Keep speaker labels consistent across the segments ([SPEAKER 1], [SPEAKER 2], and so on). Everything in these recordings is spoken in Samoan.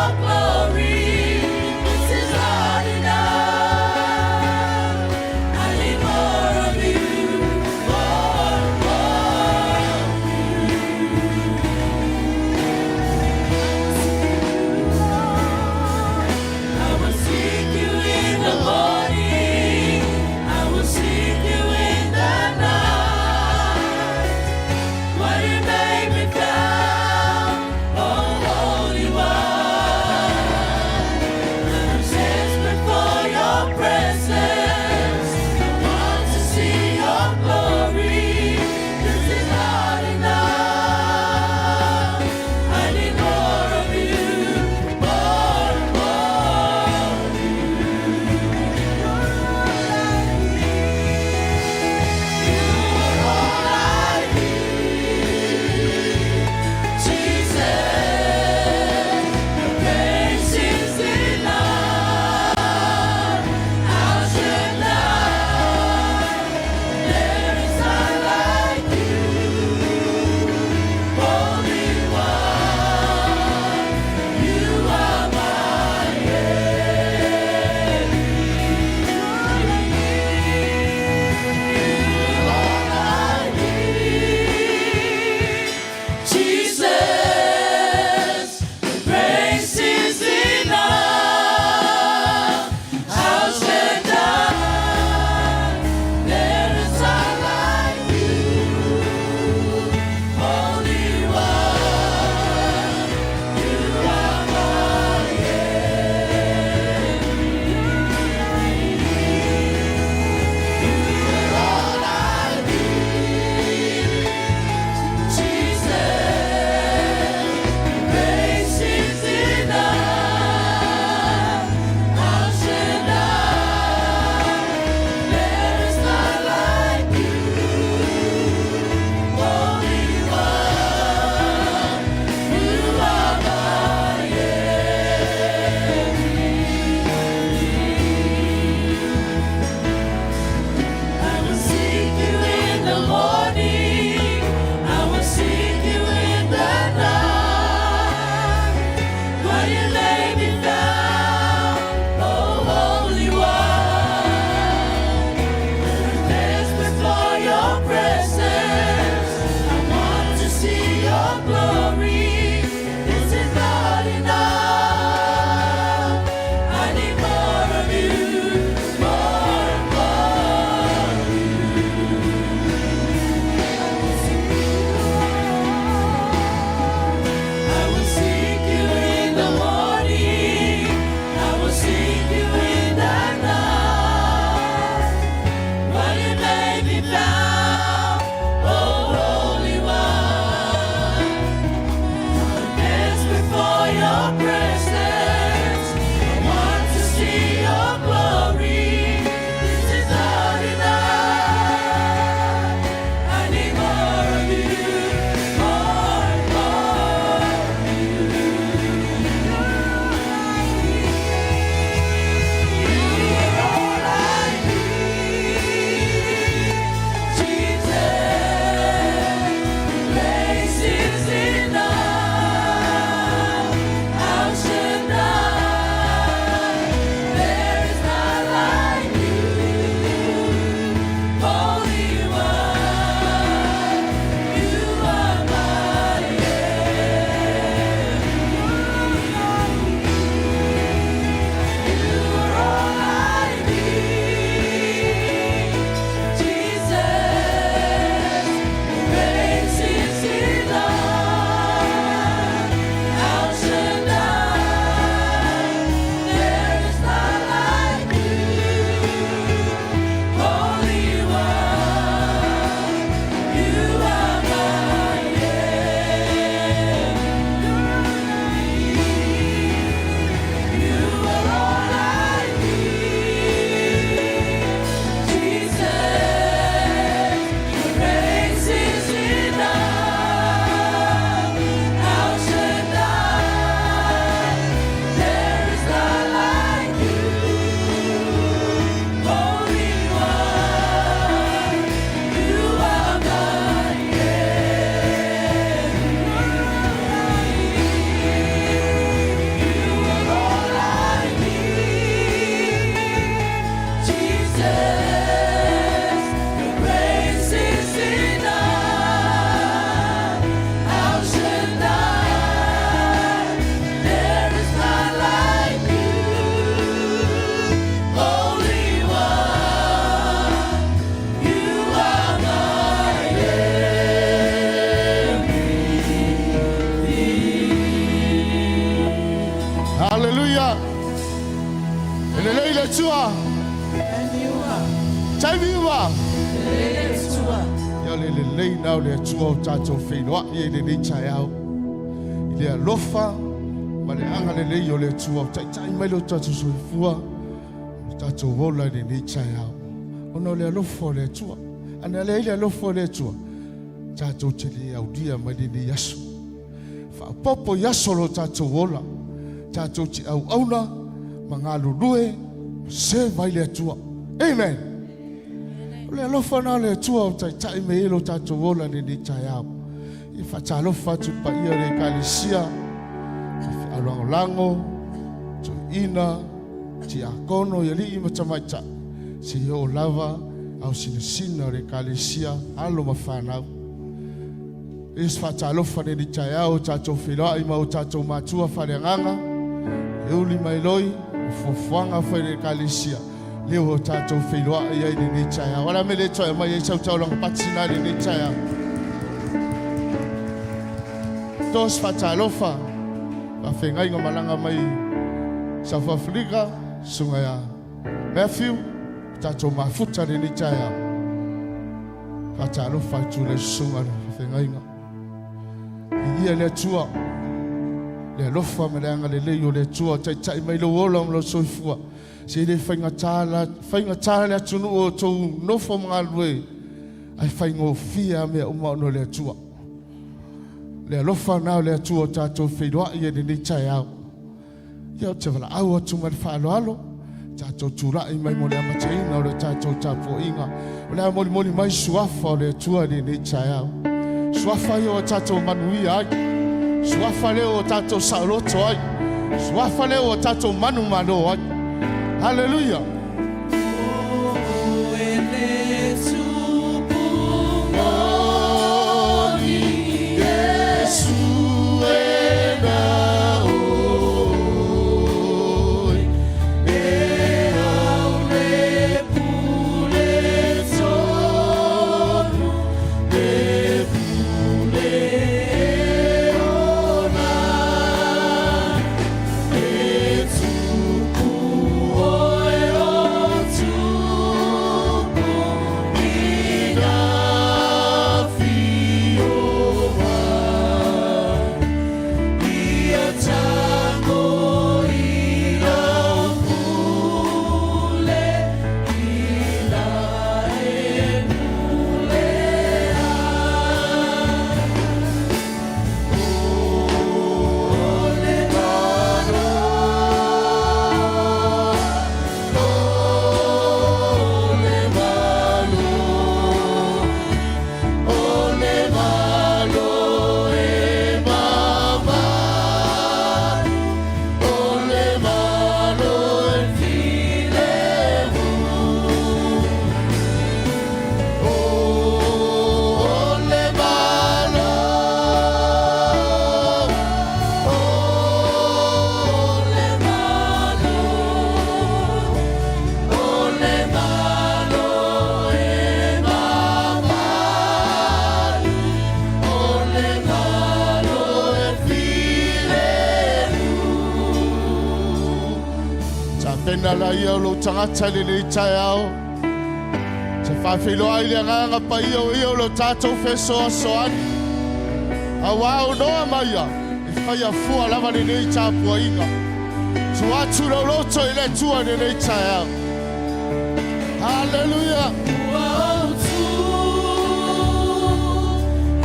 [SPEAKER 1] your glory. This is not enough. I need more of you, more, more of you. I will seek you in the morning. I will seek you in the night. While you may be found, oh Holy One. I'm desperate for your presence. I want to see your glory. This is not enough. I need more of you, more, more of you. You are all I need. Jesus, your grace is enough. El Shaddai, there is none like you. Holy One, you are my everything. You are all I need. Jesus, your grace is enough. El Shaddai, there is none like you. Holy One, you are my everything. You are all I need. Jesus, your grace is enough. El Shaddai, there is none like you. Holy One, you are my everything. I will seek you in the morning. I will seek you in the night. While you may be found, oh Holy One. I'm desperate for your presence. I want to see your glory. This is not enough. I need more of you, more and more of you. I will seek you. I will seek you in the morning. I will seek you in the night. While you may be found, oh Holy One. I'm desperate for your presence. I want to see your glory. This is not enough. I need more of you, more and more of you. You are all I need. Jesus, your grace is enough. El Shaddai,
[SPEAKER 2] Haleluia. E lelei le Atua. Taimi uma. Ia o le lelei na o le Atua o tatou feiloai ai i lenei taeao. I le alofa ma le agalelei o le Atua o taitai mai lo tatou soifua, o tatou ola i lenei taeao. Ona o le alofa o le Atua. Ana leai le alofa o le Atua, tatou te le aulia mai lenei aso. Faaopoopo i aso o lo tatou ola, tatou te auauna ma galulue ma serve ai le Atua. Amen. O le alofa lena o le Atua o taitai mai ai lo tatou ola i lenei taeao. E faatalofa atu i le paia o le Ekalesia, faafeaulagolago, toeaina, tiakono i alii ma tamaitai, seia oo lava ao sinasina o le Ekalesia, alo ma fanau. E se faatalofa lenei taeao o tatou feiloai ma o tatou matua faaleagaga, Euli ma Eloi, o fuafuaga foi le Ekalesia, lea ua tatou feiloai ai lenei taeao. O le a mea le toe aumai ai sau taulaga pati na lenei taeao. To se faatalofa, faafeagaiga malaga mai South Africa, susuga ia Matthew, tatou mafuta lenei taeao. Faatalofa atu le susuga le faafeagaiga. Viia le Atua, le alofa ma le agalelei o le Atua, taitai mai lou ola ma lou soifua. Se le faigata la, faigata le atunuu o outou nofo ma galulue, ae faigofie lava mea uma ona o le Atua. Le alofa lena o le Atua o tatou feiloai ai lenei taeao. Ia ou te valaau atu ma le faaaloalo, tatou tulai mai mo le amataina o le tatou tapuaiga. O le a molimoli mai suafa o le Atua i lenei taeao. Suafa ia ua tatou manuia ai. Suafa lea ua tatou saoloto ai. Suafa lea ua tatou manumalo ai. Haleluia! Tapena laia o lou tagata i lenei taeao. Te faafeiloai le agaga paia o ia o lo tatou fesoasoani. Auā o noa ma ia, e faia fua lava lenei tapuaiga. Tuu atu lou loto i le Atua i lenei taeao. Haleluia! Ua ou tu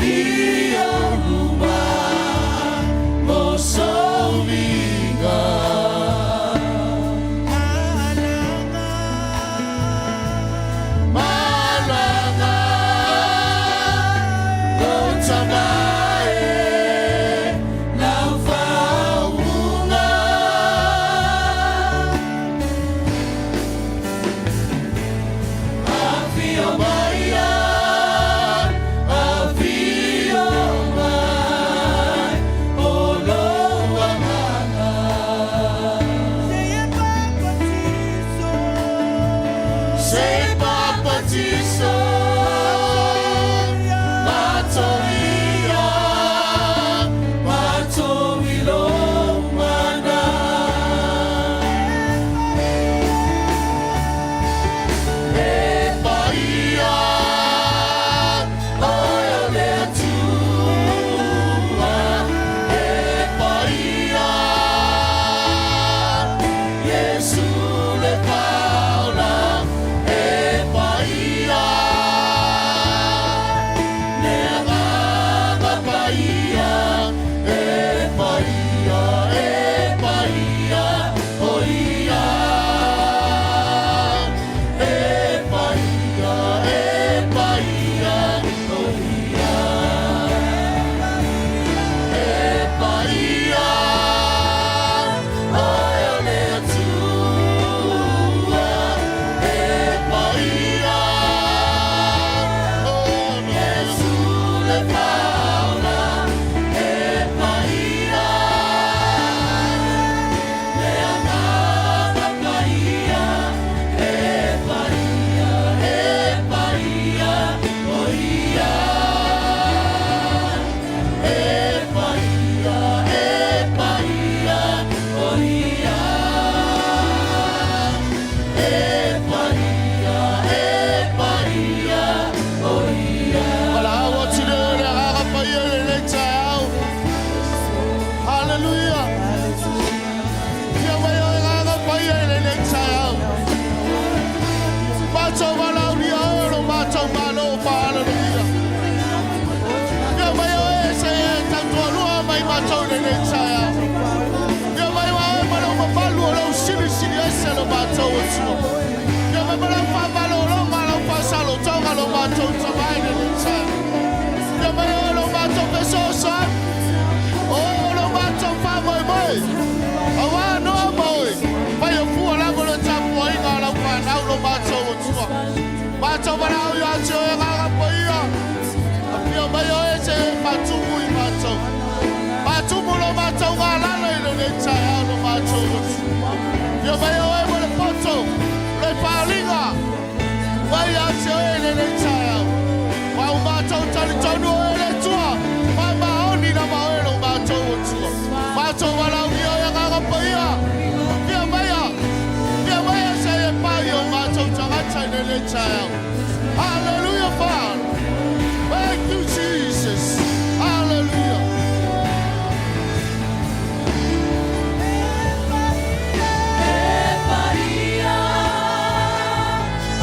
[SPEAKER 2] i ou luma mo sou viga. Malaga lou tama e lau faauuga. Afio mai, afio mai, o lou ese lo matou Atua. Ia mai ma lau faamalologa, lau faasalotoga lo matou tama i lenei taeao. Ia mai oe lo matou fesoasoani. O lo matou faamoemoe. Auā Noa ma oe. Faia fua lava le tapuaiga a lau fanau lo matou Atua. Matou valaau ia te oe Agaga Paia. Afio mai oe se faatumu i matou. Faatumu lo matou galala i lenei taeao lo matou Atua. Afio mai oe mo le poto, le faaaliga. Mai ia te oe i lenei taeao. Ua o matou talitonu o oe le Atua. Faamaoni lava oe lo matou Atua. Matou valaaulia oe Agaga Paia. Afio maia. Afio maia se i e pai o matou tagata i lenei taeao. Hallelujah, Father. Thank you, Jesus. Hallelujah.
[SPEAKER 1] E paia,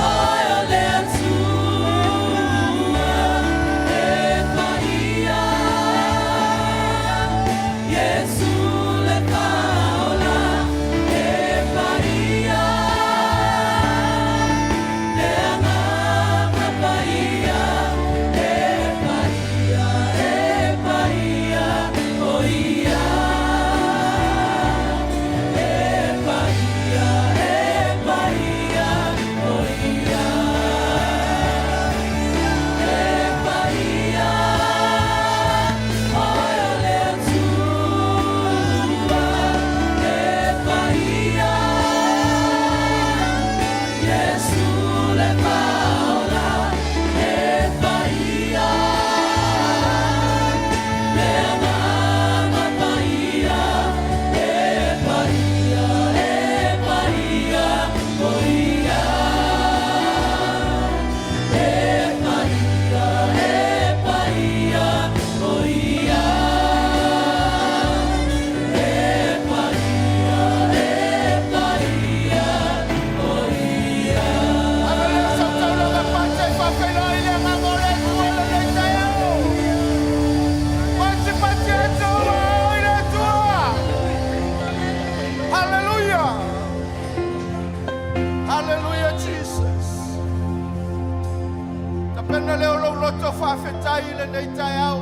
[SPEAKER 1] oe o le Atua. E paia, Iesu le Faaola. E paia, le Agaga Paia. E paia, e paia, o Ia. E paia, e paia, o Ia. E paia, oe o le Atua. E paia, Iesu le Faaola. E paia, le Agaga Paia. E paia, e paia, o Ia. E paia, e paia, o Ia. E paia, e paia, o Ia.
[SPEAKER 2] Hallelujah. Sautaulaga pate faafeiloai le Agaga o le Atua i lenei taeao. Pati pati atu o i le Atua. Hallelujah. Hallelujah, Jesus. Tapena lea o lou loto faafetai i lenei taeao.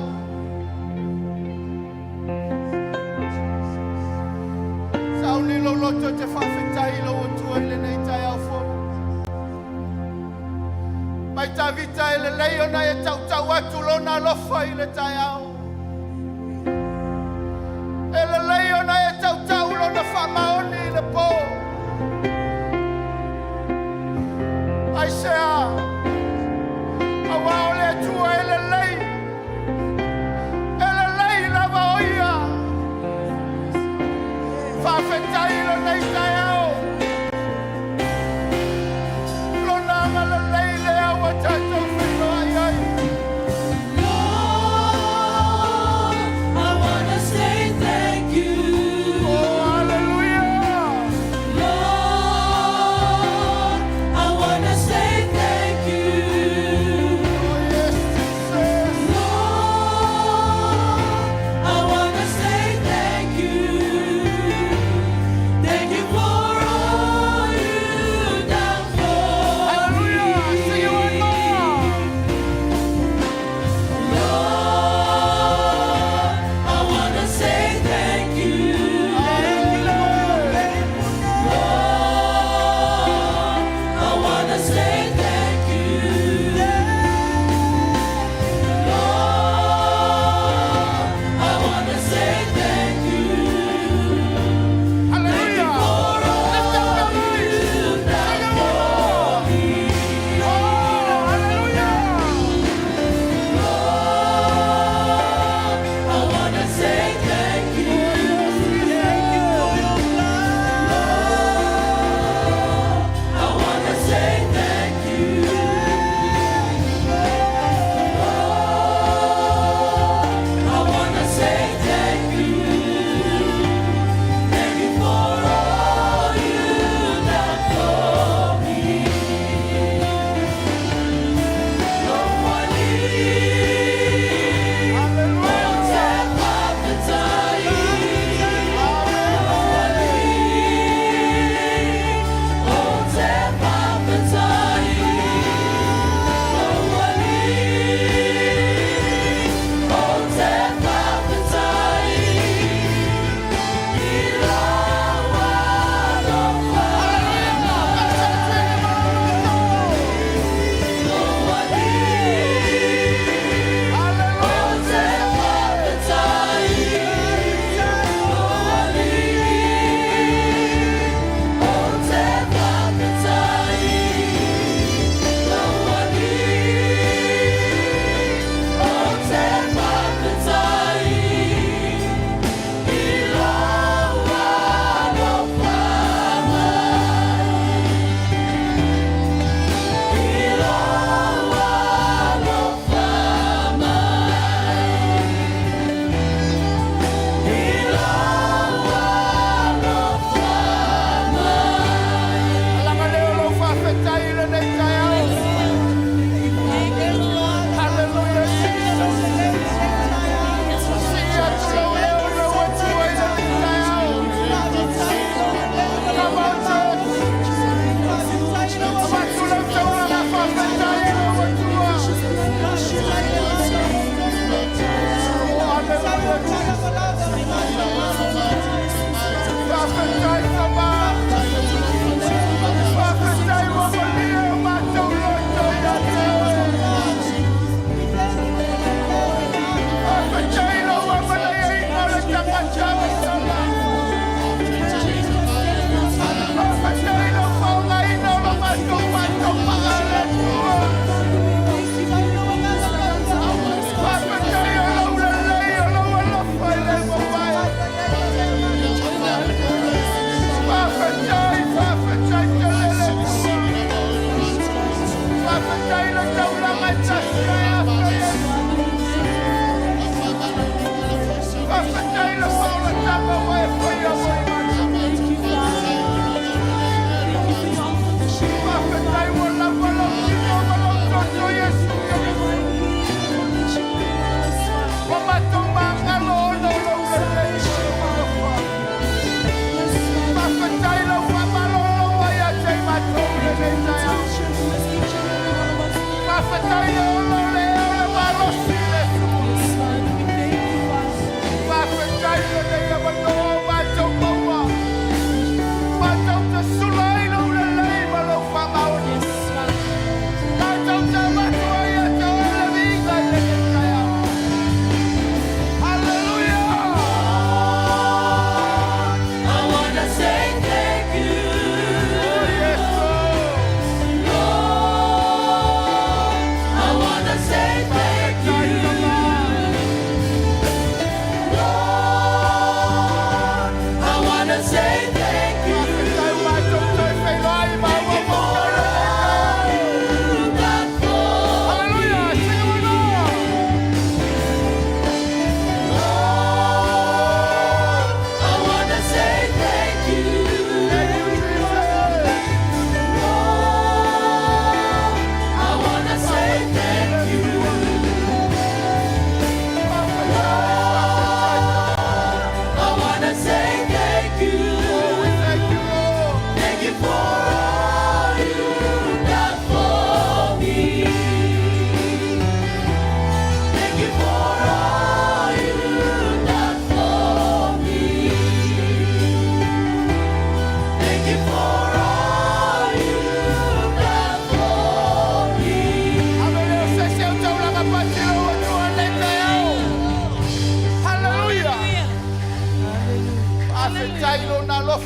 [SPEAKER 2] Sauni lou loto e te faafetai i lou Atua i lenei taeao fou. Mai Tavita e lelei ona e tautau atu lona alofa i le taeao. E lelei ona e tautau lona faamaoni i le po. Aisea, auā o le Atua e lelei, e lelei lava o Ia. Faafetai i lenei taeao. Lona agalelei lea ua tatou feiloai ai.
[SPEAKER 1] Lord, I wanna say thank you.
[SPEAKER 2] Oh, hallelujah.
[SPEAKER 1] Lord, I wanna say thank you.
[SPEAKER 2] Oh, yes, Jesus.
[SPEAKER 1] Lord, I wanna say thank you. Thank you for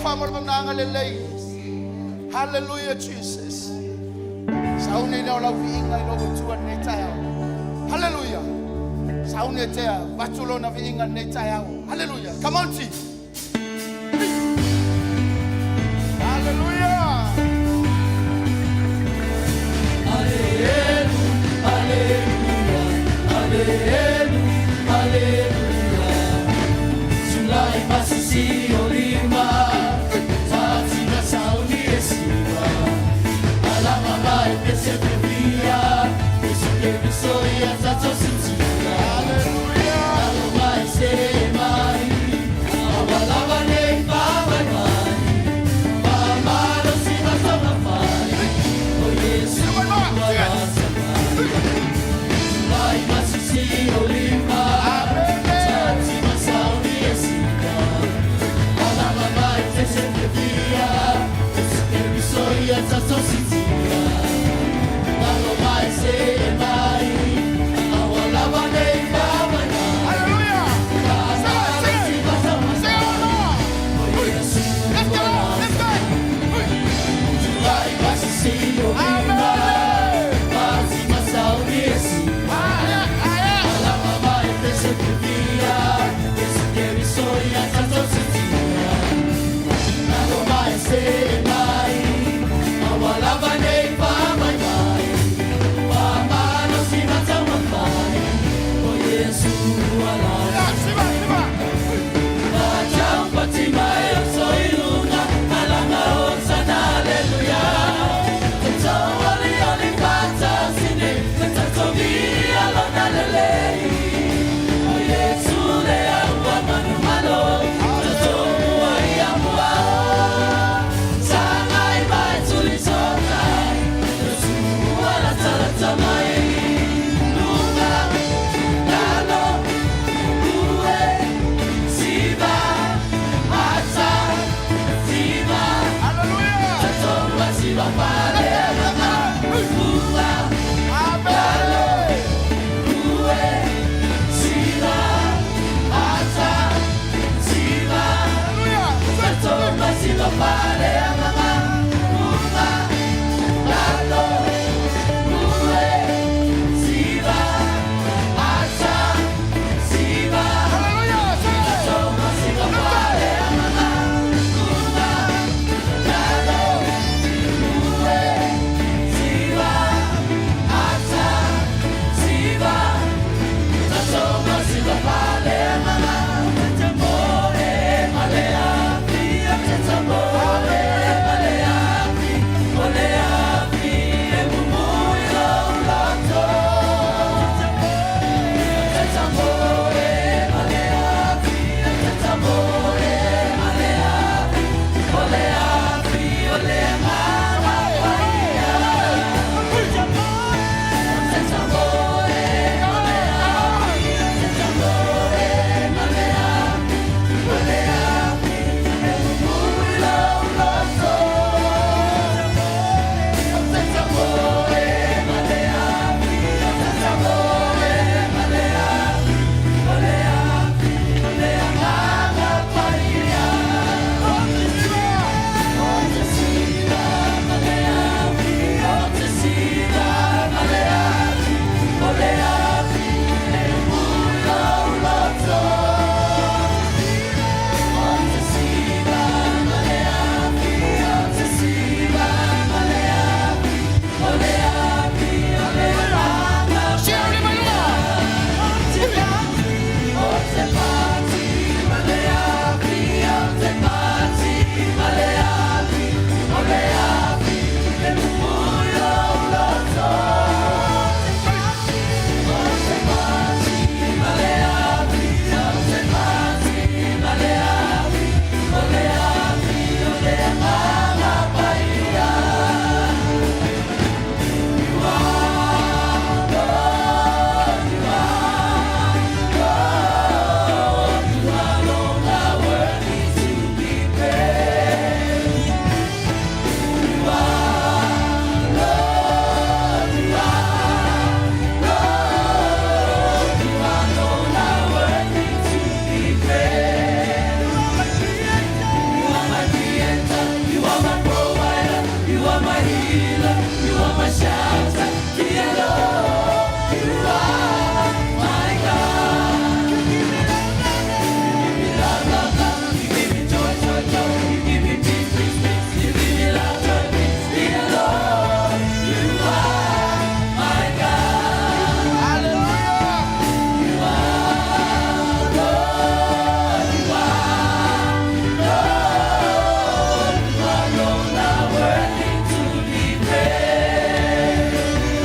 [SPEAKER 2] alofa ma lona agalelei. Hallelujah, Jesus. Sauni lea o lau viiga i lou Atua i lenei taeao. Hallelujah. Sauni e tea, avatu lona viiga i lenei taeao. Hallelujah. Come on, team. Hallelujah. Hallelujah. Sing it, sing it. Sing it one more. Let's go, let's go. Amen. Aya, aya. Ah, siba, siba. Hallelujah. Amen. Hallelujah. Hallelujah. Sing it.
[SPEAKER 1] You are my shelter, dear Lord. You are my God. You give me love, love, love. You give me love, love, love. You give me joy, joy, joy. You give me peace, peace, peace. You give me love, joy, peace, dear Lord. You are my God.
[SPEAKER 2] Hallelujah.
[SPEAKER 1] You are Lord. You are Lord. You alone are worthy to be praised.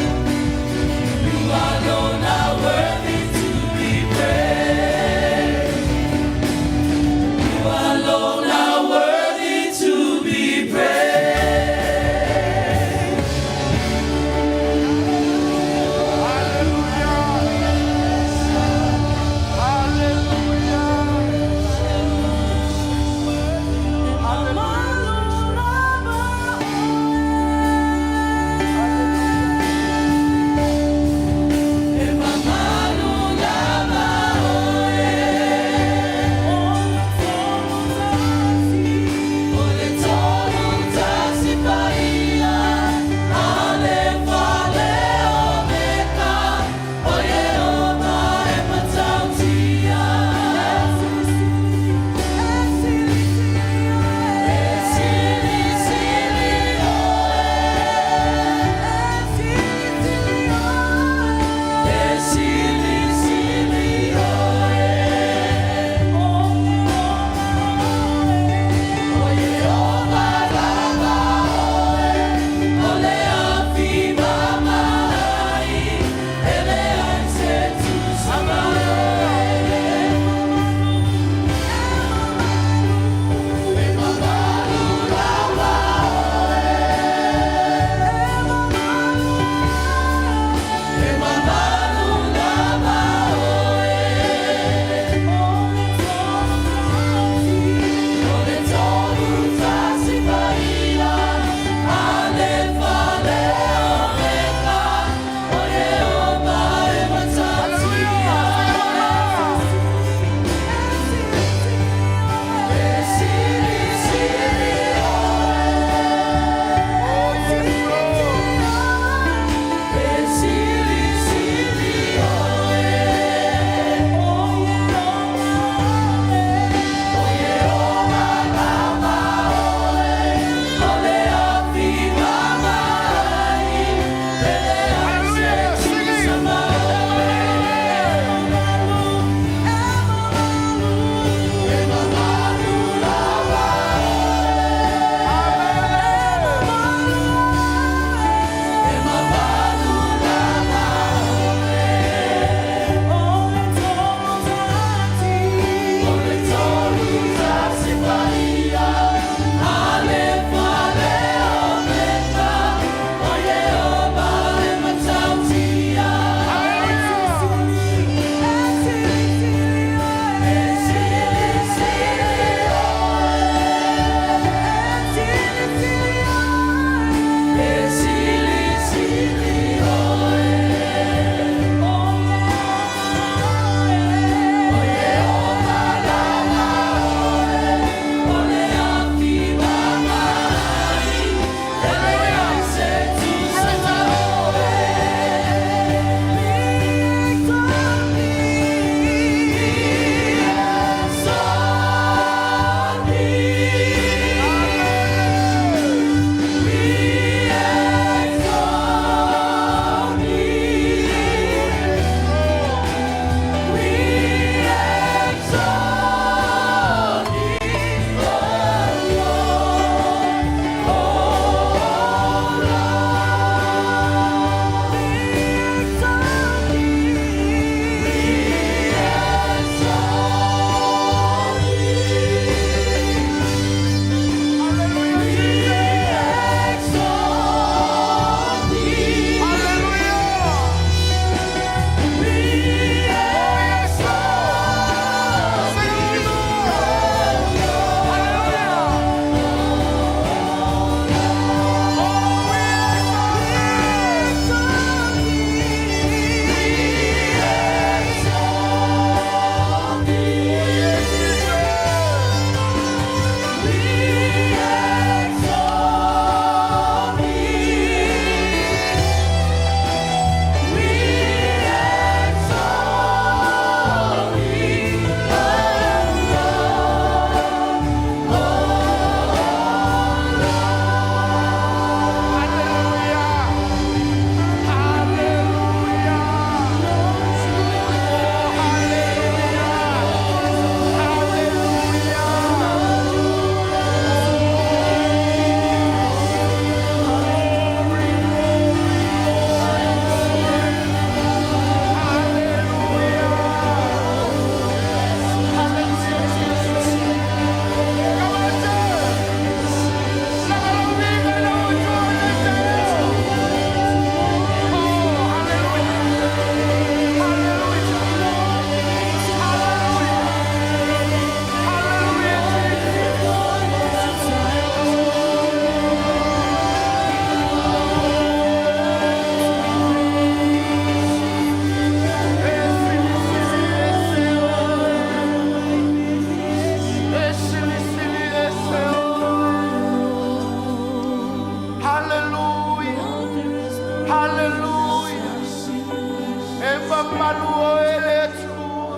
[SPEAKER 2] Faamalu oe le Atua.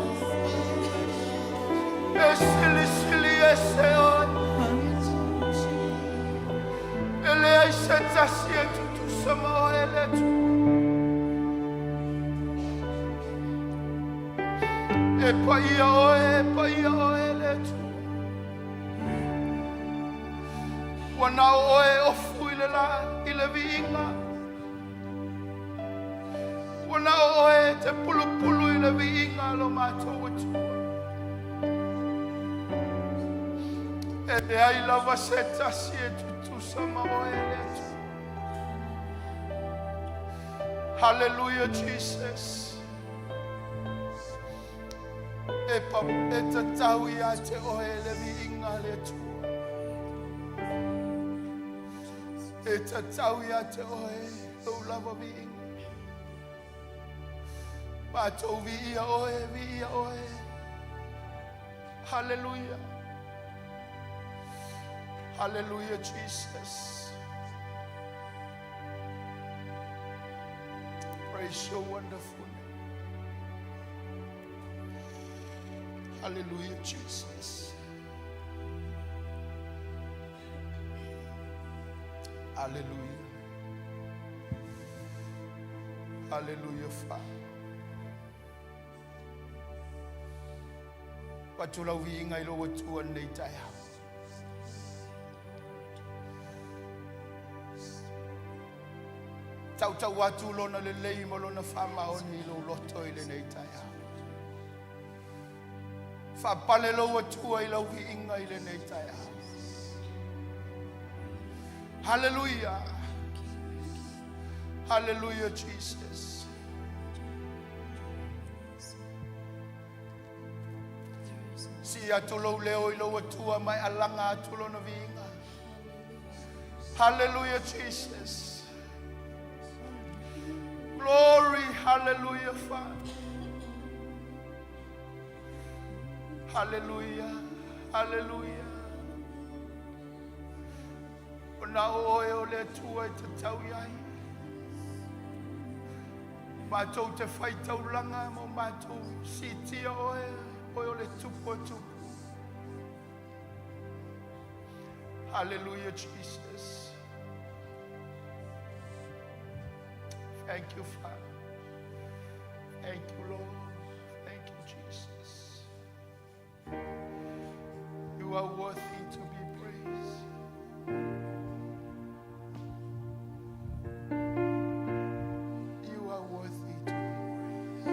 [SPEAKER 2] E silisili ese oe. E leai se tasi e tutusa ma oe le Atua. E paia oe, e paia oe le Atua. Ua na o oe e ofu i le la, i le viiga. Ua na o oe e te pulupulu i le viiga lo matou Atua. E leai lava se tasi e tutusa ma oe le Atua. Hallelujah, Jesus. E, pa, e tatau ia te oe le viiga le Atua. E tatau ia te oe lou lava viiga. Matou viia oe, viia oe. Hallelujah. Hallelujah, Jesus. Praise your wonderful name. Hallelujah, Jesus. Hallelujah. Hallelujah, Father. Avatu lau viiga i lou Atua lenei taeao. Tautau atu lona lelei ma lona faamaoni i lou loto i lenei taeao. Faapale lou Atua i lau viiga i lenei taeao. Hallelujah. Hallelujah, Jesus. Sii atu lou leo i lou Atua ma e alaga atu lona viiga. Hallelujah, Jesus. Glory, hallelujah, Father. Hallelujah, hallelujah. O na o oe o le Atua e tatau i ai. Matou te faitaulaga ma matou siitia oe, oe o le tupu o tupu. Hallelujah, Jesus. Thank you, Father. Thank you, Lord. Thank you, Jesus. You are worthy to be praised. You are worthy to be praised.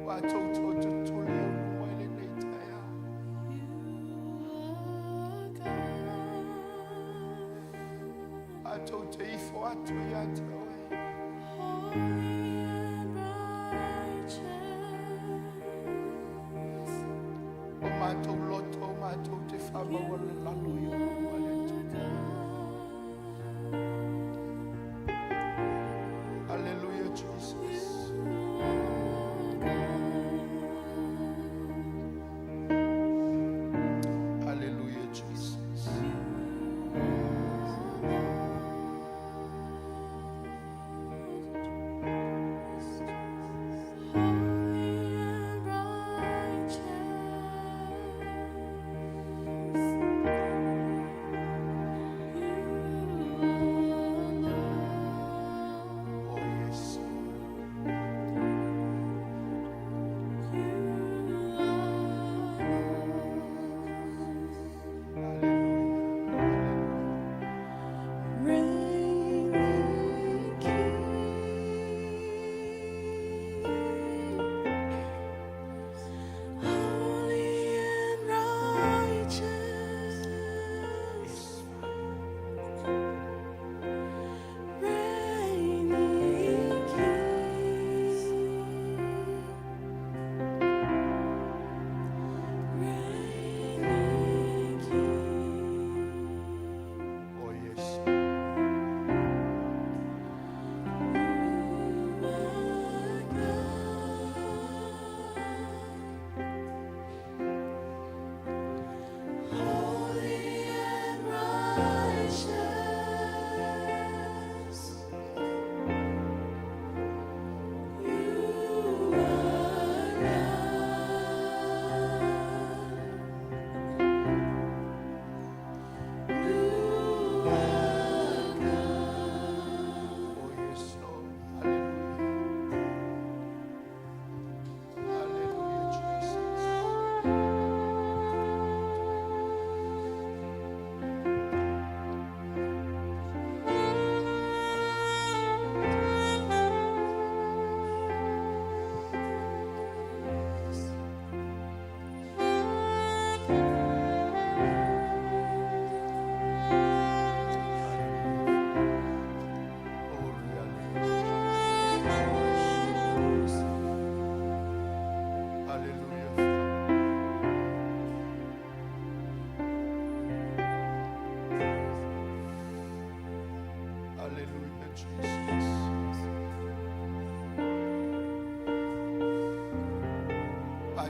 [SPEAKER 2] Matou totoli au luma i lenei taeao.
[SPEAKER 1] You are God.
[SPEAKER 2] Matou te ifo atu ia te oe.
[SPEAKER 1] Holy and righteous.
[SPEAKER 2] O matou loto, matou te whaamaualalalo i ou luma le Atua. Hallelujah, Jesus.
[SPEAKER 1] You are God.
[SPEAKER 2] Hallelujah, Jesus.
[SPEAKER 1] You are Holy and righteous.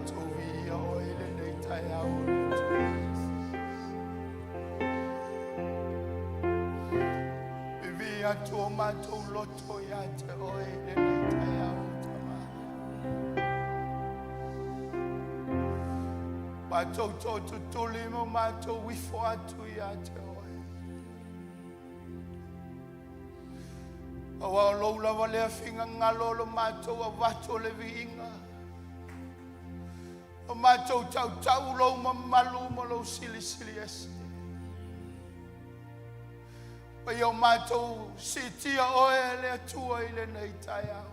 [SPEAKER 2] Matou viia oe i lenei taeao o le Atua. Vivii atu o matou loto ia te oe i lenei taeao, Tama. Matou tootutuli ma matou ifo atu ia te oe. Aua o lou lava lea finagalo o lo matou avatu o le viiga, o matou tautau lou mamalu ma lou silisili ese. Ma ia o matou siitia oe le Atua i lenei taeao.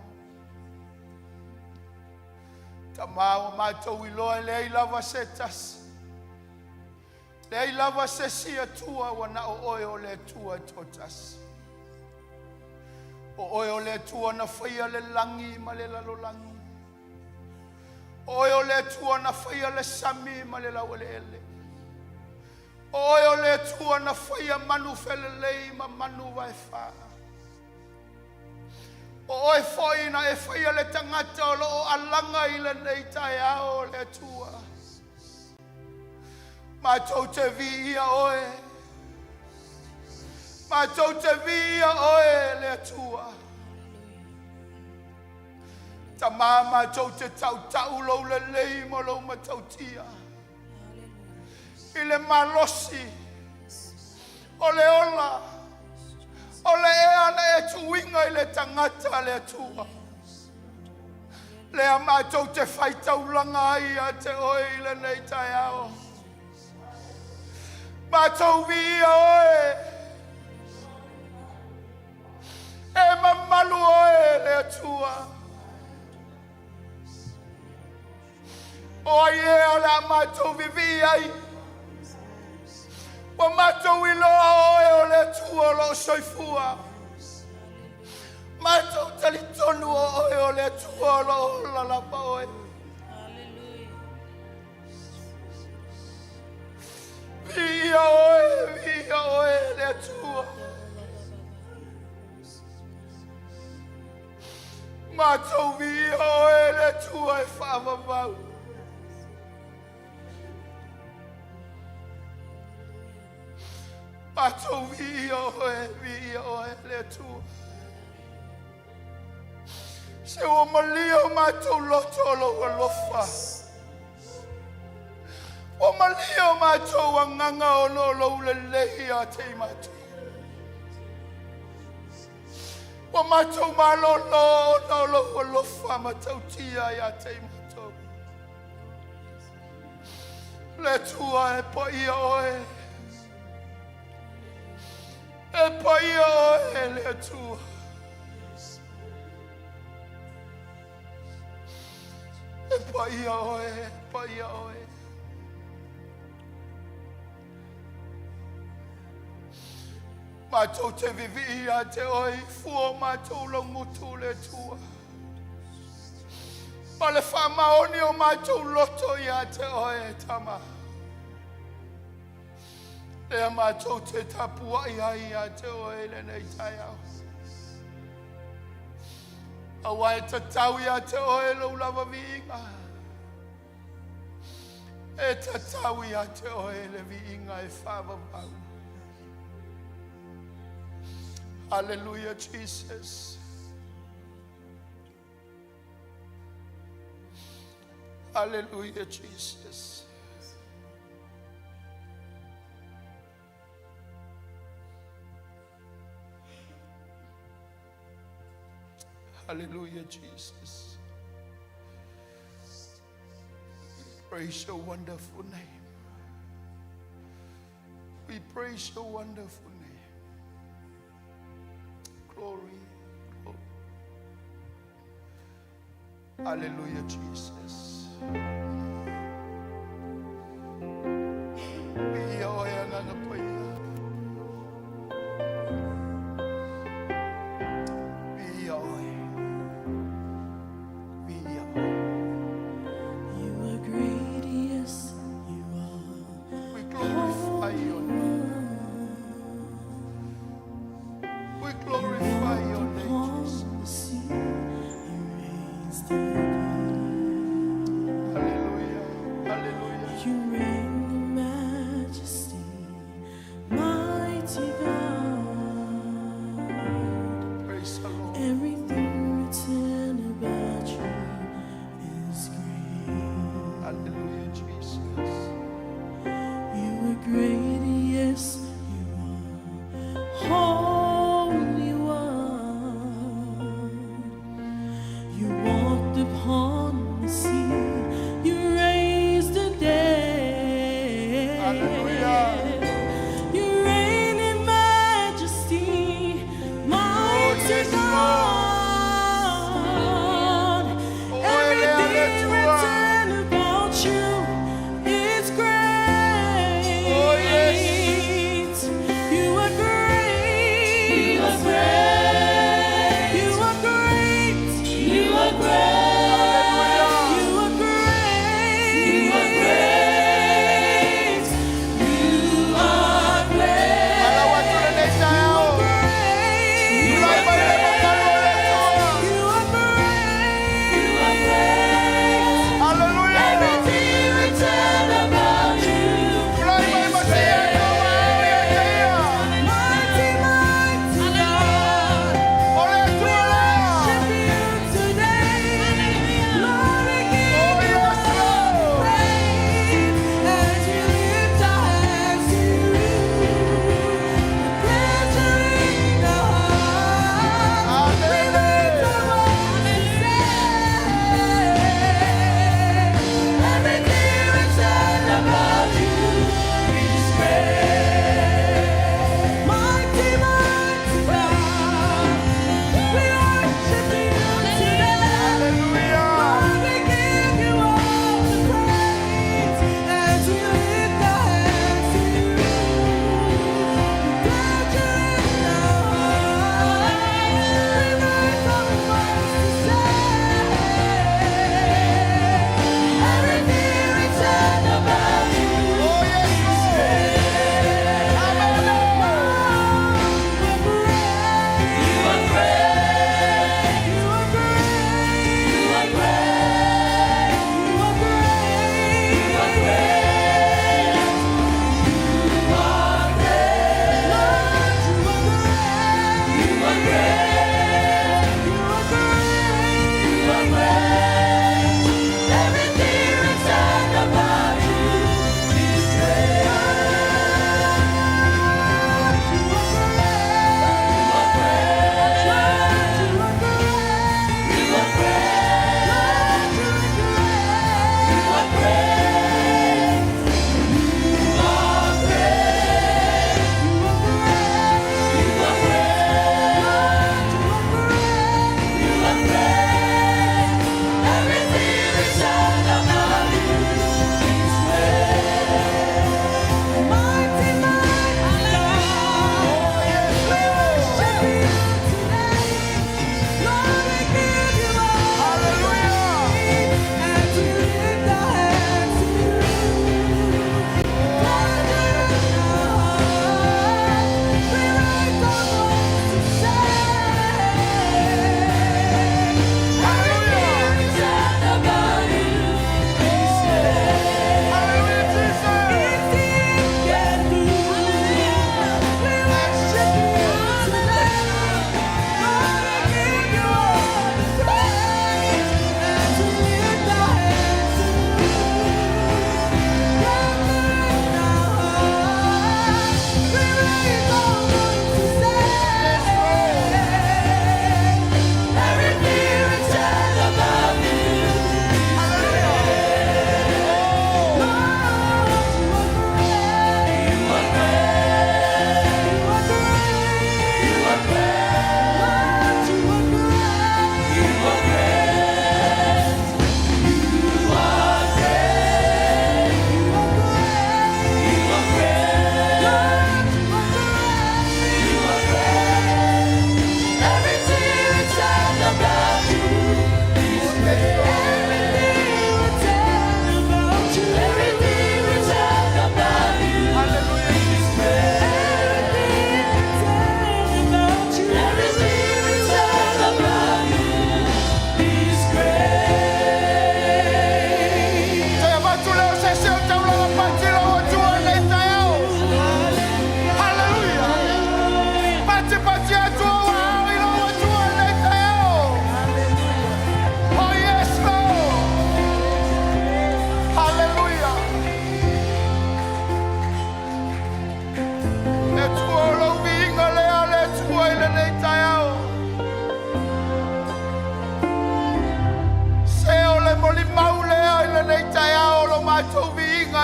[SPEAKER 2] Tama ua matou iloa e leai lava se tasi, leai lava se isi Atua ua na o oe o le Atua e toatasi. O oe o le Atua na faia le lagi ma le lalolagi. O oe o le Atua na faia le sami ma le laueleele. O oe o le Atua na faia manu felelei ma manu vaefa. O oe foi na e faia le tagata o lo o alaga i lenei taeao o le Atua. Matou te viia oe, matou te viia oe le Atua. Tama matou te tautau lou lelei ma lou matautia i le malosi o le ola o le ea na e tuuina i le tagata le Atua. Lea matou te faitaulaga ai ia te oe i lenei taeao. Matou viia oe, e mamalu oe le Atua. O ai ea o le a matou vivii ai? Ua matou iloa oe o le Atua o lo o soifua. Matou talitonu o oe o le Atua o lo o ola lava oe. Viia oe, viia oe le Atua. Matou viia oe le Atua e faavavau. Matou viia oe, viia oe le Atua. Se ua malie o matou loto o lou alofa. Ua malie o matou agaga ona o lou lelei ia te i matou. Ua matou malolo ona o lou alofa matautia ia te i matou. Le Atua e paia oe. E paia oe le Atua. E paia oe, e paia oe. Matou te vivii ia te oe i fua o matou laugutu le Atua. Ma le faamaoni o matou loto ia te oe, Tama. Lea matou te tapuai ai ia te oe i lenei taeao. Aua e tatau ia te oe lou lava viiga. E tatau ia te oe le viiga e faavavau. Hallelujah, Jesus. Hallelujah, Jesus. Hallelujah, Jesus. Praise your wonderful name. We praise your wonderful name. Glory, glory. Hallelujah, Jesus. Viia oe Agaga Paia. Viia oe. Viia oe.
[SPEAKER 1] You are great, yes, you are.
[SPEAKER 2] We glorify your name. We glorify your name,
[SPEAKER 1] Upon
[SPEAKER 2] Jesus.
[SPEAKER 1] the sea, you raised the dead. Great, yes, you are Holy One. You walked upon the sea, you raised the dead.
[SPEAKER 2] Hallelujah.
[SPEAKER 1] You reign in majesty, mighty
[SPEAKER 2] yes,
[SPEAKER 1] God.
[SPEAKER 2] Oh,
[SPEAKER 1] Everything
[SPEAKER 2] Hallelujah.
[SPEAKER 1] written about you is great.
[SPEAKER 2] Oh,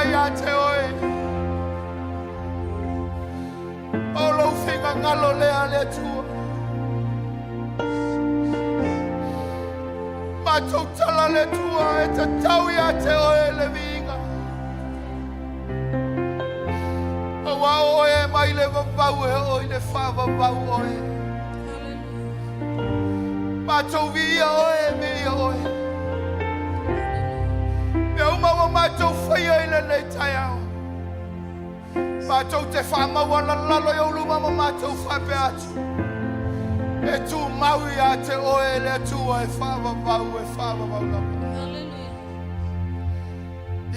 [SPEAKER 2] ia te oe. O lou finagalo lea le Atua. Matou tala le Atua e tatau ia te oe le viiga. Auā o oe e mai le vavau e oo i le faavavau oe. Matou viia oe, viia oe. Mea uma ua matou faia i lenei taeao. Matou te faamaualalalo i ou luma ma matou faapea atu. E tumau ia te oe le Atua e faavavau, e faavavau lava.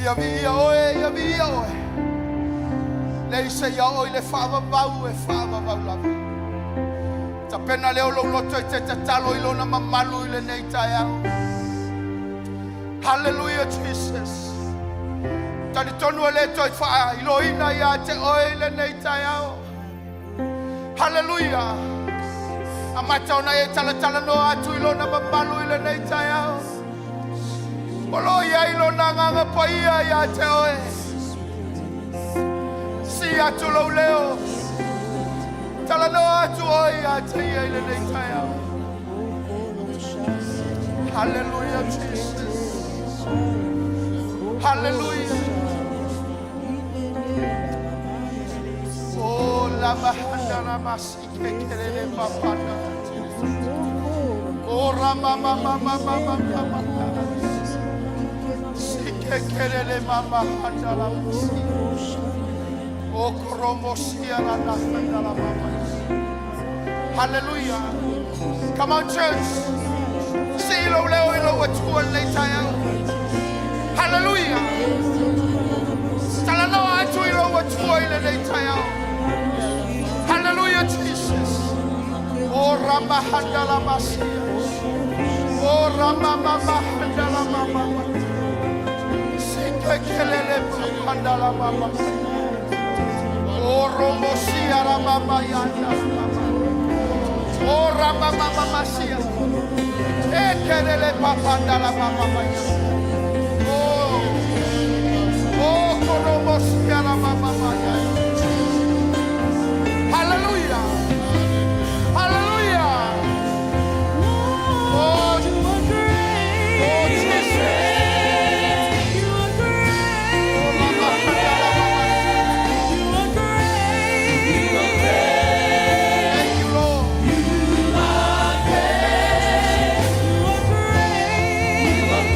[SPEAKER 2] Ia viia oe, ia viia oe. Leai se ia oo i le faavavau, e faavavau lava. Tapena lea o lou loto e te tatalo i lona mamalu i lenei taeao. Hallelujah Jesus. Talitonu e le toe faailoina ia te oe i lenei taeao. Hallelujah. Amata ona e talatalanoa atu i lona mamalu i lenei taeao. O lo o i ai lona agaga paia ia te oe. Si atu lou leo. Talanoa atu oe ia te ia i lenei taeao. Hallelujah Jesus. Hallelujah. Oh, la mahanda la masike kelele papana. Oh, rama mama mama mama mama. Sike kelele mama handa la masi. Oh, koromo sia la la handa la mama. Hallelujah. Come on, church. Sii lou leo i lou Atua lenei taeao. Hallelujah. Talanoa atu i lou Atua i lenei taeao. Hallelujah, Jesus. Oh, Rama handa la masia. Oh, Rama mama handa la mama. Sike kelele handa la mama. Oh, Romo sia la mama yanda la mama. Oh, Rama mama masia. Ekelele papanda la mama maya. Oh, oh, koromo sia la mama maya. Hallelujah. Hallelujah. Oh,
[SPEAKER 1] You are great.
[SPEAKER 2] oh, Jesus.
[SPEAKER 1] You are great. You are great.
[SPEAKER 2] Thank you, Lord.
[SPEAKER 1] You are great. You are great. You are great. You are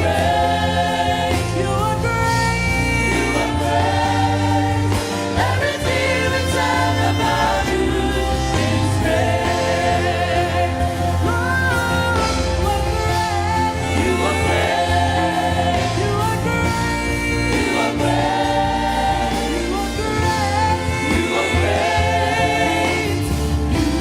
[SPEAKER 1] great. You are great. Everything written about you is great. Oh, you are great. You are great. You are great. You are great. You are great. You are great.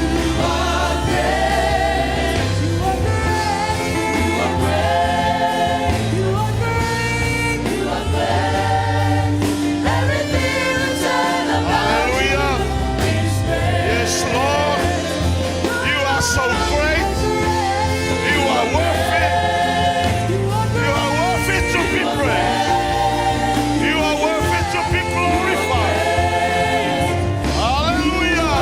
[SPEAKER 1] You are great. You are great. You are great. You are great. You are great. Everything written about you
[SPEAKER 3] Hallelujah.
[SPEAKER 1] is great.
[SPEAKER 3] Yes, Lord. You are so great. You are worthy.
[SPEAKER 1] You are
[SPEAKER 3] You are worthy to be praised. You are worthy to be glorified. Hallelujah.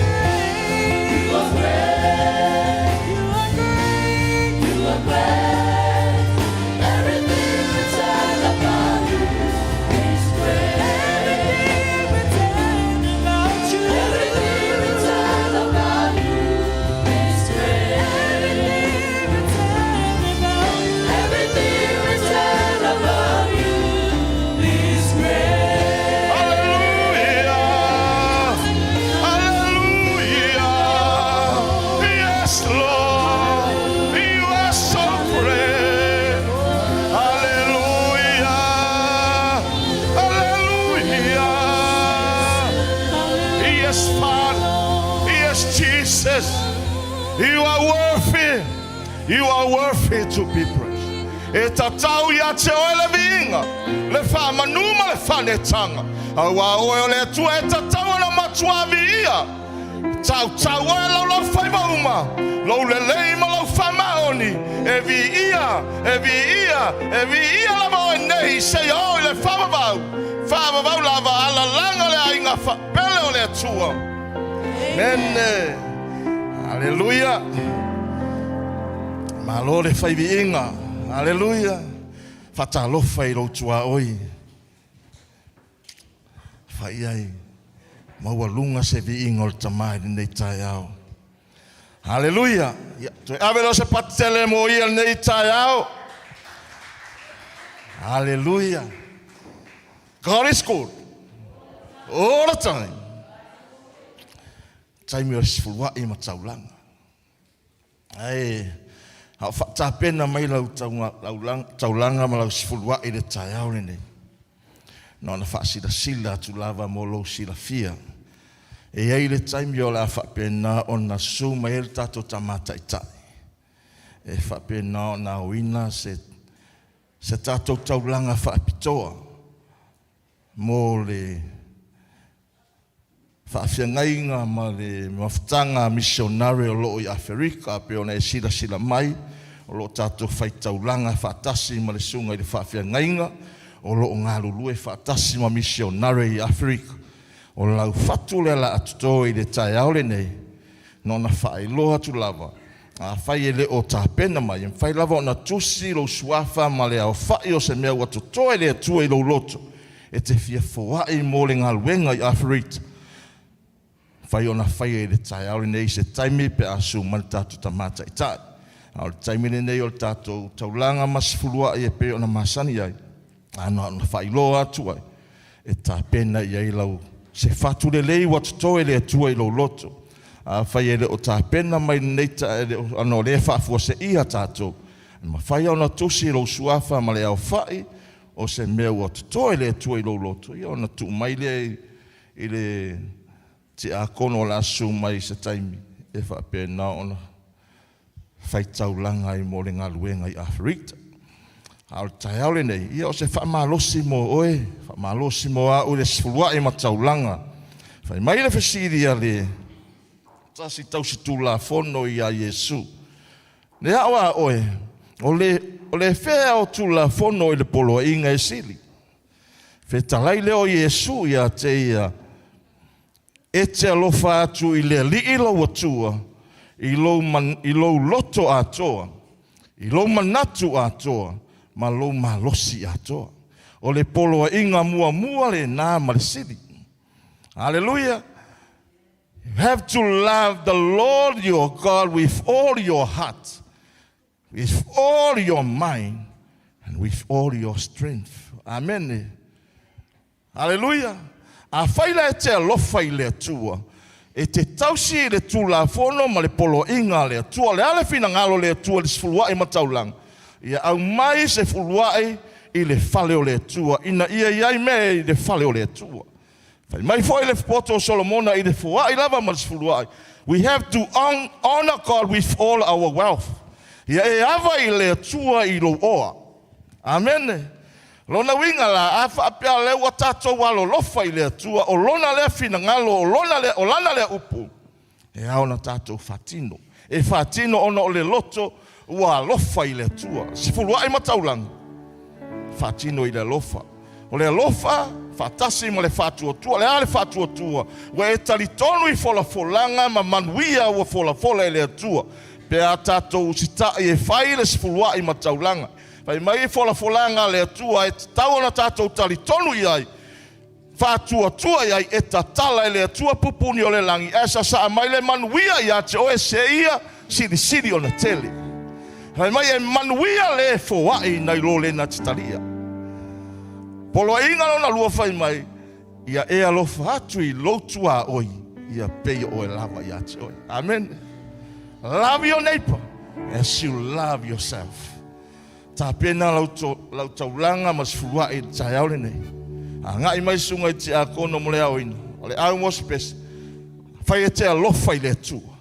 [SPEAKER 1] You are great. You are great. You are great. Everything written about you is great. Everything written about you. Everything written about you is great. Everything written about you. Everything written about you is great.
[SPEAKER 3] Hallelujah. Hallelujah. Yes, Lord. You are so great. Hallelujah. Hallelujah. Yes, Father. Yes, Jesus. You are worthy. You are worthy to be praised. E tatau ia te oe le viiga, le faamanu ma le faanetaga. Auā o oe o le Atua e tatau ona matuā viia. Tautau oe lau faiva uma, lou lelei ma lou faamaoni, e viia, e viia, e viia lava oe nei seia oo i le faavavau, faavavau lava, alalaga le aiga pele o le Atua. Amene. Aleluia. Malo le fai viiga. Aleluia. Faatalofa i lou tuaoi. Fai ai maualuga se viiga o le Tama i lenei taeao. Aleluia. Ia, toe ave lea o se patele mo ia lenei taeao. Aleluia. God is good. All the time. Taimi o le sefuluai ma taulaga. Ae a o faatapena mai lau taulaga ma lau sefuluai i le taeao lenei, na ona faasilasila atu lava mo lou silafia. E i ai le taimi o le a faapena ona susu mai ai le tatou Tama Taitai e faapena ona aoina se tatou taulaga faapitoa mo le faafeagaiga ma le mafutaga misionare o loo i Aferika. Pei ona e silasila mai, o loo tatou faitaulaga faatasi ma le susuga i le faafeagaiga o loo galulue faatasi ma misionare i Aferika. O lau fatu lea la atoto i le taeao lenei, na ona faailoa atu lava. Afai e le o tapena mai, e mafai lava ona tusi lou suafa ma le aofai o se mea ua totoe le Atua i lou loto e te fia foai mo le galuega i Aferika. Fai ona faia i le taeao lenei se taimi pe a susu mai le tatou Tama Taitai. A o le taimi lenei o le tatou taulaga ma sefuluai e pei ona masani ai, a na ona faailoa atu ai, e tapena i ai lau se fatu lelei ua totoe le Atua i lou loto. Afai e le o tapena mai lenei ona o lea e faafuaseia tatou, e mafai ona tusi lou suafa ma le aofai o se mea ua totoe le Atua i lou loto, ia ona tuu mai lea i le tiakono o le a susu mai i se taimi e faapena ona faitaulaga ai mo le galuega i Aferika. A o le taeao lenei, ia o se faamalosi mo oe, faamalosi mo au i le sefuluai ma taulaga. Fai mai le fesili a le tasi tausi tulafono ia Iesu. Le ao a oe, o le fea o tulafono i le poloaiga e sili. Fetalai lea o Iesu ia te ia, e te alofa atu i le Alii lau Atua, i lou loto atoa, i lou manatu atoa, ma lou malosi atoa. O le poloaiga muamua lena ma le sili. Hallelujah. You have to love the Lord your God with all your heart, with all your mind, and with all your strength. Amen. Hallelujah. Afai la e te alofa i le Atua, e te tausi i le tulafono ma le poloaiga a le Atua, le ale finagalo le Atua le sefuluai ma taulaga. Ia aumai se fuluai i le fale o le Atua, ina ia iai mea i le fale o le Atua. Fai mai foi le poto o Solomona i le foai lava ma le sefuluai. We have to honor God with all our wealth. Ia e ava i le Atua i lou oa. Amen. Lona uiga la, a faapea lea ua tatou alolofa i le Atua, o lona lea finagalo, o lona lea, o lana lea upu, e ao na tatou faatino. E faatino ona o le loto ua alofa i le Atua. Sefuluai ma taulaga, faatino i le alofa. O le alofa, faatasi ma le faatuatua. Le a le faatuatua? Ua e talitonu i folafolaga ma manuia ua folafola e le Atua. Pe a tatou usitai e fai le sefuluai ma taulaga. Fai mai folafolaga a le Atua e tatau ona tatou talitonu i ai, faatuatua i ai e tatala e le Atua pupuni o le lagi, ae sasaa mai le manuia ia te oe se ia silisili ona tele. Fai mai e manuia le foai nai lo le na te talia. Poloaiga lona lua fai mai, ia e alofa atu i lou tuaoi, ia pei oe lava ia te oe. Amen. Love your neighbor as you love yourself. Tapena lau taulaga ma sefuluai i le taeao lenei. Agai mai susuga i tiakono mo le aoina. O le au mo se pese. Fai e te alofa i le Atua.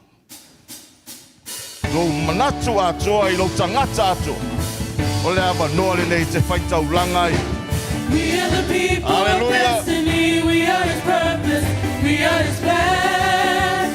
[SPEAKER 3] Lou manatu atoa i lou tagata atoa. O le avanoa lenei te fai taulaga ai.
[SPEAKER 1] We are the people of
[SPEAKER 3] Hallelujah.
[SPEAKER 1] destiny. We are His purpose. We are His plan.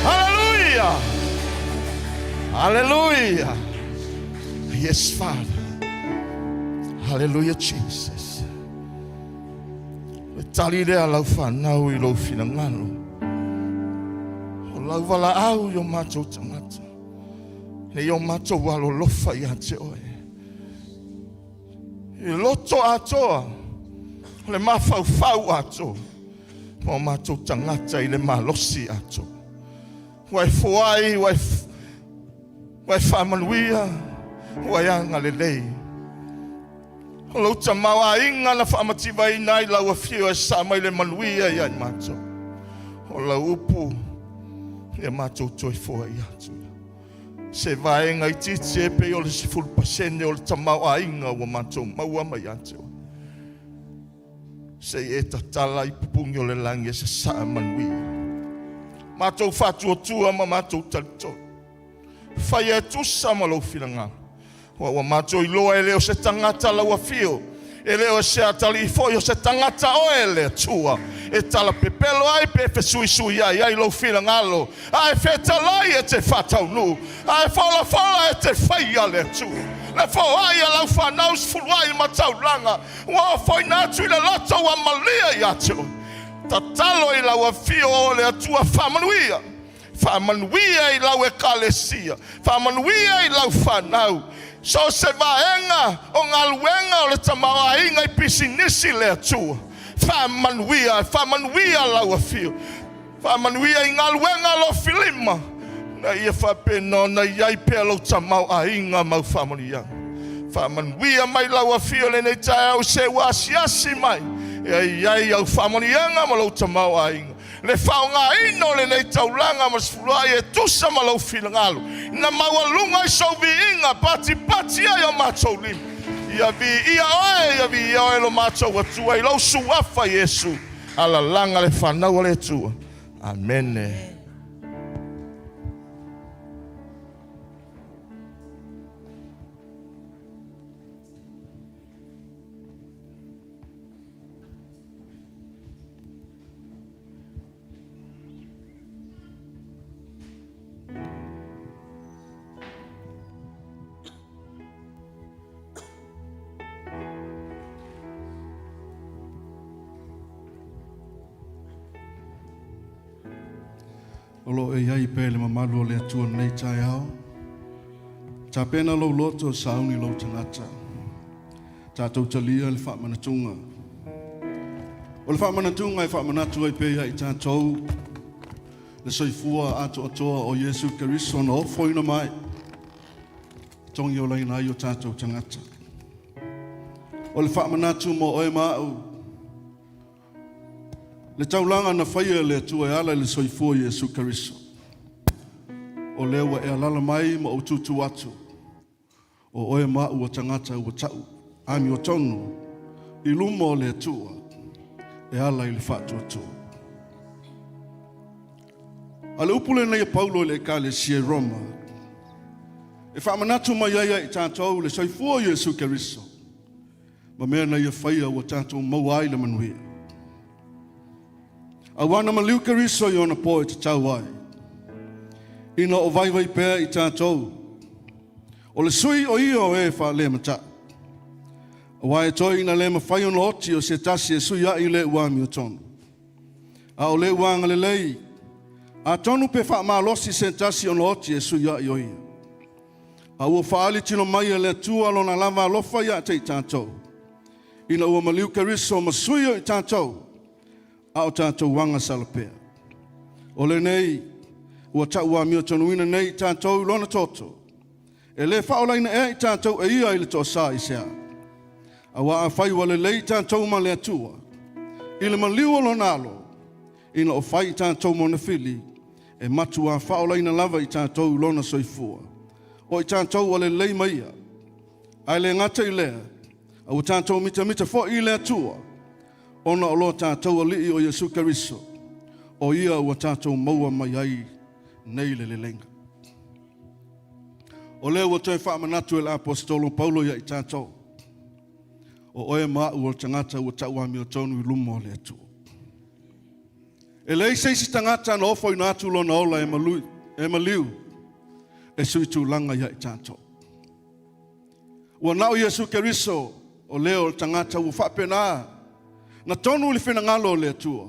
[SPEAKER 3] Hallelujah! Hallelujah! Yes, Father. Hallelujah, Jesus. Le tali lea a lau fanau i lou finagalo. O lau valaau i o matou tagata. Ina ia o matou alolofa ia te oe. I loto atoa, o le mafaufau atoa, ma o matou tagata i le malosi atoa. Ua e foai, ua e, ua e faamanuia, ua e agalelei. O lou tamaoaiga na faamativaina ai lau afio e saa mai le manuia ia i matou. O lau upu, ia matou toe foai atu. Se vaega itiiti e pei o le 10% o le tamaoaiga ua matou maua mai ia te oe. Se i e tatala i pupugi o le lagi e sasaa manuia. Matou faatuatua ma matou talitonu. Faia e tusa ma lou finagalo. Ua ua matou iloa e le o se tagata lau afio, e le o se atalii foi o se tagata oe le Atua, e talapepelo ai pe fesuisui ai ai lou finagalo, a e fetalai e te faataunuu, a e folafola e te faia le Atua. Le foai a lau fanau sefuluai ma taulaga, ua ofoina atu i le loto ua malie ia te oe. Tatalo i lau afio o le Atua faamanuia. Faamanuia i lau Ekalesia, faamanuia i lau fanau, so o se vaega o galuega o le tamaoaiga i pisinisi le Atua. Faamanuia, faamanuia lau afio, faamanuia i galuega alofi lima, na ia faapena ona i ai pea lou tamaoaiga ma au faamanuiaga. Faamanuia mai lau afio i lenei taeao i se ua asiasi mai, e i ai au faamanuiaga ma lou tamaoaiga. Le faaaogaina o lenei taulaga ma sefuluai e tusa ma lou finagalo, ina maualuga i sou viiga, patipati ai o matou lima. Ia viia oe, ia viia oe lo matou Atua i lou Suafa Iesu, alalaga le fanau a le Atua. Amene.
[SPEAKER 2] O lo o e i ai pea i le mamalu o le Atua i lenei taeao. Tapena lou loto, sauni lou tagata. Tatou talia le faamanatuga. O le faamanatuga e faamanatu ai pea ia i tatou le soifua atoatoa o Iesu Keriso na ofoina mai, togi olaina ai o tatou tagata. O le faamanatu mo oe ma au, le taulaga na faia e le Atua e ala i le soifua o Iesu Keriso. O lea ua e alala mai ma ou tutu atu. O oe ma au ua tagata ua ta'u amiotonu i luma o le Atua e ala i le faatuatua. A le upu lenei a Paulo i le Ekalesia i Roma, e faamanatu mai ai ia i tatou le soifua o Iesu Keriso ma mea na ia faia ua tatou maua ai le manuia. Auā na maliu Keriso i ona po e tatau ai, ina o vaivai pea i tatou, o le sui o ia o e faalematai. Auā e toe ina le mafai ona oti o se tasi e sui a'i le ua amiotonu. A o le ua agalelei, atonu pe faamalosi se tasi ona oti e sui a'i o ia. A ua faaali tino mai e le Atua lona lava alofa ia te i tatou, ina ua maliu Keriso ma sui o i tatou, a o tatou agasala pea. O lenei, ua tauamiotonuina nei i tatou i lona toto. E le faaolaina ea i tatou e ia i le toasa i sea. Auā afai ua lelei i tatou ma le Atua, i le maliu o lona alo, ina o fai i tatou ma ona fili, e matuā faaolaina lava i tatou i lona soifua. O i tatou ua lelei ma ia. Ae le gata i lea, a ua tatou mitamita foi i le Atua. Ona o lo tatou Alii o Iesu Keriso, o Ia ua tatou maua mai ai nei le leleiga. O lea ua toe faamanatu e le Aposetolo Paulo ia i tatou, o oe ma a'u o le tagata ua tau amiotonu i luma o le Atua. E leai se isi tagata na ofoina atu lona ola e, malu, e maliu e sui tulaga ia i tatou. Ua na o Iesu Keriso o lea o le tagata ua faapena na tonu i le finagalo o le Atua,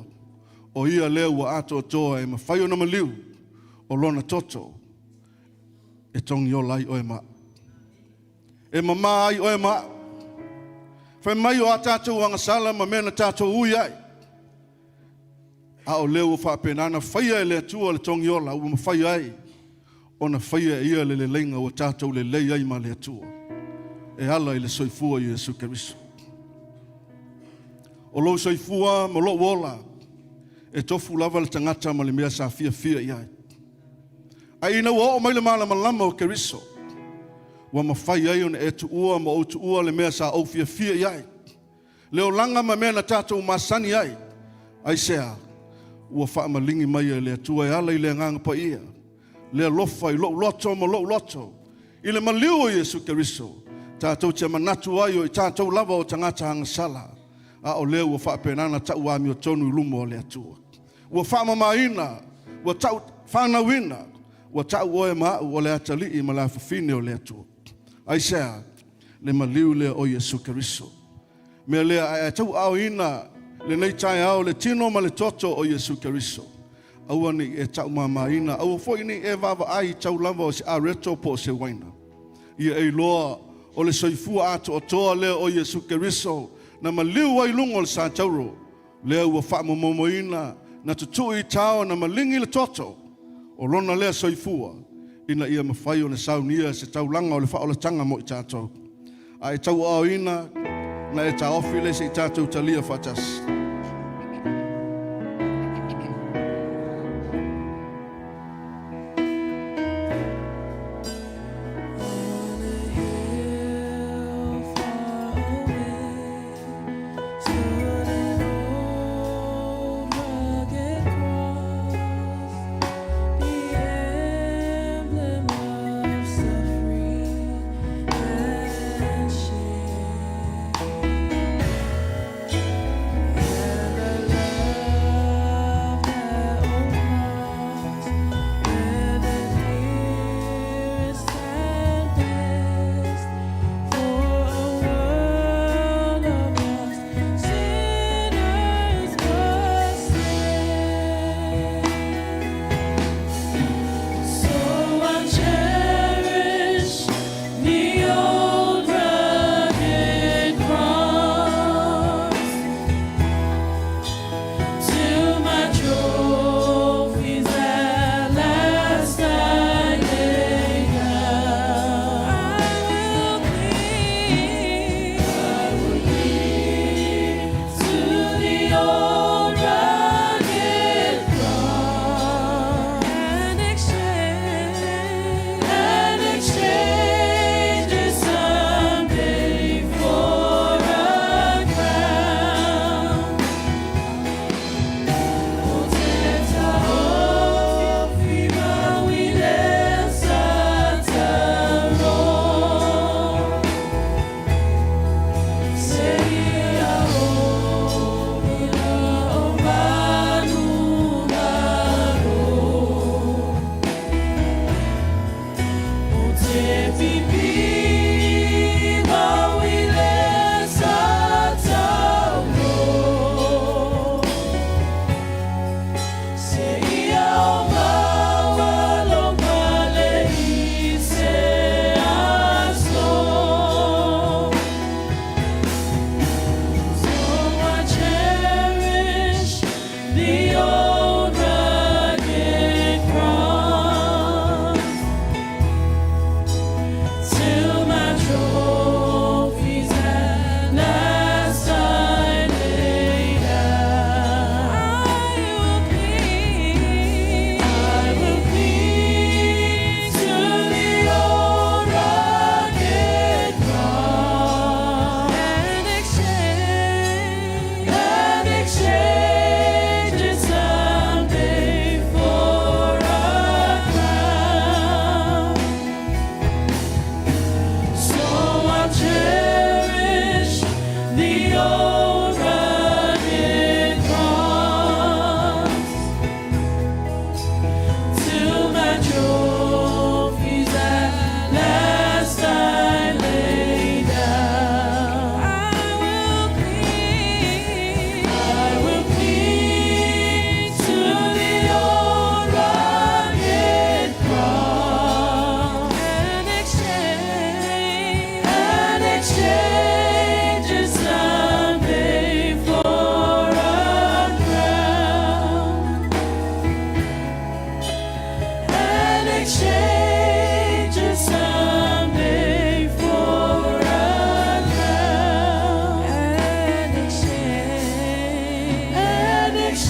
[SPEAKER 2] o ia lea ua atoatoa e mafai ona maliu o lona toto e togiola ai oe ma a'u, e mama ai oe ma a'u. Fai mai o a tatou agasala ma mea na tatou ui ai, a o lea ua faapena na faia e le Atua le togiola ua mafai ai ona faia e ia le leleiga ua tatou lelei ai ma le Atua e ala i le soifua o Iesu Keriso. O lou soifua ma lou ola e tofu lava le tagata ma le mea sa fiafia i ai. A ina ua oo mai le malamalama o Keriso, ua mafai ai ona e tuua ma ou tuua le mea sa ou fiafia i ai, le olaga ma mea na tatou masani ai. Aisea? Ua faamaligi mai e le Atua e ala i le Agaga Paia, le alofa i lou loto ma lou loto, i le maliu o Iesu Keriso, tatou te manatu ai o i tatou lava o tagata agasala, a o lea ua faapena ona tau amiotonu i luma o le Atua. Ua faamamaina, ua tau fanauina, ua tau oe ma a'u o le atalii ma le afafine o le Atua. Aisea? Le maliu lea o Iesu Keriso. Mea lea, ae tauaaoina lenei taeao le tino ma le toto o Iesu Keriso. Aua ne i e taumamaina, aua foi ne i e vaavaai i tau lava o se areto po o se uaina. Ia e iloa o le soifua atoatoa lea o Iesu Keriso na maliu ai luga o le satauro, lea ua faamomomoina na tutui i tao na maligi le toto o lona lea soifua ina ia mafai ona saunia se taulaga o le faaolataga mo i tatou. A e tauaaoina na e taofi lea se i tatou talia faatasi.
[SPEAKER 1] On a hill far away stood an old rugged cross, the emblem of suffering and shame.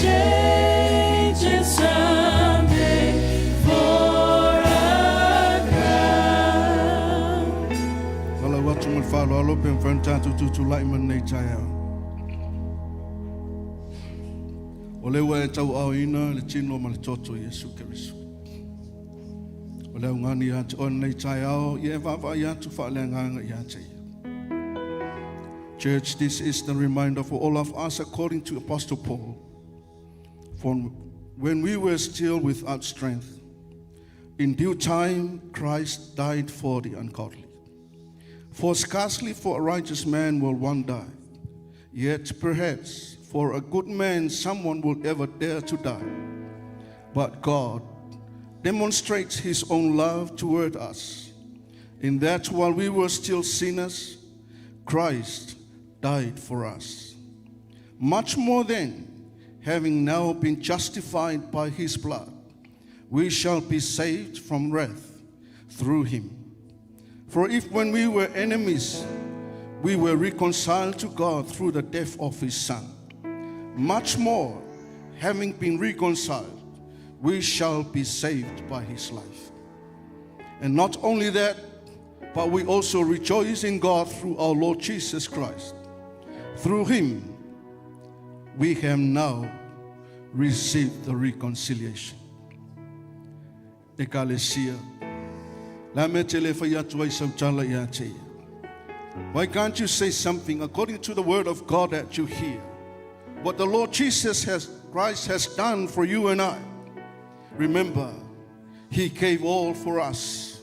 [SPEAKER 1] Exchange it someday for a crown.
[SPEAKER 2] Falau atu ma le faaaloalo pe mafai ona tatou tutulai ma lenei taeao. O lea ua e tauaaoina le tino ma le toto o Iesu Keriso. O le augani ia te oe lenei taeao, ia e vaavaai atu faaleagaga ia te ia. Church, this is the reminder for all of us according to Apostle Paul. For when we were still without strength, in due time Christ died for the ungodly. For scarcely for a righteous man will one die, yet perhaps for a good man someone will ever dare to die. But God demonstrates his own love toward us, in that while we were still sinners, Christ died for us. Much more then, having now been justified by his blood, we shall be saved from wrath through him. For if when we were enemies, we were reconciled to God through the death of his Son, much more, having been reconciled, we shall be saved by his life. And not only that, but we also rejoice in God through our Lord Jesus Christ. Through him, we have now received the reconciliation. Ekalesia, la me te le fai atu ai sau tala ia te ia. Why can't you say something according to the word of God that you hear? What the Lord Jesus has, Christ has done for you and I. Remember, He gave all for us.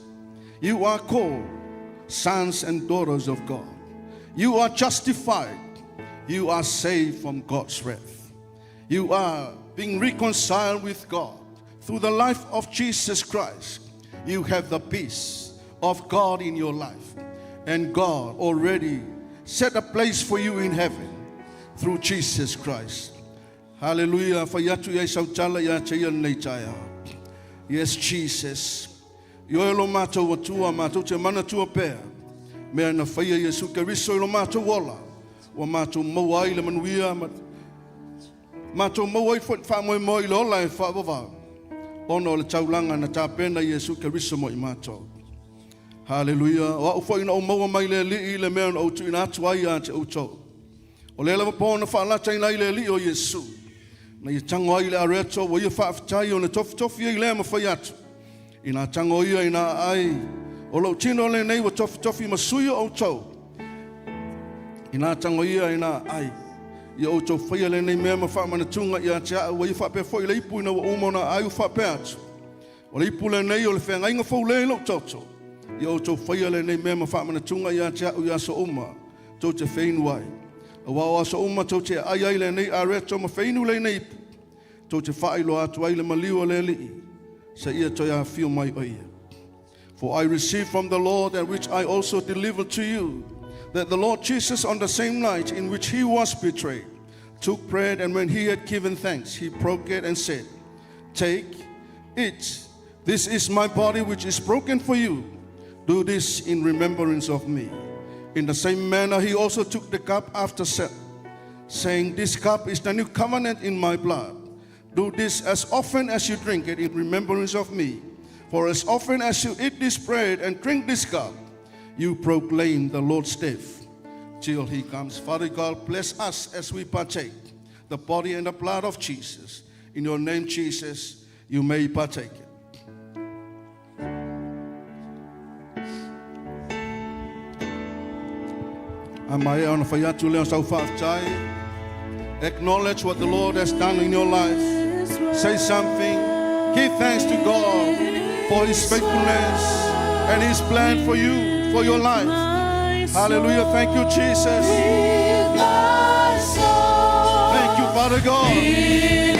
[SPEAKER 2] You are called sons and daughters of God. You are justified. You are saved from God's wrath. You are being reconciled with God through the life of Jesus Christ. You have the peace of God in your life. And God already set a place for you in heaven through Jesus Christ. Hallelujah. Fai atu ia i sau tala ia te ia nei taeao. Yes, Jesus. I oe lo mātou Atua, mātou te manatua pea. Mea na faia Iesu Keriso i lo mātou ola. Ua mātou maua ai le manuia, ma, mātou maua ai foi faamoemoe i le ola e faavavau. Ona o le taulaga na tapena Iesu Keriso mo i mātou. Hallelujah. O au foi na ou maua mai le Alii le mea na ou tuuina atu ai ia te outou. O le lava po na faalataina ai le Alii o Iesu. Na ia tago ai le areto ua ia faafetai ona tofitofi ai lea ma fai atu. Ina tago ia ina aai o lou tino lenei ua tofitofi ma sui o outou. Ina tago ia ina aai. Ia outou faia lenei mea ma faamanatuga ia te au ua ia faapea foi le ipu ina ua uma ona aai ua faapea atu. O le ipu lenei o le feagaiga fou lea i lou toto. Ia outou faia lenei mea ma faamanatuga ia te au i aso uma tou te feinu ai. Aua o aso uma tou te aai ai lenei areto ma feinu lenei ipu. Tou te faailoa atu ai le maliu o le Alii, seia toe afio mai o ia. For I received from the Lord that which I also delivered to you, that the Lord Jesus, on the same night in which he was betrayed, took bread, and when he had given thanks, he broke it and said, Take, eat. This is my body which is broken for you. Do this in remembrance of me. In the same manner, he also took the cup after saying, This cup is the new covenant in my blood. Do this as often as you drink it in remembrance of me. For as often as you eat this bread and drink this cup, you proclaim the Lord's death till he comes. Father God, bless us as we partake the body and the blood of Jesus. In your name, Jesus, you may partake it. A mai ona fai atu lea o sau faafetai. Acknowledge what the Lord has done in your life. Say something. Give thanks to God for His faithfulness and His plan for you, for your life. Hallelujah. Thank you, Jesus.
[SPEAKER 1] With my soul,
[SPEAKER 2] Thank you, Father God.
[SPEAKER 1] it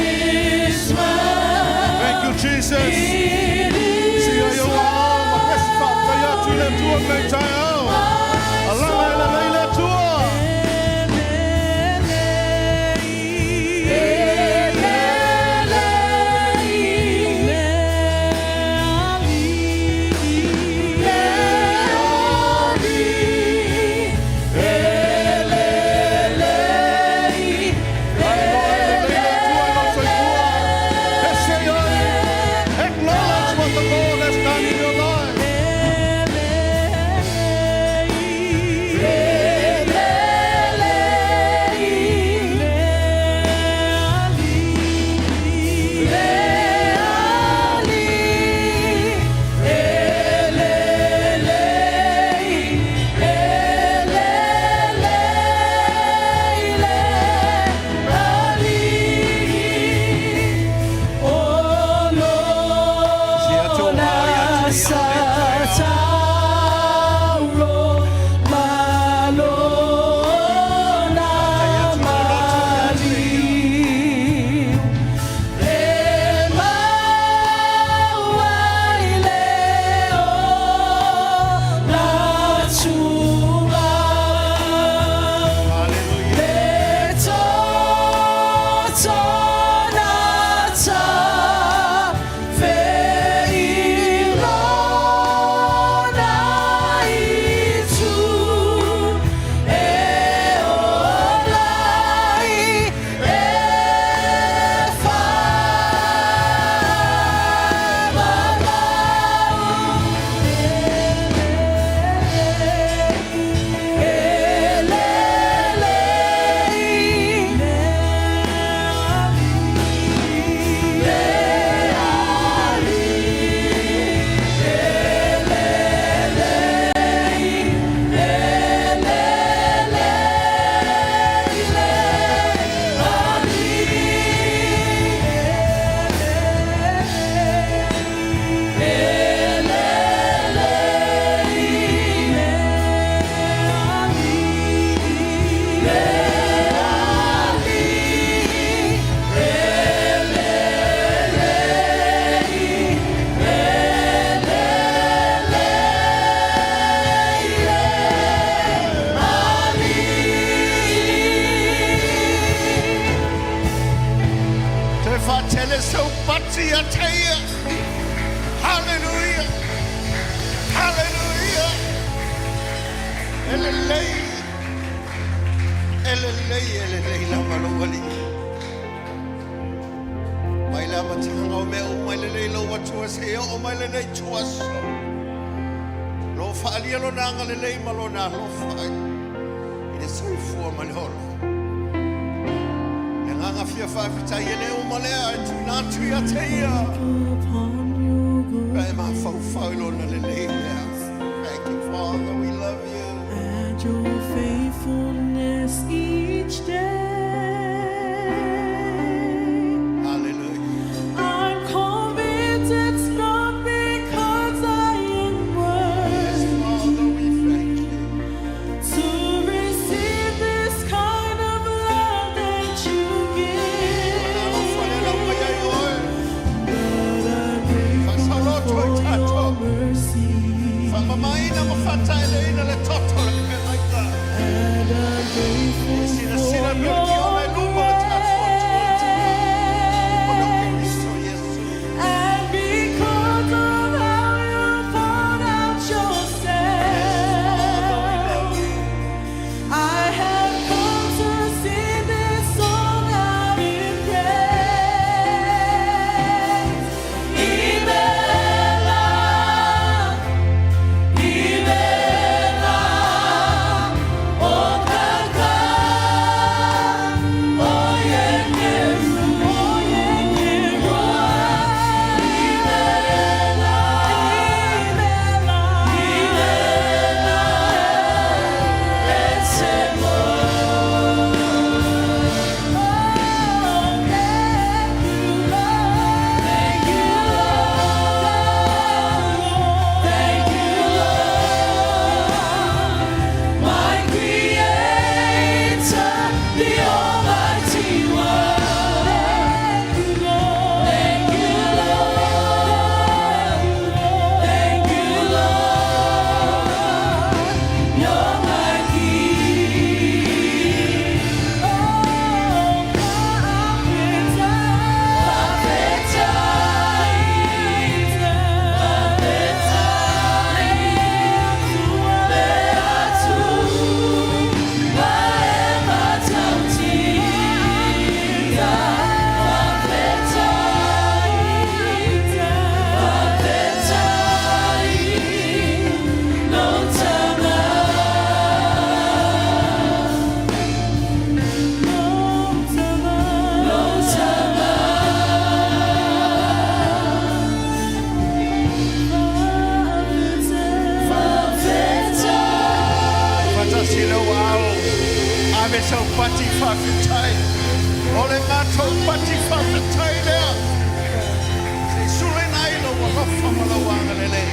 [SPEAKER 1] is well.
[SPEAKER 2] Thank you, Jesus.
[SPEAKER 1] It is
[SPEAKER 2] Si ai o ao, ma kesi faafetai atu i le Atua lenei taeao. Alaga e lelei le Atua. Ai loa e lelei le Atua.
[SPEAKER 3] Toe faatele sau pati ia te ia. Hallelujah. Hallelujah. E lelei. E lelei, e lelei lava lou Alii. Mai le amataga o mea uma e lelei lou Atua seia oo mai lenei ituaso. Lo faaalia lona agalelei ma lona alofa i le soifua ma le ola. Le agaga fia faafetai e le uma lea e tuuina atu ia te ia.
[SPEAKER 1] Upon your
[SPEAKER 3] Pe a e mafaufau i lona lelei lea. Thank you, Father, we love you.
[SPEAKER 1] And your faithfulness each day.
[SPEAKER 3] Hallelujah.
[SPEAKER 1] I'm convinced it's not because I am
[SPEAKER 3] Yes,
[SPEAKER 1] worthy
[SPEAKER 3] Father, we thank you.
[SPEAKER 1] to receive this kind of love that you
[SPEAKER 3] Alofa le lau mai ai
[SPEAKER 1] give.
[SPEAKER 3] oe.
[SPEAKER 1] But I'm grateful for your mercy.
[SPEAKER 3] Faamamaina ma faataeleina le toto le feagaiga.
[SPEAKER 1] And I'm grateful
[SPEAKER 3] Sina
[SPEAKER 1] for
[SPEAKER 3] sina
[SPEAKER 1] your
[SPEAKER 3] pele ki ona i luma o le tatou Atua. Ona o
[SPEAKER 1] grace.
[SPEAKER 3] Keriso Iesu.
[SPEAKER 1] And because of how you poured out yourself, I have come to sing this song out in praise. Imela, Imela, o kaka, o yekeru, o yekeru. Imela, Imela, Imela, esemo. Oh, thank you, Lord. Thank you, Lord. Thank you, Lord. My Creator, the Almighty One. Thank you, Lord. Thank you, Lord. Thank you, Lord. You're my King. Oh, perfect, perfect, perfect, le Atua e matautia. Faafetai, faafetai, lou tama. Lou tama, lou tama. Faafetai.
[SPEAKER 3] Faatasi lou ao. Ave sau pati faafetai. O le matou pati faafetai lea. Se i sulaina ai lou alofa ma lou agalelei.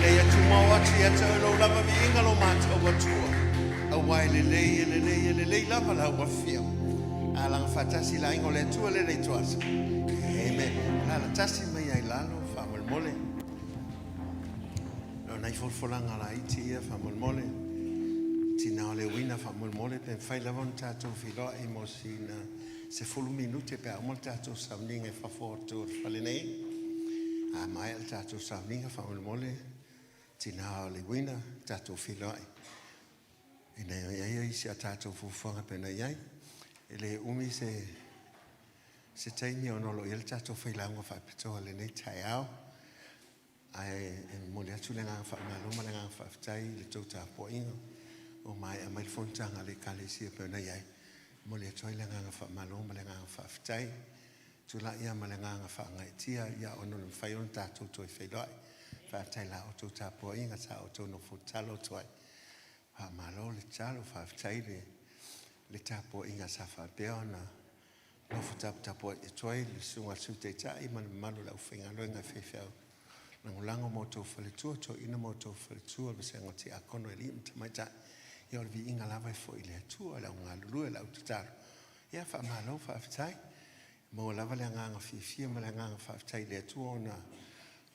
[SPEAKER 3] Le ia tumau atu ia te oe lou lava viiga lo matou Atua. Auā e lelei, e lelei, e lelei lava lau afio. Alaga faatasi le aiga o le Atua lenei ituaso. Amen. Alalatasi mai ai lalo faamolemole. O nai folafolaga laiti ia faamolemole. Tina o le uina faamolemole pe mafai lava ona tatou feiloai mo sina 10 minute pe a uma le tatou sauniga i fafo atu o le fale nei. A maea le tatou sauniga faamolemole. Tina o le uina tatou feiloai. Ina ia i ai si a tatou fuafuaga pe na i ai. E le umi se taimi ona o lo o i ai le tatou failauga faapitoa lenei taeao. Ae e momoli atu le agaga faamalo ma le agaga faafetai i le tou tapuaiga. Ua maea mai le fonotaga a le Ekalesia pe ona i ai. Momoli atu ai le agaga faamalo ma le agaga faafetai. Tulai ia ma le agaga faagaeetia ia ona le mafai ona tatou toe feiloai. Faafetai la outou tapuaiga sa outou nofo tatalo atu ai. Faamalo le tatalo, faafetai le tapuaiga sa faapea ona nofo taputapuai atu ai le susuga i le Sui Taitai ma le mamalu o le aufaigaluega e faifeau lagolago ma outou faletua, toeaiina ma outou faletua, le vasega o tiakono e alii ma tamaitai. Ia o le viiga lava e foi i le Atua, le au galulue, le au tatalo. Ia faamalo, faafetai. Maua lava le agaga fiafia ma le agaga faafetai i le Atua ona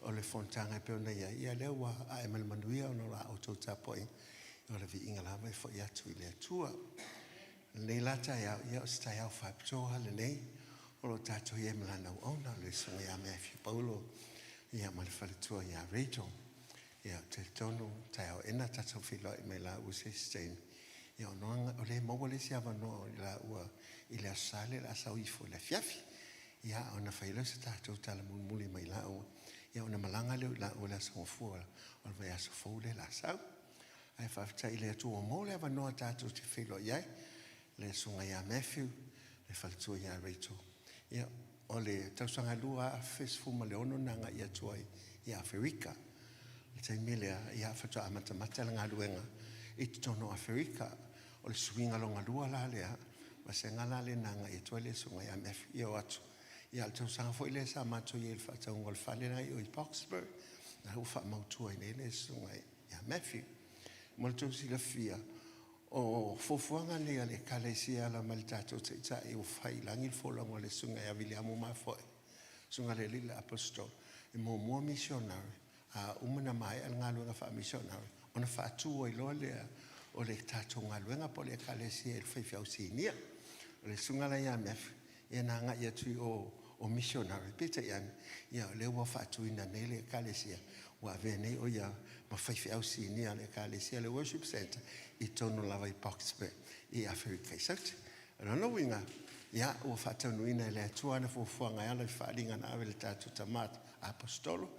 [SPEAKER 3] o le fonotaga e pei ona i ai. Ia lea ua ae ma le manuia ona o la outou tapuaiga. O le viiga lava e foi atu i le Atua. Lenei la taeao, ia o se taeao faapitoa lenei.
[SPEAKER 4] O lo o tatou i ai ma lana auauna, le Susuga ia Matthew Paulo, ia ma le faletua ia Rachel. Ia, ou te talitonu taeao ena tatou feiloai mai laua se isi taimi. Ia ona o lea e maua le isi avanoa o i laua i le Aso Sa lea o le a sau ifo i le afiafi. Ia ona fai lea o se tatou tala mulimuli mai laua. Ia ona malaga lea o i laua i le Aso Gafua o le vaiaso fou lea o le a sau. Ae faafetai i le Atua ua maua le avanoa tatou te feiloai ai le Susuga ia Matthew, le faletua ia Rachel. Ia, o le tausaga 2016 na agai atu ai i Aferika. Le taimi lea, ia faatoa amatamata le galuega i totonu o Aferika. O le suiga lona lua la lea, vasega la lea na agai atu ai le Susuga ia Matthew ia o atu. Ia o le tausaga foi lea sa matou i ai i le faatauga o le fale la i o i Boksburg, na ua faamautu ai nei le Susuga ia Matthew. Mo le tou silafia, o fuafuaga nei a le Ekalesia e ala mai le tatou Taitai ua fai i lagi le folauga o le Susuga ia Viliamu Mafoe, Susuga i le Alii le Aposetolo, e muamua missionary, a uma na maea le galuega faamisionare, ona faatu ai loa lea o le tatou galuega po o le Ekalesia i le faifeau sinia. O le Susuga la ia Matthew, ia na agai atu i o o missionary, peitai ane, ia o lea ua faatuina nei le Ekalesia, ua avea nei o ia ma faifeau sinia a le Ekalesia, le Worship Center, i totonu lava i Boksburg i Aferika i Saute. O lona uiga, ia ua faataunuuina e le Atua ana fuafuaga e ala i faaaliga na ave i le tatou tama Aposetolo,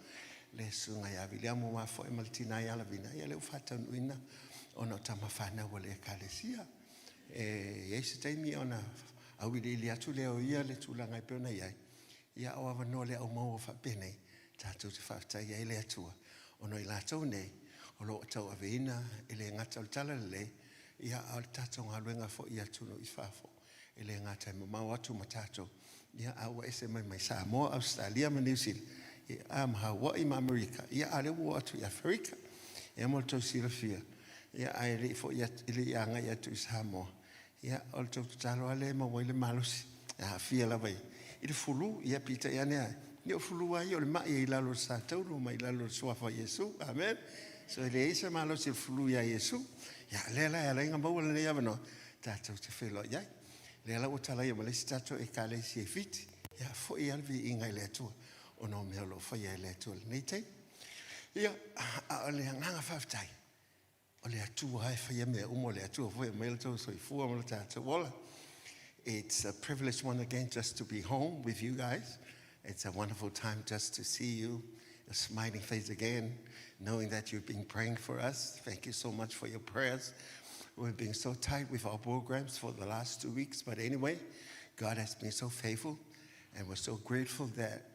[SPEAKER 4] le Susuga ia Viliamu Mafoe ma le tina ia Lavina, ia lea ua faataunuuina ona o tama fanau a le Ekalesia. E i ai se taimi ona auiliili atu lea o ia le tulaga e pei ona i ai, ia o avanoa le aumaua faapenei, tatou te faafetai ai le Atua, ona o i latou nei, o lo o tauaveina e le gata o le Talalelei, ia a o le tatou galuega foi i atunuu i fafo. E le gata e mamao atu ma tatou, ia a ua ese mai Samoa, Ausetalia ma Niu Sila, ia ma Hawaii ma Amerika, ia a o lea ua oo atu i Aferika. Ia mo le tou silafia, ia ae le i foi atu, e le i agai atu i Samoa, ia o le tou tatalo lava lea e maua ai le malosi, e aafia lava i le fulu, ia peitai ane lava, ia o fulu lava ia o le mai e i lalo o le sa taulu ma i lalo o le suafa o Iesu. Amen. So e leai se malosi o le fulu ia Iesu. Ia lea la e ala ai ona maua lenei avanoa, tatou te feiloai ai. Lea la ua talaia ma le isi tatou Ekalesia i Fiti, ia foi lava le viiga i le Atua ona o mea o lo o faia e le Atua i lenei taimi. Ia, a o le agaga faafetai, o le Atua lava e faia mea uma, o le Atua foi e aumai lo outou soifua ma lo tatou ola. It's a privilege once again just to be home with you guys. It's a wonderful time just to see you, a smiling face again, knowing that you've been praying for us. Thank you so much for your prayers. We've been so tight with our programs for the last 2 weeks, but anyway, God has been so faithful, and we're so grateful that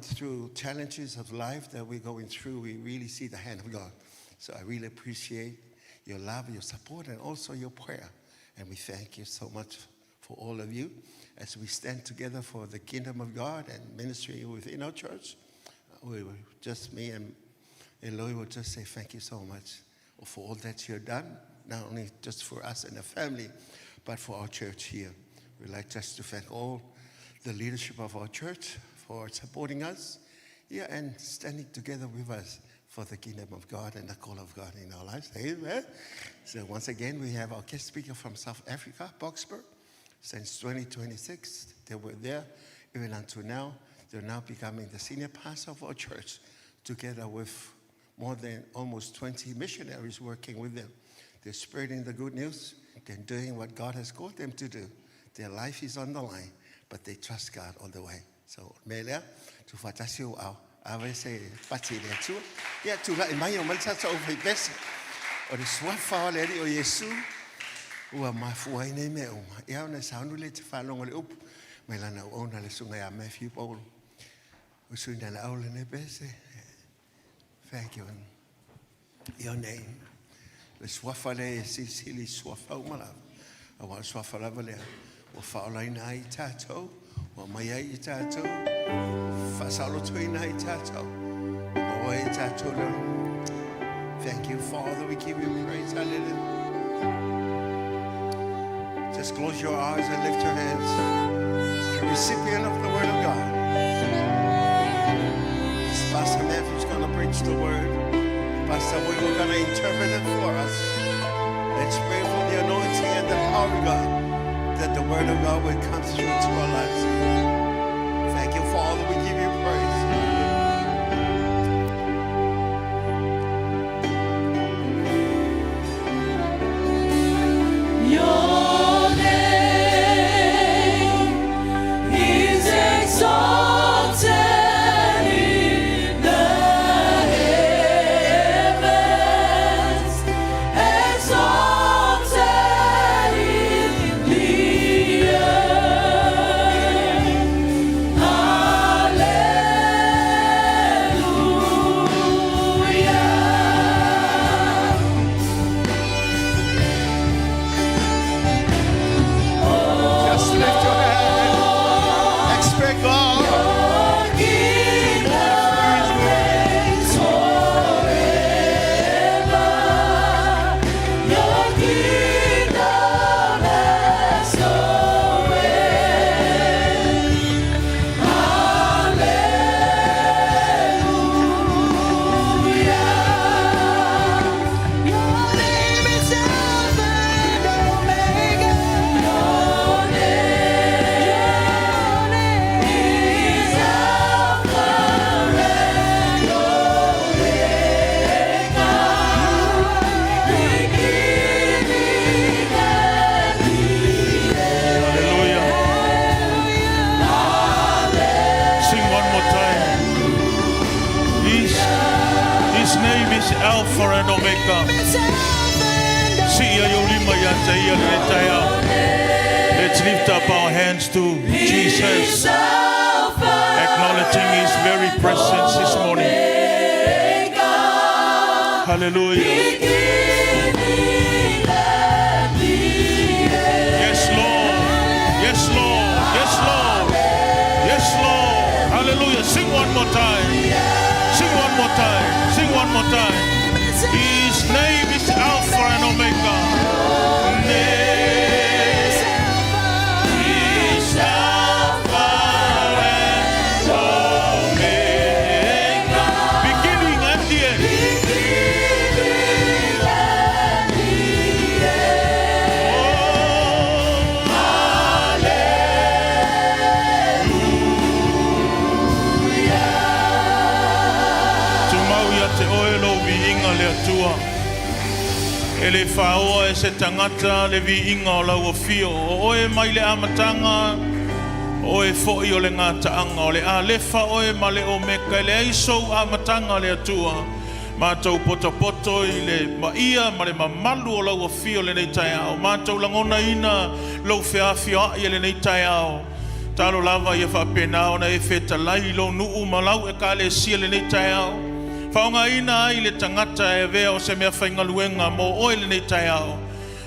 [SPEAKER 4] through challenges of life that we're going through, we really see the hand of God. So I really appreciate your love, your support, and also your prayer. And we thank you so much for all of you as we stand together for the kingdom of God and ministry within our church. We were just me and Eloi will just say thank you so much for all that you've done, not only just for us and the family, but for our church here. We'd like just to thank all the leadership of our church for supporting us, yeah, and standing together with us for the kingdom of God and the call of God in our lives. Amen. So once again, we have our guest speaker from South Africa, Boksburg. Since 2026, they were there even until now. They're now becoming the senior pastor of our church, together with more than almost 20 missionaries working with them. They're spreading the good news. They're doing what God has called them to do. Their life is on the line, but they trust God all the way. So, me lea, tuufaatasi ou aao, ave se pati i le Atua. Ia, tulai mai o mai le tatou fai pese. O le suafa o le Alii o Iesu, ua mafua ai nei mea uma. Ia, ona saunu le te faalogo le upu, mai lana auauna le Susuga ia Matthew Paulo. O sui na au lenei pese. Thank you. In your name. Le suafa lea e silisili suafa uma lava. Auā o le suafa lava lea. Ua faaolaina ai i tatou. Ua mai ai i tatou. Faasaolotoina ai i tatou. Maua ai i tatou le. Thank you, Father. We give you praise. Hallelujah. Just close your eyes and lift your hands. The recipient of the word of God. This Pastor Matthew's going to preach the word. Pastor Will is going to interpret it for us. Let's pray for the anointing and the power of God. that the word of God will come through to our lives. Thank you, Father. We give you praise.
[SPEAKER 1] Your name is exalted in the heavens, exalted in the earth. Hallelujah.
[SPEAKER 3] Just lift your hand. Expect God.
[SPEAKER 1] Your kingdom reigns forever. Your kingdom has no end. Hallelujah. Your name is Alpha and Omega. Your name is Alpha and Omega. Beginning and the
[SPEAKER 5] Hallelujah. Sing one more time. His, his name is Alpha and Omega. Siia yo lima ia te ia le taia. Let's lift up our hands to Jesus, acknowledging His very presence this morning. Hallelujah.
[SPEAKER 1] Beginning and the end.
[SPEAKER 5] Yes, Lord. Yes, Lord. Yes, Lord. Yes, Lord. Hallelujah. Sing one more time. Sing one more time. Sing one more time. His name is Alpha and Omega. Name is Alpha and Omega. Beginning and the end.
[SPEAKER 1] Beginning and the end.
[SPEAKER 5] Oh, Tumau ia te oe lo viiga le Atua. E le whaoa e se tangata le viiga o lau afio. O oe mai le amataga, o oe fo'i o le gata'aga. O le Alefa oe ma le Omeka. E leai sou amataga le Atua. Matou potopoto i le maia ma le mamalu o lau afio lenei taeao. Matou lagonaina lou feafioa'i e lenei taeao. Talo lava ia faapena ona e fetalai i lou nuu ma lau ekalesia lenei taeao. Faaaogaina ai le tagata e avea o se meafaigaluega mo oe lenei taeao.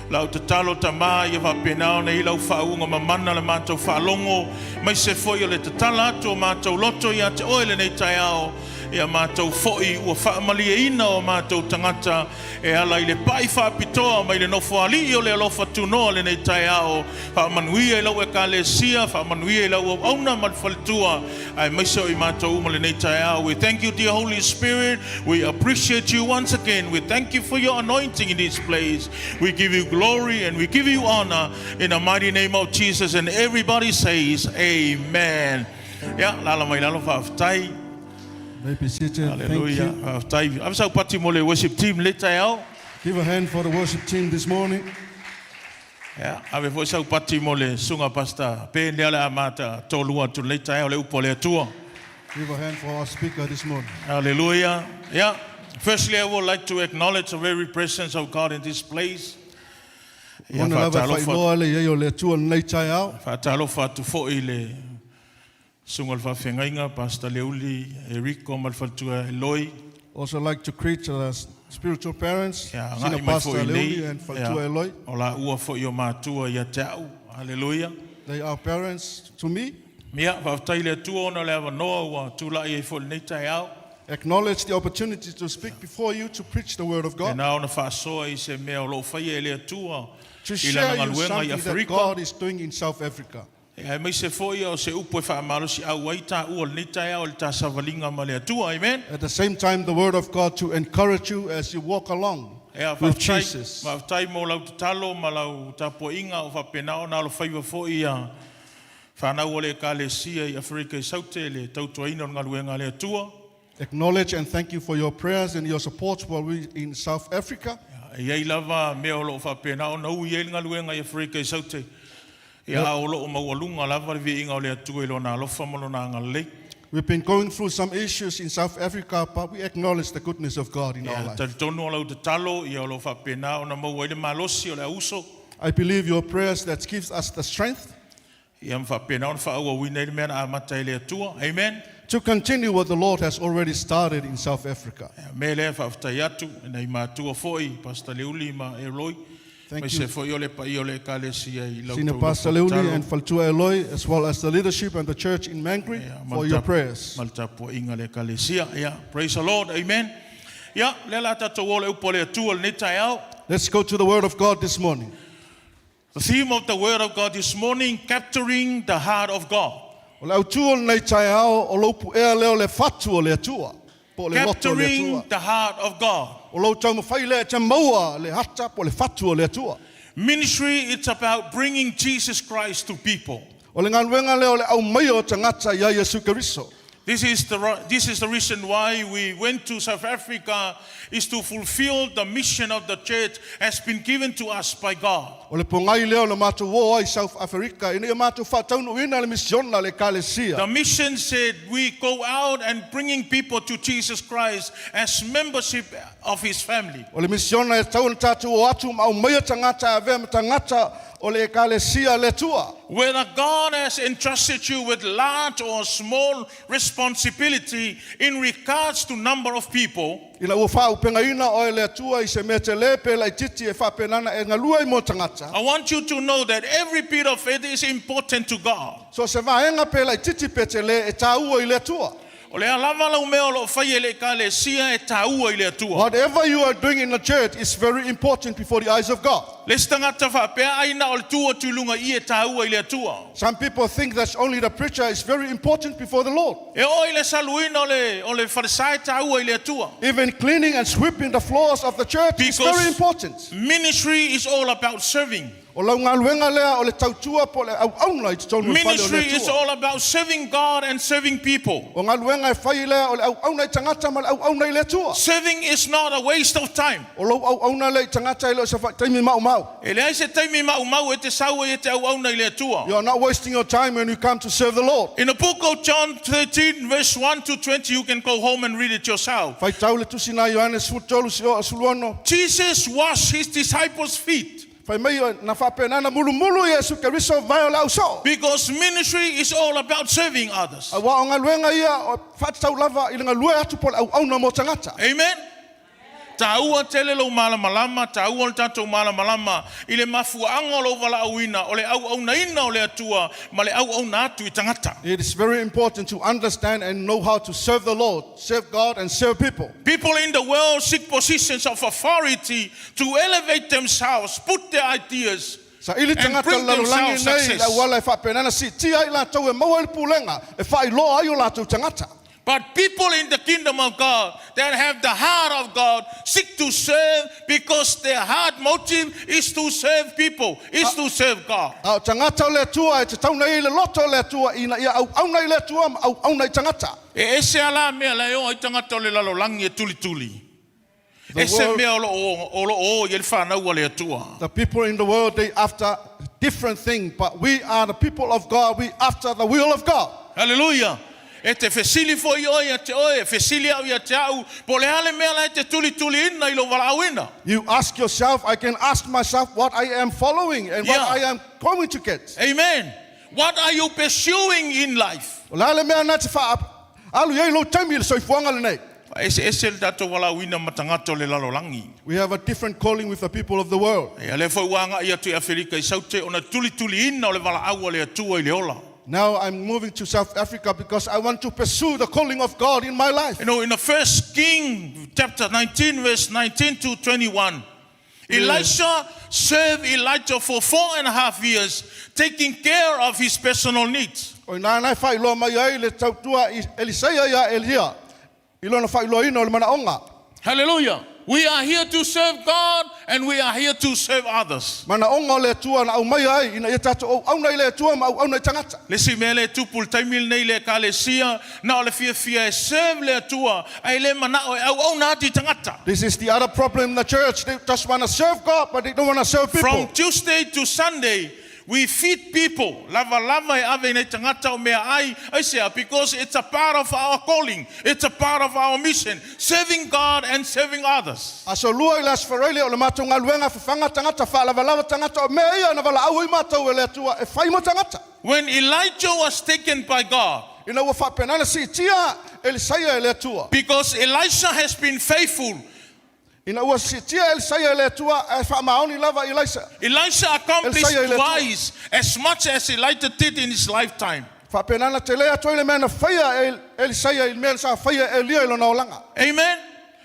[SPEAKER 5] Lau tatalo Tamā ia faapena ona i lau faauuga mamana le matou faalogo aemaise foi o le tatala atu o matou loto ia te oe lenei taeao. Ia matou foi ua faamalieina o matou tagata e ala i le pai faapitoa mai le Nofoalii o le alofa tunoa lenei taeao. Faamanuia i lau ekalesia, faamanuia i lau auauna ma le faletua, aemaise o i matou uma lenei taeao. We thank you, dear Holy Spirit. We appreciate you once again. We thank you for your anointing in this place. We give you glory and we give you honor in the mighty name of Jesus. And everybody says, Amen. Yeah, lala mai lalo faafetai.
[SPEAKER 2] May be seated. Thank
[SPEAKER 5] Hallelujah.
[SPEAKER 2] you.
[SPEAKER 5] Faafetai. Ave sau pati mo le worship team le taeao.
[SPEAKER 2] Give a hand for the worship team this morning.
[SPEAKER 5] Yeah, ave foi sau pati mo le susuga pastor. Pe lea le amata tolua atu le taeao le upu o le Atua.
[SPEAKER 2] Give a hand for our speaker this morning.
[SPEAKER 5] Hallelujah. Yeah. Firstly, I would like to acknowledge the very presence of God in this place. Ia,
[SPEAKER 2] Ona lava
[SPEAKER 5] faatalofa
[SPEAKER 2] faailoa le i ai o le Atua lenei taeao.
[SPEAKER 5] faatalofa atu foi i le susuga le faafeagaiga, Pastor Leuli, Eriko ma le faletua Eloi.
[SPEAKER 2] Also like to greet the spiritual parents,
[SPEAKER 5] Ia,
[SPEAKER 2] Sina
[SPEAKER 5] agai mai
[SPEAKER 2] Pastor
[SPEAKER 5] foi
[SPEAKER 2] Leuli
[SPEAKER 5] nei.
[SPEAKER 2] and Faletua
[SPEAKER 5] Ia,
[SPEAKER 2] Eloi.
[SPEAKER 5] o laua foi o matua ia te au. Hallelujah.
[SPEAKER 2] They are parents to me.
[SPEAKER 5] Ia, faafetai le Atua ona le avanoa ua tula'i ai foi lenei taeao.
[SPEAKER 2] Acknowledge the opportunity to speak before you to preach the word of
[SPEAKER 5] E
[SPEAKER 2] God.
[SPEAKER 5] na ona faasoa i se mea o loo faia e le Atua
[SPEAKER 2] To
[SPEAKER 5] i
[SPEAKER 2] share
[SPEAKER 5] lana
[SPEAKER 2] you
[SPEAKER 5] galuega i
[SPEAKER 2] something that
[SPEAKER 5] Aferika.
[SPEAKER 2] God is doing in South Africa.
[SPEAKER 5] E aemaise foi o se upu e faamalosiau ai taua lenei taeao i le tasavaliga ma le Atua. Amen.
[SPEAKER 2] At the same time, the word of God to encourage you as you walk along.
[SPEAKER 5] Ia,
[SPEAKER 2] with
[SPEAKER 5] faafetai,
[SPEAKER 2] Jesus.
[SPEAKER 5] Faafetai mo lau tatalo ma lau tapuaiga o faapena ona alofaiva foi ia fanau o le Ekalesia i Aferika i Saute le tautuaina o le galuega a le Atua.
[SPEAKER 2] Acknowledge and thank you for your prayers and your support while we in South Africa.
[SPEAKER 5] Ia, e i ai lava mea o loo faapena ona ui ai le galuega i Aferika i Saute. Ia, a o loo maualuga lava le viiga o le Atua i lona alofa ma lona agalelei.
[SPEAKER 2] We've been going through some issues in South Africa, but we acknowledge the goodness of God in our
[SPEAKER 5] Ia,
[SPEAKER 2] life.
[SPEAKER 5] talitonu o lau tatalo, ia o loo faapena ona maua ai le malosi o le auso.
[SPEAKER 2] I believe your prayers that gives us the strength
[SPEAKER 5] Ia ma faapena ona faaauauina ai le mea na amata e le Atua. Amen.
[SPEAKER 2] to continue what the Lord has already started in South Africa.
[SPEAKER 5] Ia, me lea faafetai atu i nai matua foi, Pastor Leuli ma Eloi.
[SPEAKER 2] Thank
[SPEAKER 5] Mai
[SPEAKER 2] you.
[SPEAKER 5] se foi o le paia o le Ekalesia i lau
[SPEAKER 2] Senior
[SPEAKER 5] tau
[SPEAKER 2] Pastor
[SPEAKER 5] lofo
[SPEAKER 2] Leuli
[SPEAKER 5] tatalo.
[SPEAKER 2] and Faltua Eloi, as well as the leadership and the church in Mangri,
[SPEAKER 5] Ia, ma
[SPEAKER 2] for
[SPEAKER 5] le
[SPEAKER 2] your
[SPEAKER 5] tap-
[SPEAKER 2] prayers.
[SPEAKER 5] Ma le tapuaiga le Ekalesia. Ia, praise the Lord. Amen. Ia, lea la tatou o le upu a le Atua lenei taeao.
[SPEAKER 2] Let's go to the Word of God this morning.
[SPEAKER 5] The theme of the Word of God this morning, capturing the heart of God.
[SPEAKER 2] O le autu o lenei taeao o lou puea lea o le fatu o le Atua. Po o le loto o le
[SPEAKER 5] Capturing
[SPEAKER 2] Atua.
[SPEAKER 5] the heart of God.
[SPEAKER 2] O lou taumawhai lea e te maua le hata po o le fatu o le Atua.
[SPEAKER 5] Ministry, it's about bringing Jesus Christ to people.
[SPEAKER 2] O le galuega lea o le aumaia o tagata ia Iesu Keriso.
[SPEAKER 5] This is the reason why we went to South Africa, is to fulfill the mission of the church has been given to us by God.
[SPEAKER 2] O le pogai lea o le matou o ai South Africa ina ia matou faataunuuina le misiona le Ekalesia.
[SPEAKER 5] The mission said we go out and bringing people to Jesus Christ as membership of his family.
[SPEAKER 2] O le misiona e tatau ona tatou o atu ma aumaia tagata e avea ma tagata o le Ekalesia a le Atua.
[SPEAKER 5] Whether God has entrusted you with large or small responsibility in regards to number of people,
[SPEAKER 2] Ina ua faaupegaina oe le Atua i se mea telē pe laitiiti e faapenana e galue ai mo tagata.
[SPEAKER 5] I want you to know that every bit of it is important to God.
[SPEAKER 2] So se vaega pe laitiiti pe telē e tāua i le Atua.
[SPEAKER 5] O le a lava lau mea o loo fai e le Ekalesia e tāua i le Atua.
[SPEAKER 2] Whatever you are doing in the church is very important before the eyes of God.
[SPEAKER 5] Le isi tagata faapea ai na o le tu atu i luga i e tāua i le Atua.
[SPEAKER 2] Some people think that only the preacher is very important before the Lord.
[SPEAKER 5] E oo i le saluina o le falesa e tāua i le Atua.
[SPEAKER 2] Even cleaning and sweeping the floors of the church is
[SPEAKER 5] Because
[SPEAKER 2] very important.
[SPEAKER 5] Ministry is all about serving.
[SPEAKER 2] O lau galuega lea o le tautua po o le auauna i totonu o le fale o le
[SPEAKER 5] Ministry is
[SPEAKER 2] Atua.
[SPEAKER 5] all about serving God and serving people.
[SPEAKER 2] O galuega e fai lea o le auauna i tagata ma le auauna i le Atua.
[SPEAKER 5] Serving is not a waste of time.
[SPEAKER 2] O lou auauna lea i tagata e le o se faataimi maumau.
[SPEAKER 5] E leai se taimi maumau e te sau ai e te auauna i le Atua.
[SPEAKER 2] You are not wasting your time when you come to serve the Lord.
[SPEAKER 5] In the book of John 13, verse 1 to 20, you can go home and read it yourself.
[SPEAKER 2] Faitau le tusi na Ioane 13 seia 16.
[SPEAKER 5] Jesus washed his disciples' feet
[SPEAKER 2] Fai mai na faapenana mulumulu Iesu Keriso vae o le ausoo.
[SPEAKER 5] because ministry is all about serving others.
[SPEAKER 2] Auā o galuega ia o faatatau lava i le galue atu po o le auauna mo tagata.
[SPEAKER 5] Amen. Tāua tele lou malamalama, tāua le tatou malamalama i le mafuaaga o lou valaauina, o le auaunaina o le Atua ma le auauna atu i tagata.
[SPEAKER 2] It is very important to understand and know how to serve the Lord, serve God and serve people.
[SPEAKER 5] People in the world seek positions of authority to elevate themselves, put their ideas,
[SPEAKER 2] Saili
[SPEAKER 5] and
[SPEAKER 2] tagata
[SPEAKER 5] bring
[SPEAKER 2] o le lalolagi
[SPEAKER 5] themselves
[SPEAKER 2] nei
[SPEAKER 5] success.
[SPEAKER 2] le auala e faapenana siitia ai latou e maua ai le pulega e faailoa ai o latou tagata.
[SPEAKER 5] But people in the kingdom of God that have the heart of God seek to serve because their heart motive is to serve people, is to serve God.
[SPEAKER 2] A o tagata o le Atua e tatau ona i ai le loto o le Atua ina ia auauna i le Atua ma auauna i tagata.
[SPEAKER 5] E ese ala mea la e o ai tagata o le lalolagi e tulituli.
[SPEAKER 2] The
[SPEAKER 5] Ese
[SPEAKER 2] world-
[SPEAKER 5] mea o lo o i le whanau a le Atua.
[SPEAKER 2] The people in the world, they after different thing, but we are the people of God. We after the will of God.
[SPEAKER 5] Hallelujah. E te fesili foi oe ia te oe, fesili au ia te au, po le ale mea la e te tulituli ina i lo valaauina.
[SPEAKER 2] You ask yourself, I can ask myself what I am following and what I am going to get.
[SPEAKER 5] Amen. What are you pursuing in life?
[SPEAKER 2] O le a le mea na te wha alu i ai lou taimi i le soifuaga lenei.
[SPEAKER 5] Ese ese le tatou valaauina ma tagata o le lalolagi.
[SPEAKER 2] We have a different calling with the people of the world.
[SPEAKER 5] Ia lea foi ua agai atu i Aferika i Saute ona tulituliina o le valaau a le Atua i le ola.
[SPEAKER 2] Now I'm moving to South Africa because I want to pursue the calling of God in my life.
[SPEAKER 5] In the First King chapter 19 verse 19 to 21, Elisha served Elijah for 4.5 years, taking care of his personal needs.
[SPEAKER 2] O ina nai faailoa mai ai le tautua i Eliseia ia Elia i lona faailoaina o le manaoga.
[SPEAKER 5] Hallelujah. We are here to serve God and we are here to serve others.
[SPEAKER 2] Manaʻoga o le Atua na aumaia ai ina ia tatou auauna i le Atua ma auauna i tagata.
[SPEAKER 5] Le isi mea lea e tupu i le taimi lenei i le Ekalesia, na o le fiafia e serve le Atua ae le manao e auauna atu i tagata.
[SPEAKER 2] This is the other problem in the church. They just want to serve God, but they don't want to serve
[SPEAKER 5] From
[SPEAKER 2] people.
[SPEAKER 5] Tuesday to Sunday, we feed people. Lava lava e ave i nei tagata o mea ai. Aisea? Because it's a part of our calling. It's a part of our mission. Serving God and serving others.
[SPEAKER 2] Aso Lua i le Aso Faraile o le matou galuega fafaga tagata, faalavalava tagata, o mea ia na valaau ai matou e le Atua e fai mo tagata.
[SPEAKER 5] When Elijah was taken by God,
[SPEAKER 2] Ina ua faapena ona siitia Elisaia e le Atua.
[SPEAKER 5] because Elisha has been faithful,
[SPEAKER 2] Ina ua siitia Elisaia e le Atua, ae faamaoni lava Elaisa.
[SPEAKER 5] Elisha accomplished
[SPEAKER 2] Elisaia i le Atua.
[SPEAKER 5] twice as much as Elijah did in his lifetime.
[SPEAKER 2] Faapena ona tele atu ai le mea na faia e Elisaia i le mea sa faia e Elia i lona olaga.
[SPEAKER 5] Amen.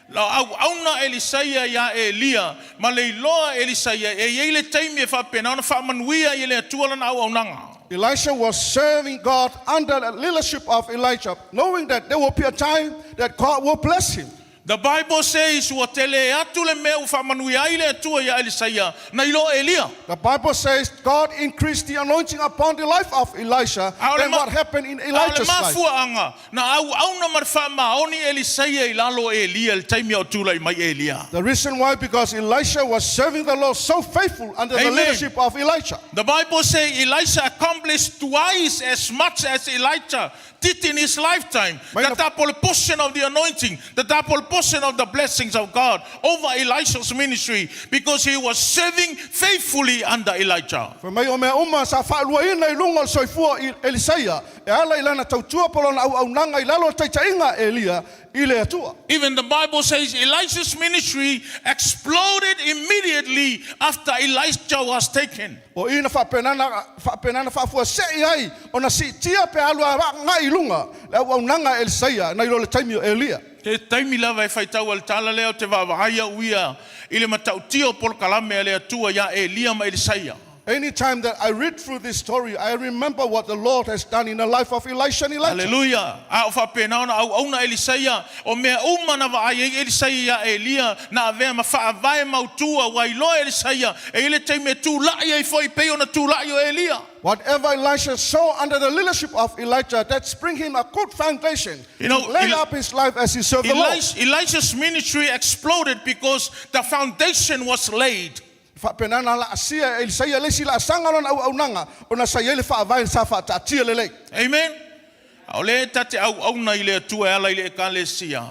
[SPEAKER 5] Na auauna Elisaia iā Elia, ma le iloa Elisaia e i ai le taimi e faapena ona faamanuia ai e le Atua lana auaunaga.
[SPEAKER 2] Elisha was serving God under the leadership of Elijah, knowing that there will be a time that God will bless him.
[SPEAKER 5] The Bible says ua tele atu le mea ua faamanuia ai le Atua iā Elisaia nai lo Elia.
[SPEAKER 2] The Bible says God increased the anointing upon the life of Elisha
[SPEAKER 5] A o le
[SPEAKER 2] than
[SPEAKER 5] ma-
[SPEAKER 2] what happened in
[SPEAKER 5] A o le
[SPEAKER 2] Elijah's life.
[SPEAKER 5] mafuaaga, na auauna ma le faamaoni Elisaia i lalo o Elia i le taimi a o tulai mai Elia.
[SPEAKER 2] The reason why, because Elisha was serving the Lord so faithful under the
[SPEAKER 5] Amen.
[SPEAKER 2] leadership of Elijah.
[SPEAKER 5] The Bible says Elisha accomplished twice as much as Elijah did in his lifetime.
[SPEAKER 2] Mai
[SPEAKER 5] The
[SPEAKER 2] na-
[SPEAKER 5] double portion of the anointing, the double portion of the blessings of God over Elisha's ministry because he was serving faithfully under Elijah.
[SPEAKER 2] Fai mai o mea uma sa faaluaina i luga o le soifua i Elisaia e ala i lana tautua po o lona auaunaga i lalo o le taitaiga a Elia i le Atua.
[SPEAKER 5] Even the Bible says Elisha's ministry exploded immediately after Elijah was taken.
[SPEAKER 2] O i na faapena ona, faapena ona faafuasei ai ona siitia pe alu agai i luga le auaunaga a Elisaia nai lo le taimi o Elia.
[SPEAKER 5] Te taimi lava e faitau ai le tala lea, ou te vaavaai au ia i le matautia o polokalame a le Atua iā Elia ma Elisaia.
[SPEAKER 2] Anytime that I read through this story, I remember what the Lord has done in the life of Elisha and Elijah.
[SPEAKER 5] Aleluia! A o faapena ona auauna Elisaia, o mea uma na vaai ai Elisaia iā Elia, na avea ma faavae mautū, a ua iloa Elisaia, e i ai le taimi e tula'i ai foi pei ona tula'i o Elia.
[SPEAKER 2] Whatever Elisha saw under the leadership of Elijah, that bring him a good foundation
[SPEAKER 5] You know,
[SPEAKER 2] to lay
[SPEAKER 5] El-
[SPEAKER 2] up his life as he served the Lord.
[SPEAKER 5] Elisha's ministry exploded because the foundation was laid.
[SPEAKER 2] Faapena ona laasia e Elisaia le isi laasaga o lona auaunaga ona sa i ai le faavae sa faataatia lelei.
[SPEAKER 5] Amen. A o lea e ta te auauna i le Atua e ala i le Ekalesia,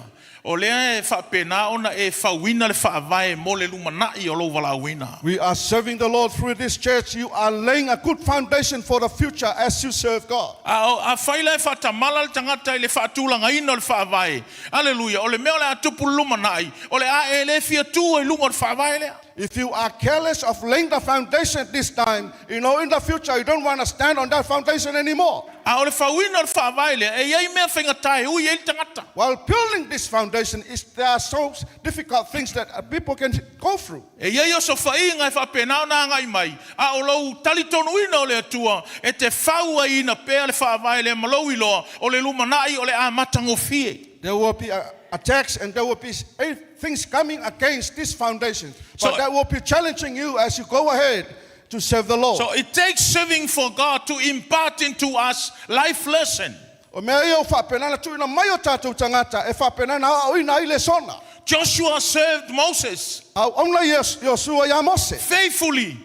[SPEAKER 5] o lea e faapena ona e fauina le faavae mo le lumanai o lou valaauina.
[SPEAKER 2] We are serving the Lord through this church. You are laying a good foundation for the future as you serve God.
[SPEAKER 5] A o, afai la e faatamala le tagata i le faatulagaina o le faavae, aleluia, o le mea o le a tupu i le lumanai, o le a e le fia tu ai i luga o le faavae lea.
[SPEAKER 2] If you are careless of laying the foundation this time, you know, in the future, you don't want to stand on that foundation anymore.
[SPEAKER 5] A o le fauina o le faavae lea, e i ai mea faigata e ui ai le tagata.
[SPEAKER 2] While building this foundation, is, there are so difficult things that people can go through.
[SPEAKER 5] E i ai osofaiga e faapena ona agai mai, a o lou talitonuina o le Atua e te fau ai ina pea le faavae lea ma lou iloa o le lumanai o le a matagofie.
[SPEAKER 2] There will be attacks and there will be things coming against this foundation. But
[SPEAKER 5] So-
[SPEAKER 2] that will be challenging you as you go ahead to serve the Lord.
[SPEAKER 5] So it takes serving for God to impart into us life lesson.
[SPEAKER 2] O mea ia o faapena ona tuuina mai o tatou tagata e faapena ona aoaoina ai lesona.
[SPEAKER 5] Joshua served Moses
[SPEAKER 2] Auauna Iosua iā Mose.
[SPEAKER 5] faithfully,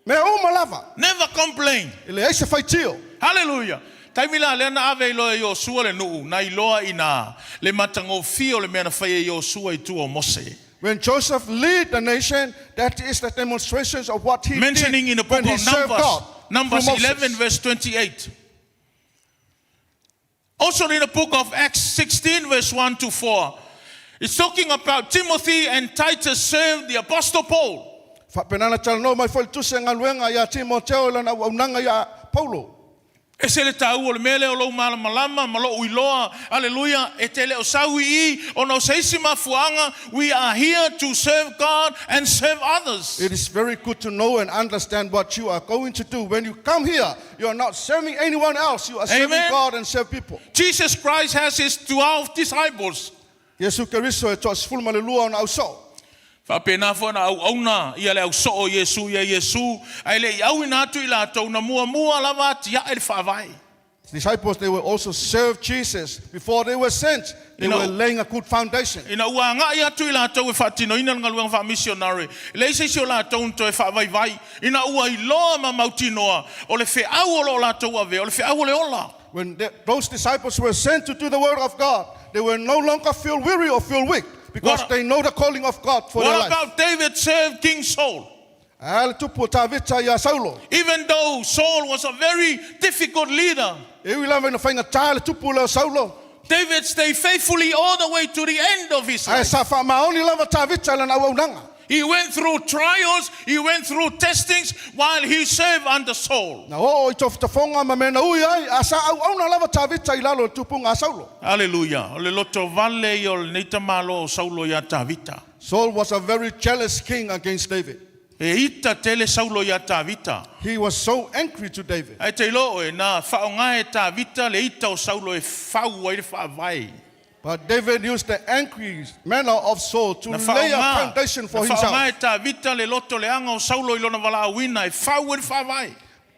[SPEAKER 2] Mea uma lava,
[SPEAKER 5] never complain.
[SPEAKER 2] e leai se faitio.
[SPEAKER 5] Hallelujah. Taimi la lea na ave ai loa e Iosua le nuu, na iloa i ina le matagofie o le mea na faia e Iosua i tua o Mose.
[SPEAKER 2] When Joseph lead the nation, that is the demonstrations of what he
[SPEAKER 5] Mentioning
[SPEAKER 2] did
[SPEAKER 5] in the book
[SPEAKER 2] when he
[SPEAKER 5] of
[SPEAKER 2] served
[SPEAKER 5] Numbers,
[SPEAKER 2] God
[SPEAKER 5] Numbers
[SPEAKER 2] through Moses.
[SPEAKER 5] 11 verse 28. Also in the book of Acts 16 verse 1 to 4, it's talking about Timothy and Titus served the Apostle Paul.
[SPEAKER 2] Faapena ona talanoa mai foi le Tusi a Galuega iā Timoteo i lana auaunaga iā Paulo.
[SPEAKER 5] E ese le taua o le mea lea o lou malamalama ma lou iloa, aleluia, e te le o sau i i, ona o se isi mafuaaga, we are here to serve God and serve others.
[SPEAKER 2] It is very good to know and understand what you are going to do. When you come here, you are not serving anyone else. You are serving
[SPEAKER 5] Amen.
[SPEAKER 2] God and serve people.
[SPEAKER 5] Jesus Christ has his 12 disciples.
[SPEAKER 2] Iesu Keriso e toasefulu ma le lua ona ausoo.
[SPEAKER 5] Faapena foi ona auauna ia le au soo o Iesu ia Iesu, ae le i auina atu i latou, na muamua lava atiae le faavae.
[SPEAKER 2] Disciples, they were also served Jesus before they were sent. They were laying a good foundation.
[SPEAKER 5] Ina ua agai atu i latou e faatinoina le galuega faamisionare, e leai se isi o latou na toe faavaivai, ina ua iloa ma mautinoa o le feau o lo o latou avea, o le feau o le ola.
[SPEAKER 2] When those disciples were sent to do the work of God, they were no longer feel weary or feel weak because they know the calling of God for their
[SPEAKER 5] What
[SPEAKER 2] life.
[SPEAKER 5] about David served King Saul?
[SPEAKER 2] A le tupu o Tavita ia Saulo.
[SPEAKER 5] Even though Saul was a very difficult leader,
[SPEAKER 2] E ui lava ina faigata le tupu lea o Saulo,
[SPEAKER 5] David stayed faithfully all the way to the end of his
[SPEAKER 2] ae
[SPEAKER 5] life.
[SPEAKER 2] sa faamaoni lava Tavita i lana auaunaga.
[SPEAKER 5] He went through trials, he went through testings while he served under Saul.
[SPEAKER 2] Na oo i tofatafoga ma mea na ui ai, a sa auauna lava Tavita i lalo o le tupuga a Saulo.
[SPEAKER 5] Hallelujah. O le lotovale ia o lenei tamaloa o Saulo ia Tavita.
[SPEAKER 2] Saul was a very jealous king against David.
[SPEAKER 5] E ita tele Saulo ia Tavita.
[SPEAKER 2] He was so angry to David.
[SPEAKER 5] Ae te iloa oe, na faaaoga e Tavita le ita o Saulo e fau ai le faavae.
[SPEAKER 2] But David used the angry manner of Saul to
[SPEAKER 5] Na
[SPEAKER 2] lay a
[SPEAKER 5] faaaoga,
[SPEAKER 2] foundation
[SPEAKER 5] na
[SPEAKER 2] for himself.
[SPEAKER 5] faaaoga e Tavita le loto leaga o Saulo i lona valaauina e fau ai le faavae.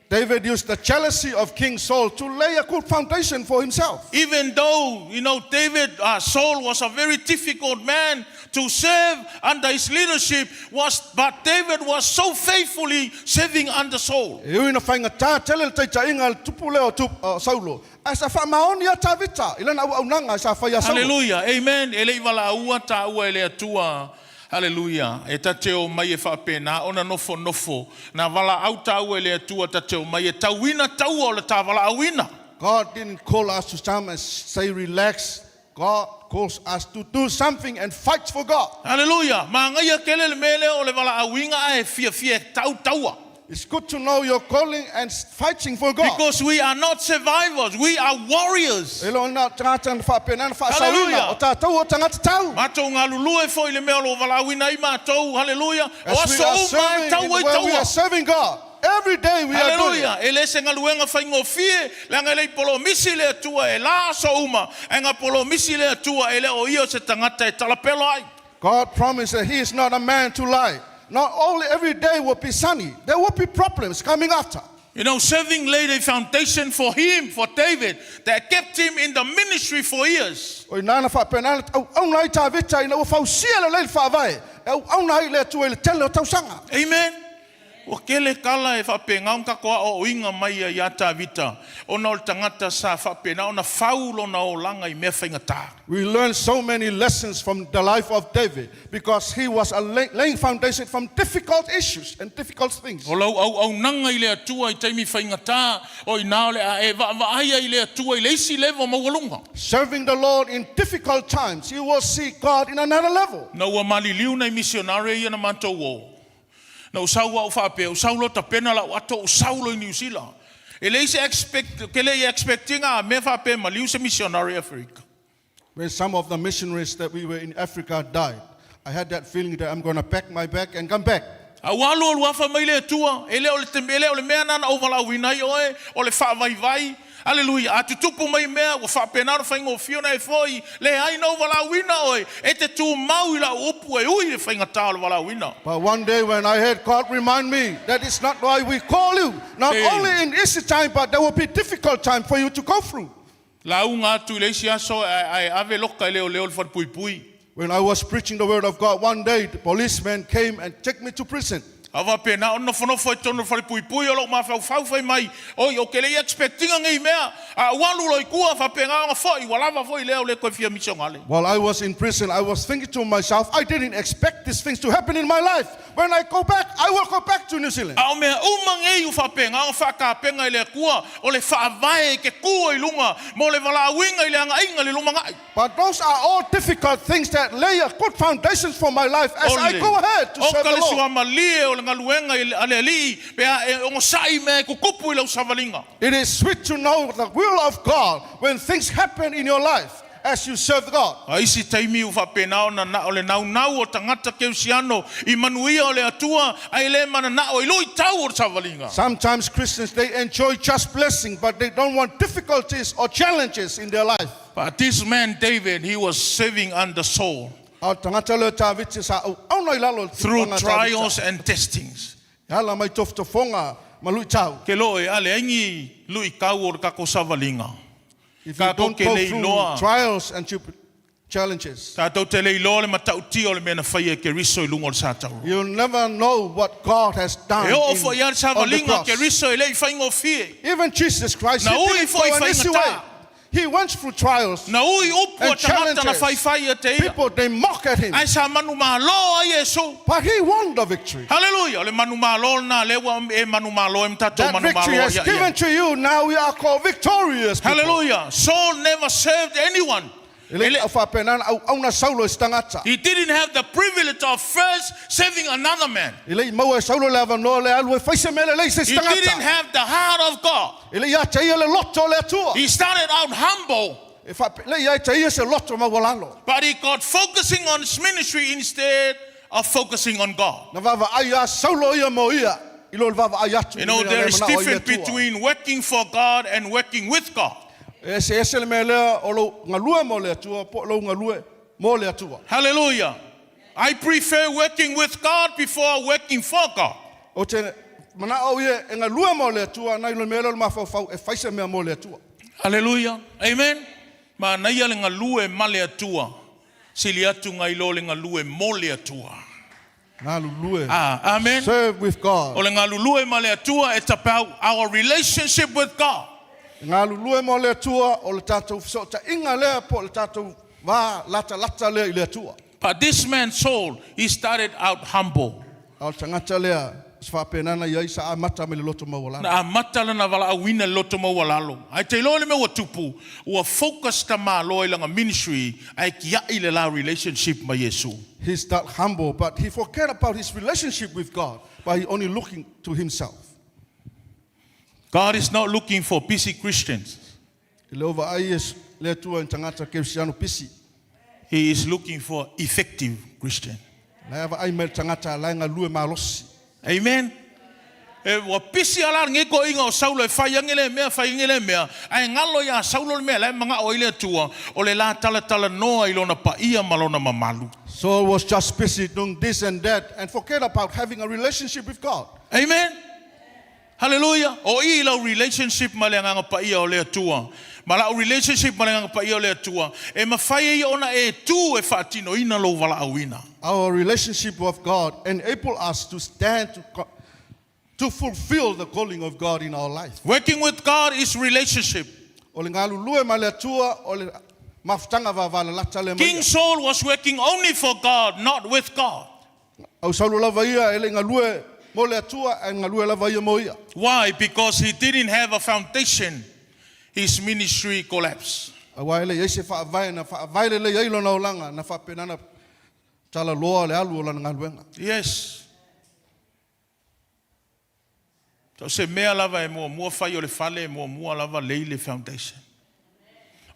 [SPEAKER 2] David used the jealousy of King Saul to lay a good foundation for himself.
[SPEAKER 5] Even though, you know, David, Saul was a very difficult man to serve under his leadership, was, but David was so faithfully serving under Saul.
[SPEAKER 2] E ui ina faigata tele le taitaiga a le tupu lea o Saulo, ae sa faamaoni lava Tavita i lana auaunaga sa fai ia Saulo.
[SPEAKER 5] Hallelujah. Amen. E le i valaua taua e le Atua. Hallelujah. E ta te omai e faapena ona nofonofo. Na valaau taua e le Atua ta te omai e tauina taua o le ta valaauina.
[SPEAKER 2] God didn't call us to come and say relax. God calls us to do something and fight for God.
[SPEAKER 5] Hallelujah. Magaia tele le mea lea o le valaauina ae fiafia e tau taua.
[SPEAKER 2] It's good to know your calling and fighting for God.
[SPEAKER 5] Because we are not survivors, we are warriors.
[SPEAKER 2] E le o na tagata na faapena na faasaoina
[SPEAKER 5] Hallelujah.
[SPEAKER 2] o tatou o tagata tau.
[SPEAKER 5] Matou galulue foi i le mea o lo o valaauina ai matou. Hallelujah. O
[SPEAKER 2] As we
[SPEAKER 5] aso
[SPEAKER 2] are
[SPEAKER 5] uma e
[SPEAKER 2] serving,
[SPEAKER 5] tau ai
[SPEAKER 2] where we
[SPEAKER 5] taua.
[SPEAKER 2] are serving God, every day we are doing it.
[SPEAKER 5] Hallelujah. E le se galuega faigofie, leaga e le i polomisi le Atua e la aso uma, ae na polomisi le Atua e le o ia o se tagata e talapelo ai.
[SPEAKER 2] God promised that He is not a man to lie. Not only every day will be sunny, there will be problems coming after.
[SPEAKER 5] Serving laid a foundation for him, for David, that kept him in the ministry for years.
[SPEAKER 2] O ina na faapena na auauna ai Tavita ina ua fausia lelei le faavae, e auauna ai le Atua i le tele o tausaga.
[SPEAKER 5] Amen. Ua tele tala e faapena ona tatou aoaoina mai ai ia Tavita, ona o le tagata sa faapena ona fau lona olaga i mea faigata.
[SPEAKER 2] We learn so many lessons from the life of David because he was a laying foundation from difficult issues and difficult things.
[SPEAKER 5] O lau auaunaga i le Atua i taimi faigata, o i ina o le a e vaavaai ai i le Atua i le isi level maualuga.
[SPEAKER 2] Serving the Lord in difficult times, you will see God in another level.
[SPEAKER 5] Na ua maliliu nai misionare ia na matou o. Na ou sau au faapea, ou sau loa tapena lau ato ou sau loa i Niu Sila. E leai se expect, ke le i expect ina a mea faapea e maliu se missionary i Afrika.
[SPEAKER 2] When some of the missionaries that we were in Africa died, I had that feeling that I'm going to pack my bag and come back.
[SPEAKER 5] A ua alu alu lava fai mai le Atua, e le o le, e le o le mea lena na ou valaauina ai oe, o le faavaivai. Aleluia. A tutupu mai mea, ua faapena ona faigofie ona e foi, leai na ou valaauina oe, e te tumau i lau upu e ui i le faigata o le valaauina.
[SPEAKER 2] But one day when I heard God remind me that it's not why we call you, not
[SPEAKER 5] Hey.
[SPEAKER 2] only in easy time, but there will be difficult time for you to go through.
[SPEAKER 5] Lauga atu i le isi aso ae ave loka e leoleo i le falepuipui.
[SPEAKER 2] When I was preaching the word of God, one day the policeman came and took me to prison.
[SPEAKER 5] A faapena ona nofonofo ai totonu o le falepuipui o lou mafaufau fai mai, Oi, ou te le i expect ina nei mea, a ua alu loa i tua, faapena ona foi, ua lava foi lea, ua le toe fia misionale.
[SPEAKER 2] While I was in prison, I was thinking to myself, I didn't expect these things to happen in my life. When I go back, I will go back to New Zealand.
[SPEAKER 5] A o mea uma nei ua faapena ona faatapena e le Atua, o le faavae e te tu ai i luga mo le valaauina i le agaiga i le lumanai.
[SPEAKER 2] But those are all difficult things that lay a good foundations for my life as I go ahead to
[SPEAKER 5] O
[SPEAKER 2] serve
[SPEAKER 5] ka
[SPEAKER 2] the
[SPEAKER 5] le
[SPEAKER 2] Lord.
[SPEAKER 5] suamalie o le galuega a le Alii pe a e ogosa'i mea e tutupu i lau savaliga.
[SPEAKER 2] It is sweet to know the will of God when things happen in your life as you serve God.
[SPEAKER 5] A isi taimi ua faapena ona na o le naunau o tagata Kerisiano i manuia o le Atua ae le mananao i luitau o le savaliga.
[SPEAKER 2] Sometimes Christians they enjoy just blessing, but they don't want difficulties or challenges in their life.
[SPEAKER 5] But this man David, he was serving under Saul.
[SPEAKER 2] A o le tagata lea o Tavita sa auauna i lalo o le
[SPEAKER 5] through
[SPEAKER 2] tupuaga a Tavita.
[SPEAKER 5] trials and testings.
[SPEAKER 2] E ala mai tofotofoga ma luitau.
[SPEAKER 5] Ke loe a leai ni luitau o le tatou savaliga.
[SPEAKER 2] If you
[SPEAKER 5] Tatou
[SPEAKER 2] don't
[SPEAKER 5] te
[SPEAKER 2] go
[SPEAKER 5] le
[SPEAKER 2] through
[SPEAKER 5] iloa.
[SPEAKER 2] trials and challenges,
[SPEAKER 5] Tatou te le iloa le matautia o le mea na faia e Keriso i luga o le satauro.
[SPEAKER 2] you'll never know what God has done
[SPEAKER 5] E oo
[SPEAKER 2] in,
[SPEAKER 5] foi lava le
[SPEAKER 2] on the
[SPEAKER 5] savaliga a
[SPEAKER 2] cross.
[SPEAKER 5] Keriso e le i faigofie.
[SPEAKER 2] Even Jesus Christ,
[SPEAKER 5] Na
[SPEAKER 2] he
[SPEAKER 5] ui
[SPEAKER 2] didn't
[SPEAKER 5] foi
[SPEAKER 2] go an easy
[SPEAKER 5] faigata.
[SPEAKER 2] way. He went through trials.
[SPEAKER 5] Na ui upu a
[SPEAKER 2] And
[SPEAKER 5] tagata na
[SPEAKER 2] challenges.
[SPEAKER 5] faifai ia te ia.
[SPEAKER 2] People, they mock at him.
[SPEAKER 5] Ae sa manumalo ai Iesu.
[SPEAKER 2] But he won the victory.
[SPEAKER 5] Hallelujah. O le manumalo lena lea ua e manumalo ai ma tatou
[SPEAKER 2] That victory
[SPEAKER 5] manumalo
[SPEAKER 2] has
[SPEAKER 5] ai ia
[SPEAKER 2] given
[SPEAKER 5] ia.
[SPEAKER 2] to you. Now we are called victorious people.
[SPEAKER 5] Hallelujah. Saul never served anyone.
[SPEAKER 2] E le au faapena na auauna Saulo i se tagata.
[SPEAKER 5] He didn't have the privilege of first serving another man.
[SPEAKER 2] E le i maua e Saulo le avanoa le alu e fai se mea lelei i se isi
[SPEAKER 5] He didn't
[SPEAKER 2] tagata.
[SPEAKER 5] have the heart of God.
[SPEAKER 2] E le i ia te ia le loto o le Atua.
[SPEAKER 5] He started out humble,
[SPEAKER 2] E faapea le i ia te ia se loto maualalo.
[SPEAKER 5] but he got focusing on his ministry instead of focusing on God.
[SPEAKER 2] Na vaavaai lava Saulo ia mo ia i lo le vaavaai atu
[SPEAKER 5] You
[SPEAKER 2] i
[SPEAKER 5] know,
[SPEAKER 2] le mea
[SPEAKER 5] there
[SPEAKER 2] lea
[SPEAKER 5] is
[SPEAKER 2] manao ai le
[SPEAKER 5] difference
[SPEAKER 2] Atua.
[SPEAKER 5] between working for God and working with God.
[SPEAKER 2] E eseese le mea lea o lou galue mo le Atua po o lou galue mo le Atua.
[SPEAKER 5] Hallelujah. I prefer working with God before working for God.
[SPEAKER 2] Ou te manao ia e galue mo le Atua nai lo le mea lea o le mafaufau e fai se mea mo le Atua.
[SPEAKER 5] Hallelujah. Amen. Manaia le galue ma le Atua. Sili atu ngai lo le galue mo le Atua.
[SPEAKER 2] Galulue.
[SPEAKER 5] Ah, amen.
[SPEAKER 2] Serve with God.
[SPEAKER 5] O le galulue ma le Atua, it's about our relationship with God.
[SPEAKER 2] Galulue mo le Atua o le tatou fesootaiga lea po o le tatou va latalata lea i le Atua.
[SPEAKER 5] But this man Saul, he started out humble.
[SPEAKER 2] A o le tagata lea, se faapena na i ai sa amata mai le loto maualalo.
[SPEAKER 5] Na amata lana valaauina i le loto maualalo. Ae te iloa le mea ua tupu, ua focus tamaloa i lana ministry ae tiai le la relationship ma Iesu.
[SPEAKER 2] He start humble, but he forget about his relationship with God by he only looking to himself.
[SPEAKER 5] God is not looking for busy Christians.
[SPEAKER 2] E le o vaai e le Atua i ni tagata kerisiano pisi.
[SPEAKER 5] He is looking for effective Christian.
[SPEAKER 2] La e vaai mai le tagata la e galue malosi.
[SPEAKER 5] Amen. E, ua pisi ala lenei toeaina o Saulo e fai ange lea mea, fai ange lea mea, ae galo iā Saulo le mea la e magao ai le Atua, o le la talatalanoa i lona paia ma lona mamalu.
[SPEAKER 2] Saul was just busy doing this and that and forget about having a relationship with God.
[SPEAKER 5] Amen. Hallelujah. O i lau relationship ma le Agaga Paia o le Atua. Ma la'u relationship ma le Agaga Paia o le Atua, e mafai ai ona e tu e faatinoina lou valaauina.
[SPEAKER 2] Our relationship with God enable us to stand to, to fulfill the calling of God in our life.
[SPEAKER 5] Working with God is relationship.
[SPEAKER 2] O le galulue ma le Atua o le mafutaga vavalalata lea mai
[SPEAKER 5] King
[SPEAKER 2] ia.
[SPEAKER 5] Saul was working only for God, not with God.
[SPEAKER 2] Au Saulo lava ia e le i galue mo le Atua ae galue lava ia mo ia.
[SPEAKER 5] Why? Because he didn't have a foundation. His ministry collapsed.
[SPEAKER 2] Aua e le i ai se faavae na faavae lelei ai lona olaga na faapena ona talaloa le alu o lana galuega.
[SPEAKER 5] Yes. So se mea lava e muamua fai o le fale e muamua lava lei le foundation.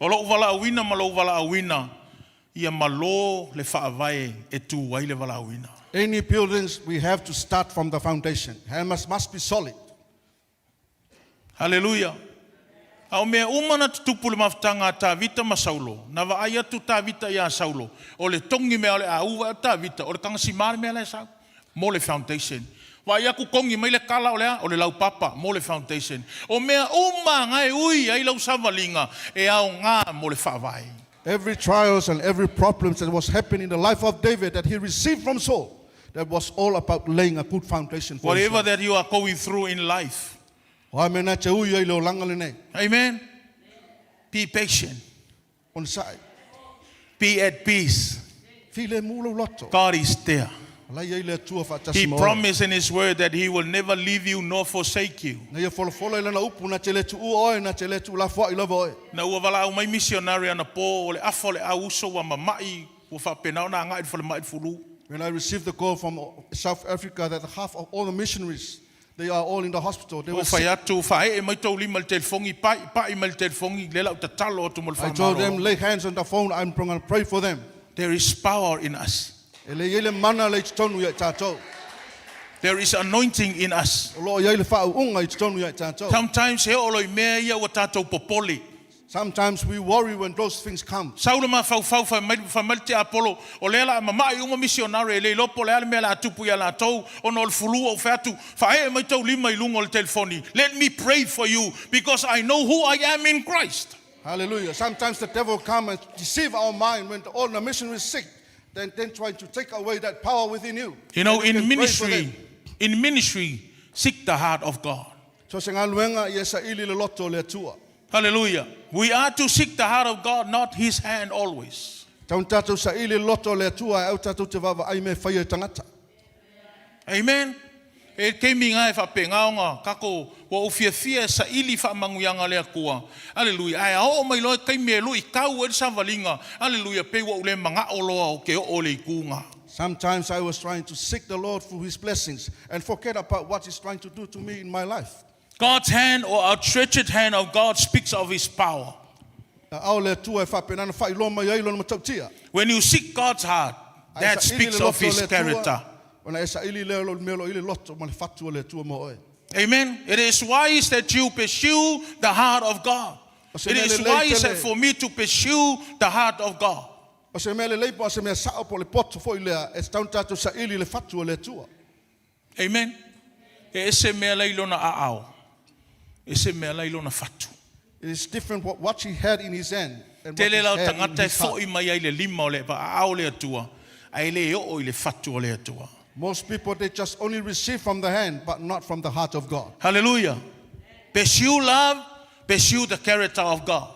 [SPEAKER 5] O lou valaauina ma lou valaauina ia malo le faavae e tu ai le valaauina.
[SPEAKER 2] Any buildings we have to start from the foundation. It must be solid.
[SPEAKER 5] Haleluia! A o mea uma na tutupu i le mafutaga a Tavita ma Saulo, na vaai atu Tavita iā Saulo, o le togi mea o le a uva o Tavita, o le tagasima le mea la e sau, mo le foundation. Vaai aku togi mai le kala o le a? O le laupapa, mo le foundation. O mea uma nga e ui ai lau savaliga, e aoga mo le faavae.
[SPEAKER 2] Every trials and every problems that was happening in the life of David that he received from Saul, that was all about laying a good foundation for his
[SPEAKER 5] Whatever
[SPEAKER 2] life.
[SPEAKER 5] that you are going through in life.
[SPEAKER 2] O a mea na te ui ai le olaga lenei.
[SPEAKER 5] Amen. Be patient.
[SPEAKER 2] Onosai.
[SPEAKER 5] Be at peace.
[SPEAKER 2] Filemu lou loto.
[SPEAKER 5] God is there.
[SPEAKER 2] O la e i ai le Atua faatasi
[SPEAKER 5] He
[SPEAKER 2] ma oe.
[SPEAKER 5] promised in His word that He will never leave you nor forsake you.
[SPEAKER 2] Na ia folafola i lana upu, na te le tuua oe, na te le tuulafoai lava oe.
[SPEAKER 5] Na ua valaau mai misionari anapo, o le afa o le au uso ua mama'i, ua faapena ona agai i le falemai i le fulu.
[SPEAKER 2] When I received the call from South Africa that half of all the missionaries, they are all in the hospital. They
[SPEAKER 5] Ua
[SPEAKER 2] were
[SPEAKER 5] fai
[SPEAKER 2] sick.
[SPEAKER 5] atu, Faaee mai tou lima i le telefogi, pa'i, pa'i mai le telefogi, lea la ou tatalo atu mo le
[SPEAKER 2] I told them,
[SPEAKER 5] faamalo.
[SPEAKER 2] lay hands on the phone, I'm going to pray for them.
[SPEAKER 5] There is power in us.
[SPEAKER 2] E le i ai le mana le i totonu ia i tatou.
[SPEAKER 5] There is anointing in us.
[SPEAKER 2] O lo o i ai le faauuga i totonu ia i tatou.
[SPEAKER 5] Sometimes he oo loa i mea ia ua tatou popole.
[SPEAKER 2] Sometimes we worry when those things come.
[SPEAKER 5] Sau le mafaufau fai mai, fai mai le tiapolo, o lea o le a mama'i uma misionare, e le iloa po o le a le mea o le a tupu ia latou ona o le fulu. Ou fai atu, Faaee mai tou lima i luga o le telefoni. Let me pray for you because I know who I am in Christ.
[SPEAKER 2] Hallelujah. Sometimes the devil come and deceive our mind when all the missionary is sick, then trying to take away that power within you.
[SPEAKER 5] You know,
[SPEAKER 2] And you
[SPEAKER 5] in
[SPEAKER 2] can pray for
[SPEAKER 5] ministry,
[SPEAKER 2] them.
[SPEAKER 5] in ministry, seek the heart of God.
[SPEAKER 2] So se galuega ia saili le loto o le Atua.
[SPEAKER 5] Hallelujah. We are to seek the heart of God, not his hand always.
[SPEAKER 2] Tatau ona tatou saili le loto o le Atua ae aua tatou te vaavaai i mea e faia e tagata.
[SPEAKER 5] Amen. E taimi nga e faapena ona tatou ua ou fiafia e saili faamanuiaga a le Atua. Aleluia. Ae a oo mai loa taimi e luitau ai le savaliga, aleluia, pei ua ou le manao loa ou te oo i le itu na.
[SPEAKER 2] Sometimes I was trying to seek the Lord through his blessings and forget about what he's trying to do to me in my life.
[SPEAKER 5] God's hand or outstretched hand of God speaks of his power.
[SPEAKER 2] Aao o le Atua e faapena ona faailoa mai ai lona matautia.
[SPEAKER 5] When you seek God's heart,
[SPEAKER 2] A e
[SPEAKER 5] that
[SPEAKER 2] saili le
[SPEAKER 5] speaks of
[SPEAKER 2] loto o
[SPEAKER 5] his
[SPEAKER 2] le Atua,
[SPEAKER 5] character.
[SPEAKER 2] ona e saili lea o le mea o lo o i le loto ma le fatu o le Atua mo oe.
[SPEAKER 5] Amen. It is wise that you pursue the heart of God.
[SPEAKER 2] O se
[SPEAKER 5] It
[SPEAKER 2] mea
[SPEAKER 5] is
[SPEAKER 2] lelei
[SPEAKER 5] wise
[SPEAKER 2] tele.
[SPEAKER 5] for me to pursue the heart of God.
[SPEAKER 2] O se mea lelei po o se mea sao po o le poto foi lea, e tatau ona tatou saili i le fatu o le Atua.
[SPEAKER 5] Amen. E ese mea la i lona aao. Ese mea la i lona fatu.
[SPEAKER 2] It is different what he had in his hand and what
[SPEAKER 5] Tele
[SPEAKER 2] he
[SPEAKER 5] la o
[SPEAKER 2] had in
[SPEAKER 5] tagata e
[SPEAKER 2] his heart.
[SPEAKER 5] fo'i mai ai le lima o le aao o le Atua, ae le oo i le fatu o le Atua.
[SPEAKER 2] Most people, they just only receive from the hand, but not from the heart of God.
[SPEAKER 5] Hallelujah. Pursue love, pursue the character of God.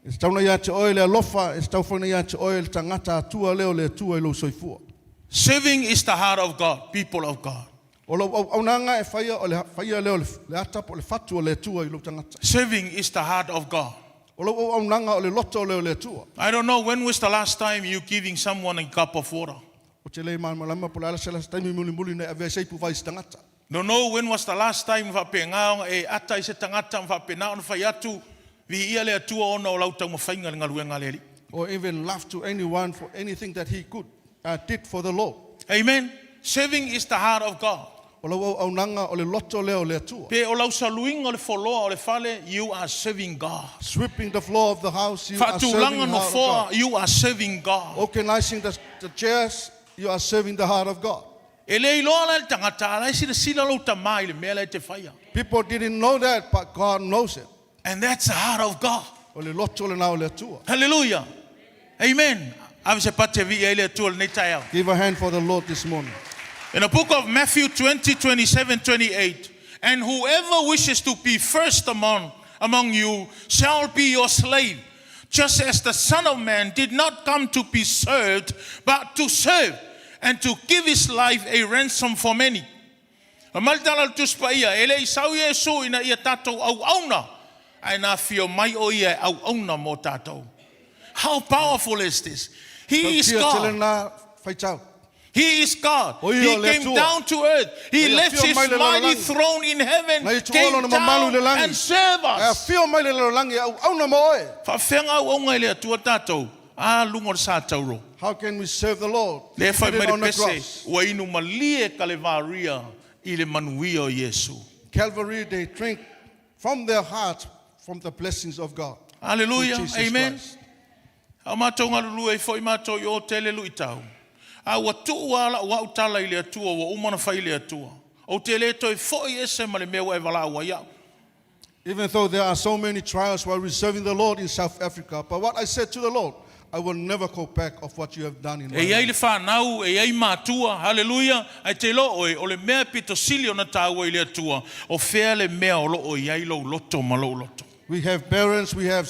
[SPEAKER 2] E tatau ona ia te oe le alofa, e tatau foi ona ia te oe le tagata Atua lea o le Atua i lou soifua.
[SPEAKER 5] Serving is the heart of God, people of God.
[SPEAKER 2] O lou auaunaga e faia, o le faia lea o le ata po o le fatu o le Atua i lou tagata.
[SPEAKER 5] Serving is the heart of God.
[SPEAKER 2] O lou auaunaga o le loto lea o le Atua.
[SPEAKER 5] I don't know when was the last time you giving someone a cup of water.
[SPEAKER 2] Ou te le malamalama po o le a se taimi mulimuli na e avea ai se ipu vai i se tagata.
[SPEAKER 5] Don't know when was the last time faapena ona e ata i se tagata ma faapena ona fai atu, Viia le Atua ona o lau taumafaiga i le galuega a le Alii.
[SPEAKER 2] Or even laugh to anyone for anything that he could did for the Lord.
[SPEAKER 5] Amen. Serving is the heart of God.
[SPEAKER 2] O lau auaunaga o le loto lea o le Atua.
[SPEAKER 5] Pe o lau saluiga o le foloa o le fale, you are serving God.
[SPEAKER 2] Sweeping the floor of the house, you are serving
[SPEAKER 5] Faatulaga
[SPEAKER 2] the heart of
[SPEAKER 5] nofoa,
[SPEAKER 2] God.
[SPEAKER 5] you are serving God.
[SPEAKER 2] Organizing the chairs, you are serving the heart of God.
[SPEAKER 5] E le iloa la e le tagata, a la e silasila lou tama i le mea la e te faia.
[SPEAKER 2] People didn't know that, but God knows it.
[SPEAKER 5] And that's the heart of God.
[SPEAKER 2] O le loto lena o le Atua.
[SPEAKER 5] Hallelujah. Amen. Ave se pate viia i le Atua i lenei taeao.
[SPEAKER 2] Give a hand for the Lord this morning.
[SPEAKER 5] In the book of Matthew 20, 27, 28, and whoever wishes to be first among, among you shall be your slave, just as the Son of Man did not come to be served, but to serve and to give his life a ransom for many. Fai mai le tala a le Tusi Paia, E le i sau Iesu ina ia tatou auauna, ae na afio mai o ia e auauna mo tatou. How powerful is this? He is
[SPEAKER 2] Tautia tele
[SPEAKER 5] God.
[SPEAKER 2] na faitau.
[SPEAKER 5] He is God.
[SPEAKER 2] O ia
[SPEAKER 5] He
[SPEAKER 2] o le
[SPEAKER 5] came
[SPEAKER 2] Atua.
[SPEAKER 5] down to earth. He
[SPEAKER 2] Na ia
[SPEAKER 5] left
[SPEAKER 2] afio
[SPEAKER 5] his
[SPEAKER 2] mai le
[SPEAKER 5] mighty
[SPEAKER 2] lalolagi.
[SPEAKER 5] throne in heaven,
[SPEAKER 2] Na ia tuua
[SPEAKER 5] came
[SPEAKER 2] lona mamalu i le
[SPEAKER 5] down
[SPEAKER 2] lagi.
[SPEAKER 5] and serve
[SPEAKER 2] E
[SPEAKER 5] us.
[SPEAKER 2] afio mai le lalolagi e auauna mo oe.
[SPEAKER 5] Faafefea auauna e le Atua tatou? A luga o le sa tauro.
[SPEAKER 2] How can we serve the Lord?
[SPEAKER 5] Lea e fai
[SPEAKER 2] He did
[SPEAKER 5] mai le
[SPEAKER 2] on the
[SPEAKER 5] pese,
[SPEAKER 2] cross.
[SPEAKER 5] ua inu malie Kalevaria i le manuia o Iesu.
[SPEAKER 2] Calvary, they drink from their heart from the blessings of God.
[SPEAKER 5] Hallelujah.
[SPEAKER 2] Through Jesus
[SPEAKER 5] Amen.
[SPEAKER 2] Christ.
[SPEAKER 5] A o matou galulue ai foi matou i o tele luitau. A ua tuu lava lau au tala i le Atua ua uma ona fai i le Atua. Ou te le toe foi ese ma le mea ua e valaau ai au.
[SPEAKER 2] Even though there are so many trials while we serving the Lord in South Africa, but what I said to the Lord, I will never go back of what you have done in my
[SPEAKER 5] E i ai
[SPEAKER 2] life.
[SPEAKER 5] le fanau, e i ai matua, haleluia, ae te iloa oe, o le mea pito sili ona taua i le Atua, o fea le mea o lo o i ai lou loto ma lou loto.
[SPEAKER 2] We have parents, we have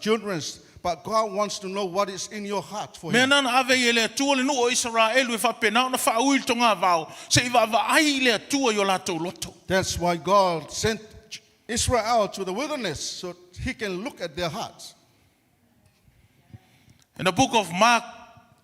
[SPEAKER 2] children, but God wants to know what is in your heart for
[SPEAKER 5] Mea
[SPEAKER 2] Him.
[SPEAKER 5] na na ave ai e le Atua le nuu o Isaraelu e faapena ona faaui i le togavao, se i vaavaai i le Atua i o latou loto.
[SPEAKER 2] That's why God sent Israel to the wilderness so He can look at their hearts.
[SPEAKER 5] In the book of Mark,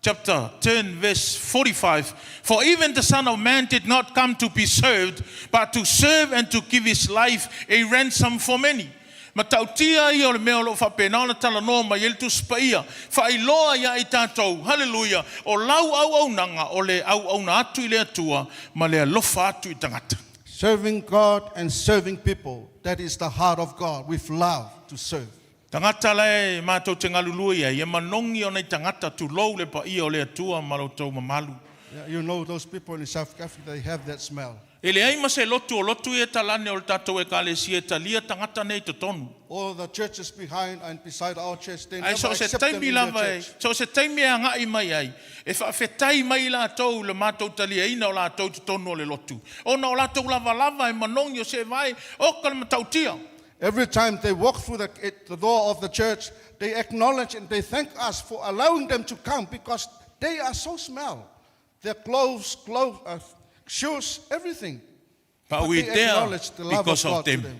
[SPEAKER 5] chapter 10, verse 45, For even the Son of Man did not come to be served, but to serve and to give his life a ransom for many. Matautia ia o le mea o lo o faapena ona talanoa mai ai le Tusi Paia, faailoa ia i tatou, haleluia, o lau auaunaga o le auauna atu i le Atua ma le alofa atu i tagata.
[SPEAKER 2] Serving God and serving people, that is the heart of God with love to serve.
[SPEAKER 5] Tagata la e matou te galulue i ai, e manogi ona i tagata tulou le paia o le Atua ma lo outou mamalu.
[SPEAKER 2] Yeah, you know those people in South Africa, they have that smell.
[SPEAKER 5] E leai ma se lotu o lotu ia talane o le tatou ekalesia e talia tagata nei i totonu.
[SPEAKER 2] All the churches behind and beside our church, they
[SPEAKER 5] Ae
[SPEAKER 2] never
[SPEAKER 5] so o se
[SPEAKER 2] accept them
[SPEAKER 5] taimi
[SPEAKER 2] in their
[SPEAKER 5] lava e,
[SPEAKER 2] church.
[SPEAKER 5] so o se taimi e agai mai ai, e faafetai mai latou i le matou taliaina o latou i totonu o le lotu. Ona o latou lavalava e manogi o seevae, oka le matautia.
[SPEAKER 2] Every time they walk through the door of the church, they acknowledge and they thank us for allowing them to come because they are so smell. Their clothes, shoes, everything.
[SPEAKER 5] But
[SPEAKER 2] But
[SPEAKER 5] we
[SPEAKER 2] they
[SPEAKER 5] there
[SPEAKER 2] acknowledge the love
[SPEAKER 5] because
[SPEAKER 2] of
[SPEAKER 5] of
[SPEAKER 2] God to
[SPEAKER 5] them.
[SPEAKER 2] them.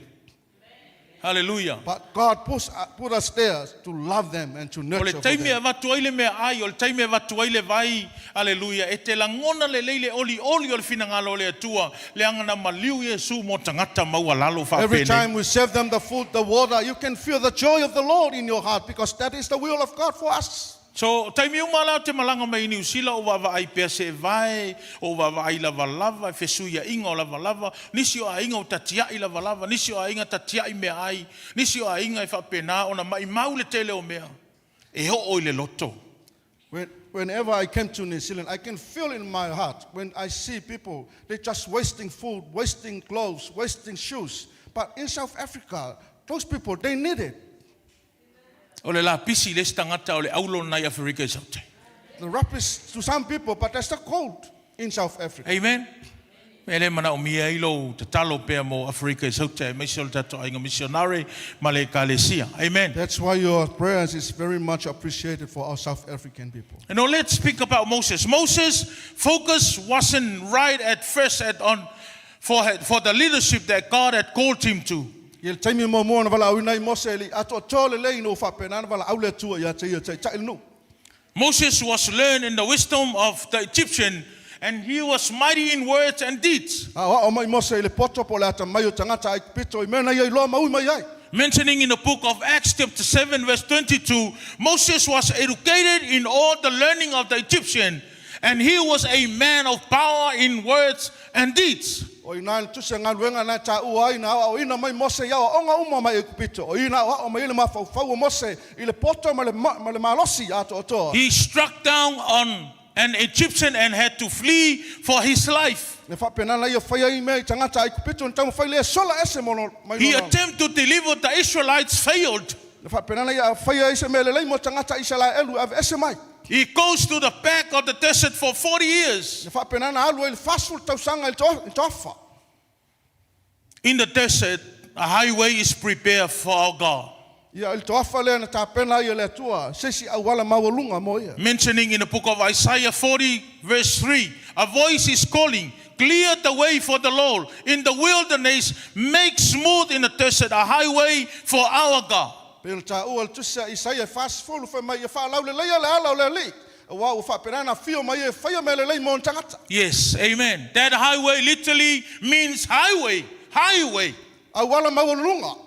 [SPEAKER 5] Hallelujah.
[SPEAKER 2] But God put us there to love them and to
[SPEAKER 5] O le
[SPEAKER 2] nurture for
[SPEAKER 5] taimi e
[SPEAKER 2] them.
[SPEAKER 5] avatu ai le meaai, o le taimi e avatu ai le vai, aleluia, e te lagona lelei le olioli o le finagalo o le Atua, leaga na maliu Iesu mo tagata maualalo
[SPEAKER 2] Every
[SPEAKER 5] faapenei.
[SPEAKER 2] time we serve them the food, the water, you can feel the joy of the Lord in your heart because that is the will of God for us.
[SPEAKER 5] So, taimi uma la o te malaga mai i Niu Sila o vaavaai pea seevae, o vaavaai lavalava, e fesuiaiga o lavalava, nisi o aiga o tatiai lavalava, nisi o aiga tatiai meaai, nisi o aiga e faapena ona maimau le tele o mea. E oo i le loto.
[SPEAKER 2] Whenever I came to New Zealand, I can feel in my heart when I see people, they're just wasting food, wasting clothes, wasting shoes. But in South Africa, those people, they need it.
[SPEAKER 5] O le lapisi i le isi tagata o le aulo lena i Aferika i Saute.
[SPEAKER 2] The rubbish to some people, but that's the cold in South Africa.
[SPEAKER 5] Amen. E le manaomia ai lou tatalo pea mo Aferika i Saute, aemaise o le tatou aiga missionary ma le ekalesia. Amen.
[SPEAKER 2] That's why your prayers is very much appreciated for our South African people.
[SPEAKER 5] And now let's speak about Moses. Moses' focus wasn't right at first at on for the leadership that God had called him to.
[SPEAKER 2] I le taimi muamua na valaauina ai Mose e le i atoatoa lelei ina ua faapena ona valaau le Atua ia te ia e taitai le nuu.
[SPEAKER 5] Moses was learned in the wisdom of the Egyptian, and he was mighty in words and deeds.
[SPEAKER 2] Aoao mai Mose i le poto po o le atamai o tagata Aikupito i mea na ia iloa maui mai ai.
[SPEAKER 5] Mentioning in the book of Acts, chapter 7, verse 22, Moses was educated in all the learning of the Egyptian, and he was a man of power in words and deeds.
[SPEAKER 2] O i ina i le tusi a Galuega na e taua ai na aoaoina mai Mose i aoaoga uma mai Aikupito. O i na aoao mai ai le mafaufau o Mose i le poto ma le, ma le malosi atoatoa.
[SPEAKER 5] He struck down on an Egyptian and had to flee for his life.
[SPEAKER 2] Na faapena na ia faia ai mea i tagata Aikupito na taumafai lea e sola ese mo mai
[SPEAKER 5] He
[SPEAKER 2] lona.
[SPEAKER 5] attempted to deliver the Israelites, failed.
[SPEAKER 2] Na faapena na ia faia ai se mea lelei mo tagata Isalaelu e aveese mai.
[SPEAKER 5] He goes to the back of the desert for 40 years.
[SPEAKER 2] Na faapena na alu ai le 40 tausaga i le toafa.
[SPEAKER 5] In the desert, a highway is prepared for our God.
[SPEAKER 2] Ia, i le toafa lea na tapena ai e le Atua, se isi auala maualuga mo ia.
[SPEAKER 5] Mentioning in the book of Isaiah 40, verse 3, a voice is calling, clear the way for the Lord. In the wilderness, make smooth in the desert a highway for our God.
[SPEAKER 2] Pei ona taua i le tusi a Isaia 40 fai mai, Ia faalauleleia le ala o le Alii, aua ua faapena ona afio mai ia e faia mea lelei mo ona tagata.
[SPEAKER 5] Yes, amen. That highway literally means highway, highway.
[SPEAKER 2] Auala maualuluga.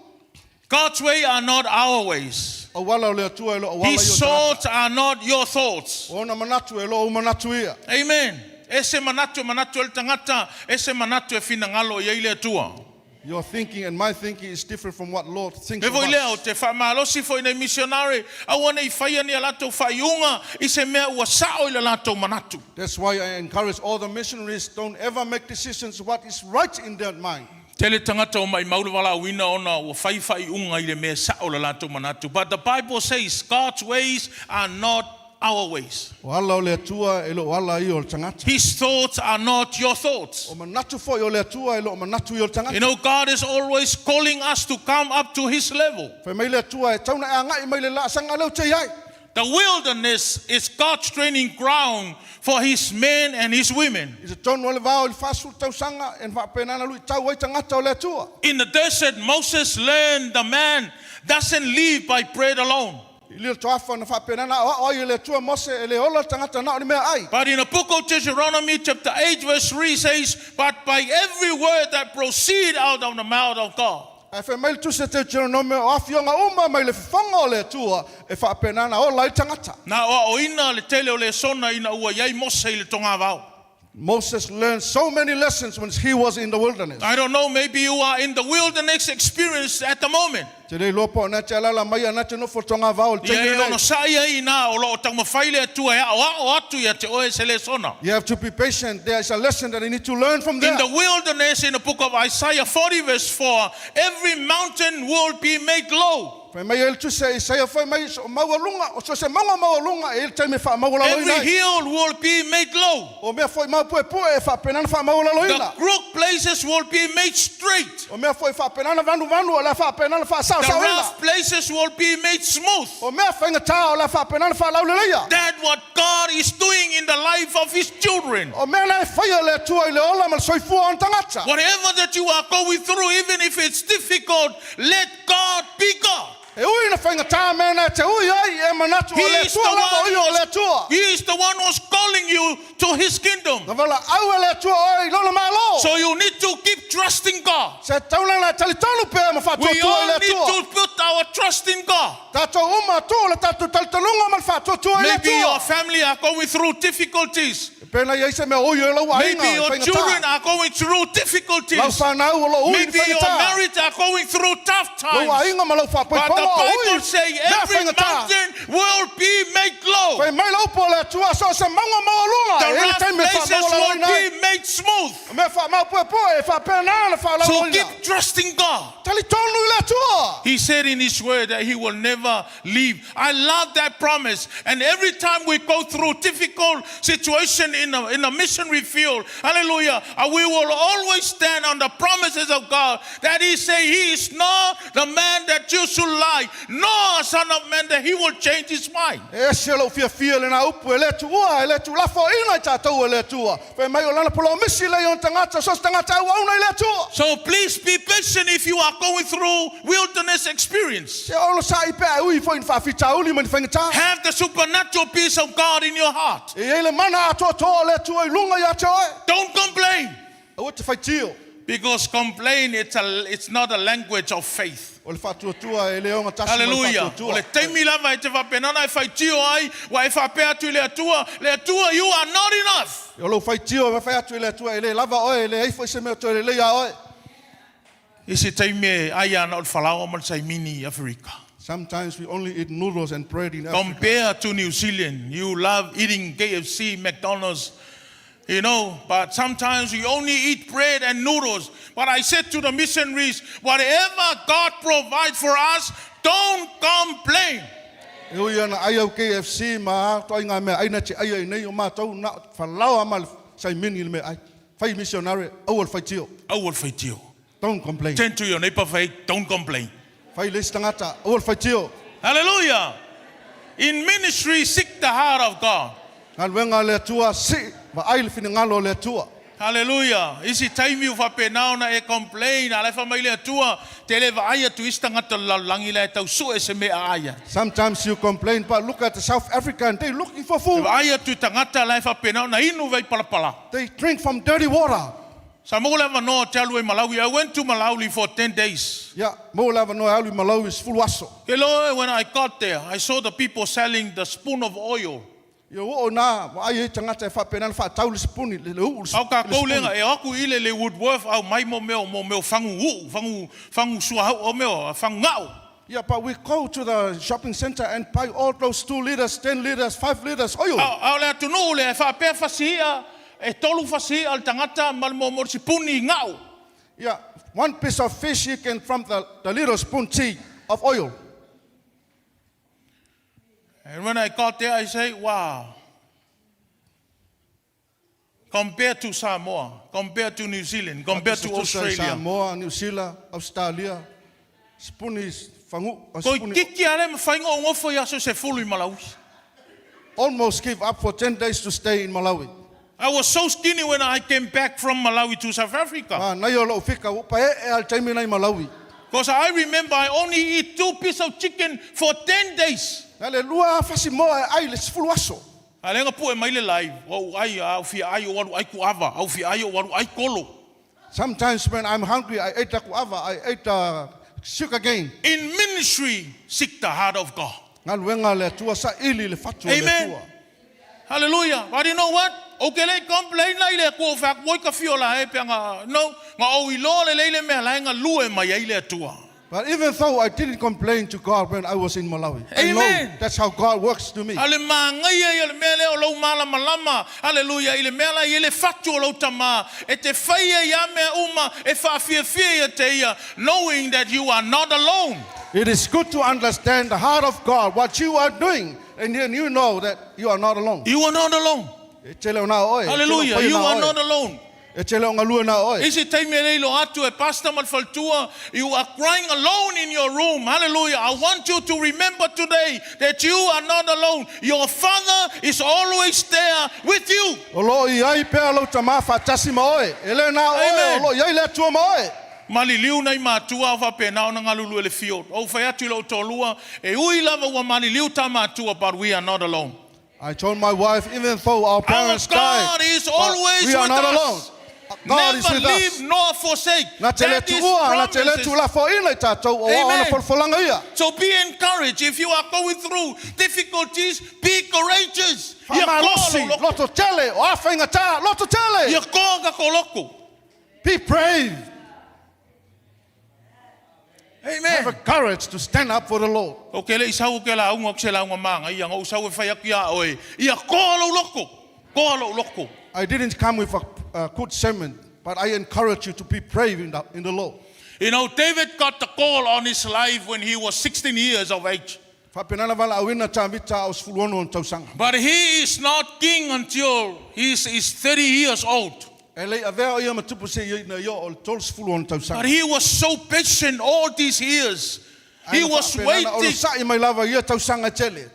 [SPEAKER 5] God's way are not our ways.
[SPEAKER 2] Auala o le Atua e le o auala
[SPEAKER 5] His
[SPEAKER 2] ia o tagata.
[SPEAKER 5] thoughts are not your thoughts.
[SPEAKER 2] O ona manatu e le o ou manatu ia.
[SPEAKER 5] Amen. Ese manatu e manatu e le tagata, ese manatu e finagalo i ai le Atua.
[SPEAKER 2] Your thinking and my thinking is different from what Lord thinks
[SPEAKER 5] Me
[SPEAKER 2] of
[SPEAKER 5] foi lea o
[SPEAKER 2] us.
[SPEAKER 5] te faamalosi foi nei missionary, aua nei faia ni a latou faaiuga i se mea ua sao i le latou manatu.
[SPEAKER 2] That's why I encourage all the missionaries, don't ever make decisions what is right in their mind.
[SPEAKER 5] Tele tagata o maimau le valaauina ona ua fai faaiuga i le mea e sao i le latou manatu. But the Bible says God's ways are not our ways.
[SPEAKER 2] O ala o le Atua e le o ala ia o le tagata.
[SPEAKER 5] His thoughts are not your thoughts.
[SPEAKER 2] O manatu foi o le Atua e le o manatu ia o le
[SPEAKER 5] You
[SPEAKER 2] tagata.
[SPEAKER 5] know, God is always calling us to come up to His level.
[SPEAKER 2] Fai mai le Atua e tatau ona e agai mai i le laasaga lea ou te i ai.
[SPEAKER 5] The wilderness is God's training ground for His men and His women.
[SPEAKER 2] I totonu o le vao i le 40 tausaga e faapena ona luitau ai tagata o le Atua.
[SPEAKER 5] In the desert, Moses learned the man doesn't live by bread alone.
[SPEAKER 2] I le toafa na faapena ona aoao ai e le Atua Mose e le ola le tagata na o ni meaai.
[SPEAKER 5] But in the book of Deuteronomy, chapter 8, verse 3 says, But by every word that proceed out of the mouth of God.
[SPEAKER 2] Ae fai mai le tusi a Teuteronomi o afioga uma mai le fofoga o le Atua e faapena ona ola ai le tagata.
[SPEAKER 5] Na aoaoina le tele o lesona ina ua i ai Mose i le togavao.
[SPEAKER 2] Moses learned so many lessons when he was in the wilderness.
[SPEAKER 5] I don't know, maybe you are in the wilderness experience at the moment.
[SPEAKER 2] Te le iloa po o na te alaala mai a na te nofo togavao i le
[SPEAKER 5] Ia
[SPEAKER 2] taimi
[SPEAKER 5] e
[SPEAKER 2] lenei.
[SPEAKER 5] onosai ai inā o lo o taumafai le Atua e aoao atu ia te oe se lesona.
[SPEAKER 2] You have to be patient. There is a lesson that you need to learn from
[SPEAKER 5] In
[SPEAKER 2] there.
[SPEAKER 5] the wilderness, in the book of Isaiah 40, verse 4, every mountain will be made low.
[SPEAKER 2] Fai mai ai le Tusi a Isaia, fai mai so maualuga, o so se mauga maualuga e i ai le taimi e faamaualaloina
[SPEAKER 5] Every
[SPEAKER 2] ai.
[SPEAKER 5] hill will be made low.
[SPEAKER 2] O mea foi maupuepue e faapena ona
[SPEAKER 5] The
[SPEAKER 2] faamaualaloina.
[SPEAKER 5] crooked places will be made straight.
[SPEAKER 2] O mea foi faapena ona vanuvanu o le a faapena ona
[SPEAKER 5] The
[SPEAKER 2] faasaosaoina.
[SPEAKER 5] rough places will be made smooth.
[SPEAKER 2] O mea faigata o le a faapena ona faalauleleia.
[SPEAKER 5] That what God is doing in the life of His children.
[SPEAKER 2] O mea na e faia e le Atua i le ola ma le soifua o ona tagata.
[SPEAKER 5] Whatever that you are going through, even if it's difficult, let God be God.
[SPEAKER 2] E ui ina faigata mea na e te ui ai, e manatu
[SPEAKER 5] He
[SPEAKER 2] o le
[SPEAKER 5] is the
[SPEAKER 2] Atua lava o
[SPEAKER 5] one
[SPEAKER 2] ia o le
[SPEAKER 5] who's,
[SPEAKER 2] Atua.
[SPEAKER 5] he is the one who's calling you to His kingdom.
[SPEAKER 2] Na valaau e le Atua oe i lona Malo.
[SPEAKER 5] So you need to keep trusting God.
[SPEAKER 2] Se taulaga e talitonu pea ma
[SPEAKER 5] We
[SPEAKER 2] faatuatua i
[SPEAKER 5] all
[SPEAKER 2] le
[SPEAKER 5] need
[SPEAKER 2] Atua.
[SPEAKER 5] to put our trust in God.
[SPEAKER 2] Tatou uma atu le tatou talitonuga ma le faatuatua i le
[SPEAKER 5] Maybe your
[SPEAKER 2] Atua.
[SPEAKER 5] family are going through difficulties.
[SPEAKER 2] Pena i ai se mea ui e lau aiga
[SPEAKER 5] Maybe
[SPEAKER 2] i
[SPEAKER 5] your
[SPEAKER 2] faigata.
[SPEAKER 5] children are going through
[SPEAKER 2] Lau
[SPEAKER 5] difficulties.
[SPEAKER 2] whanau o lo ui i
[SPEAKER 5] Maybe your
[SPEAKER 2] faigata.
[SPEAKER 5] marriage are going through tough
[SPEAKER 2] Lau
[SPEAKER 5] times.
[SPEAKER 2] aiga ma lau
[SPEAKER 5] But the
[SPEAKER 2] faapaipaga o ui
[SPEAKER 5] Bible says
[SPEAKER 2] mea
[SPEAKER 5] every
[SPEAKER 2] faigata.
[SPEAKER 5] mountain will be made low.
[SPEAKER 2] Fai mai le upu a le Atua, so o se mauga maualuga
[SPEAKER 5] The
[SPEAKER 2] e i ai le
[SPEAKER 5] rough
[SPEAKER 2] taimi e
[SPEAKER 5] places will
[SPEAKER 2] faamaualaloina ai.
[SPEAKER 5] be made smooth.
[SPEAKER 2] Mea faamaupuepue e faapena ona
[SPEAKER 5] So
[SPEAKER 2] faalauloloina.
[SPEAKER 5] keep trusting God.
[SPEAKER 2] Talitonu i le Atua.
[SPEAKER 5] He said in His word that He will never leave. I love that promise. And every time we go through difficult situation in a missionary field, hallelujah, we will always stand on the promises of God that He say He is not the man that you should lie, nor a son of man that He will change his mind.
[SPEAKER 2] E ese lou fiafia lena upu e le Atua, e le tuulafoaina i tatou e le Atua. Fai mai o lana polomisi lea i ona tagata, so o se tagata auauna i le Atua.
[SPEAKER 5] So please be patient if you are going through wilderness experience.
[SPEAKER 2] Se onosai pea e ui foi ni faafitauli ma ni faigata.
[SPEAKER 5] Have the supernatural peace of God in your heart.
[SPEAKER 2] E i ai le mana atoatoa o le Atua i luga ia te oe.
[SPEAKER 5] Don't complain.
[SPEAKER 2] Aua te faitio.
[SPEAKER 5] Because complain, it's not a language of faith.
[SPEAKER 2] O le faatuatua e le ogatasi ma le
[SPEAKER 5] Hallelujah. O
[SPEAKER 2] faatuatua.
[SPEAKER 5] le taimi lava e te faapena e faitio ai, ua e faapea atu i le Atua, le Atua, you are not enough.
[SPEAKER 2] O lou faitio e mafai atu i le Atua e le lava oe, e leai foi se mea o toe lelei ia oe.
[SPEAKER 5] I se taimi e ai ana o le falaoa ma le saimini i Afrika.
[SPEAKER 2] Sometimes we only eat noodles and bread in Africa.
[SPEAKER 5] Compare to New Zealand, you love eating KFC, McDonald's, you know, but sometimes we only eat bread and noodles. But I said to the missionaries, whatever God provides for us, don't complain.
[SPEAKER 2] E ui ana ai au KFC ma ituaiga meaai na te aia i nei o matou na o falaoa ma le saimini le meaai. Fai missionary, aua le faitio.
[SPEAKER 5] Aua le faitio.
[SPEAKER 2] Don't complain.
[SPEAKER 5] Turn to your neighbor, say, don't complain.
[SPEAKER 2] Fai le isi tagata, aua le faitio.
[SPEAKER 5] Hallelujah. In ministry, seek the heart of God.
[SPEAKER 2] Galuega a le Atua, sii vaai le finagalo o le Atua.
[SPEAKER 5] Hallelujah. Isi taimi ua faapena ona e complain, a la e fai mai le Atua, te le vaai atu i isi tagata o le lalolagi la e tau sue se mea ai ai.
[SPEAKER 2] Sometimes you complain, but look at the South African, they looking for food.
[SPEAKER 5] Vaai atu i tagata la e faapena ona inu vai palapala.
[SPEAKER 2] They drink from dirty water.
[SPEAKER 5] Sa maua le avanoa ou te alu ai Malawi. I went to Malawi for 10 days.
[SPEAKER 2] Ia, maua le avanoa e alu i Malawi 10 aso.
[SPEAKER 5] Ke loa when I got there, I saw the people selling the spoon of oil.
[SPEAKER 2] Ia oo na, vaai ai tagata e faapena ona faatau le sipuni, le le uu le
[SPEAKER 5] Au
[SPEAKER 2] le
[SPEAKER 5] kākou
[SPEAKER 2] sipuni.
[SPEAKER 5] lenga e o aku i le le Woodworth au mai mo mea mo mea fangu uu, fangu fangu suahau o mea fangu ngao.
[SPEAKER 2] Yeah, but we go to the shopping center and buy all those 2 liters, 10 liters, 5 liters oil.
[SPEAKER 5] A a o le atunuu lea e faapea fasi i'a e tolu fasi i'a le tagata ma le mo mo le sipuni ngao.
[SPEAKER 2] Yeah, one piece of fish you can from the little spoon tea of oil.
[SPEAKER 5] And when I got there, I say, wow. Compared to Samoa, compared to New Zealand, compared to Australia.
[SPEAKER 2] Samoa, New Zealand, Australia, sipuni fagu,
[SPEAKER 5] Koi
[SPEAKER 2] sipuni,
[SPEAKER 5] kiki a le mawhai ngō ngofo i aso se fulu i Malawi.
[SPEAKER 2] almost give up for 10 days to stay in Malawi.
[SPEAKER 5] I was so skinny when I came back from Malawi to South Africa.
[SPEAKER 2] Ah, nai o lou fika, ua pae'e lava i le taimi lena i Malawi.
[SPEAKER 5] Because I remember I only eat 2 pieces of chicken for 10 days.
[SPEAKER 2] Na le lua fasi moa e ai le 10 aso.
[SPEAKER 5] A lenga pue mai le lai, o u ai, a au fia ai o waru ai ku ava, au fia ai o waru ai kolo.
[SPEAKER 2] Sometimes when I'm hungry, I ate guava, I ate sugar cane.
[SPEAKER 5] In ministry, seek the heart of God.
[SPEAKER 2] Galuega a le Atua saili le fatu o le
[SPEAKER 5] Amen.
[SPEAKER 2] Atua.
[SPEAKER 5] Hallelujah. But you know what? Ou te le i complain la i le Atua ou fai atu, oi ta fio la e pe aga, no, na ou iloa lelei le mea la e galue mai ai le Atua.
[SPEAKER 2] But even though I didn't complain to God when I was in Malawi, I know
[SPEAKER 5] Amen.
[SPEAKER 2] that's how God works to me.
[SPEAKER 5] A o le manaia ia o le mea lea o lou malamalama, aleluia, i le mea la e i ai le fatu o lou Tama, e te faia i a mea uma e faafiafia ia te Ia, knowing that you are not alone.
[SPEAKER 2] It is good to understand the heart of God, what you are doing, and then you know that you are not alone.
[SPEAKER 5] You are not alone.
[SPEAKER 2] E tele o na oe. E tele o
[SPEAKER 5] Hallelujah.
[SPEAKER 2] whai
[SPEAKER 5] You
[SPEAKER 2] na
[SPEAKER 5] are
[SPEAKER 2] oe.
[SPEAKER 5] not alone.
[SPEAKER 2] E tele o ngalua na oe.
[SPEAKER 5] Isi taimi e le iloa atu e pastor ma le faletua, you are crying alone in your room. Hallelujah. I want you to remember today that you are not alone. Your father is always there with you.
[SPEAKER 2] O lo o i ai pea lou tama faatasi ma oe. E le na oe,
[SPEAKER 5] Amen.
[SPEAKER 2] o lo o i ai le Atua ma oe.
[SPEAKER 5] Maliliu nai matua o faapena ona galulue i le field. Ou fai atu i lou toalua, e ui lava ua maliliu ta matua, but we are not alone.
[SPEAKER 2] I told my wife, even though our
[SPEAKER 5] Our
[SPEAKER 2] parents
[SPEAKER 5] God
[SPEAKER 2] died,
[SPEAKER 5] is
[SPEAKER 2] but
[SPEAKER 5] always
[SPEAKER 2] we are
[SPEAKER 5] with
[SPEAKER 2] not
[SPEAKER 5] us.
[SPEAKER 2] alone. God is
[SPEAKER 5] Never
[SPEAKER 2] with us.
[SPEAKER 5] leave nor forsake.
[SPEAKER 2] Na te le
[SPEAKER 5] That is
[SPEAKER 2] tuua, na te le
[SPEAKER 5] promises.
[SPEAKER 2] tuulafoina i tatou, o
[SPEAKER 5] Amen.
[SPEAKER 2] ona folafolaga ia.
[SPEAKER 5] So be encouraged. If you are going through difficulties, be courageous. Ia koa
[SPEAKER 2] Faamalosi,
[SPEAKER 5] lou loko.
[SPEAKER 2] loto tele, o a faigata, loto tele.
[SPEAKER 5] Ia koa ka koloko.
[SPEAKER 2] Be brave.
[SPEAKER 5] Amen.
[SPEAKER 2] Have a courage to stand up for the Lord.
[SPEAKER 5] Ou te le i sau ke lauga o se lauga māgaia, na ou sau e fai atu iā oe, ia koa lou loko, koa lou loko.
[SPEAKER 2] I didn't come with a, a good sermon, but I encourage you to be brave in the, in the Lord.
[SPEAKER 5] You know, David got the call on his life when he was 16 years of age.
[SPEAKER 2] Faapena le valaauina Tavita o 16 ona tausaga.
[SPEAKER 5] But he is not king until he is 30 years old.
[SPEAKER 2] E le i avea o ia ma tupu seia ina ia oo i le 30 ona tausaga.
[SPEAKER 5] But he was so patient all these years. He
[SPEAKER 2] Ae na
[SPEAKER 5] was
[SPEAKER 2] faapena na
[SPEAKER 5] waiting.
[SPEAKER 2] onosai mai lava i ia tausaga e tele.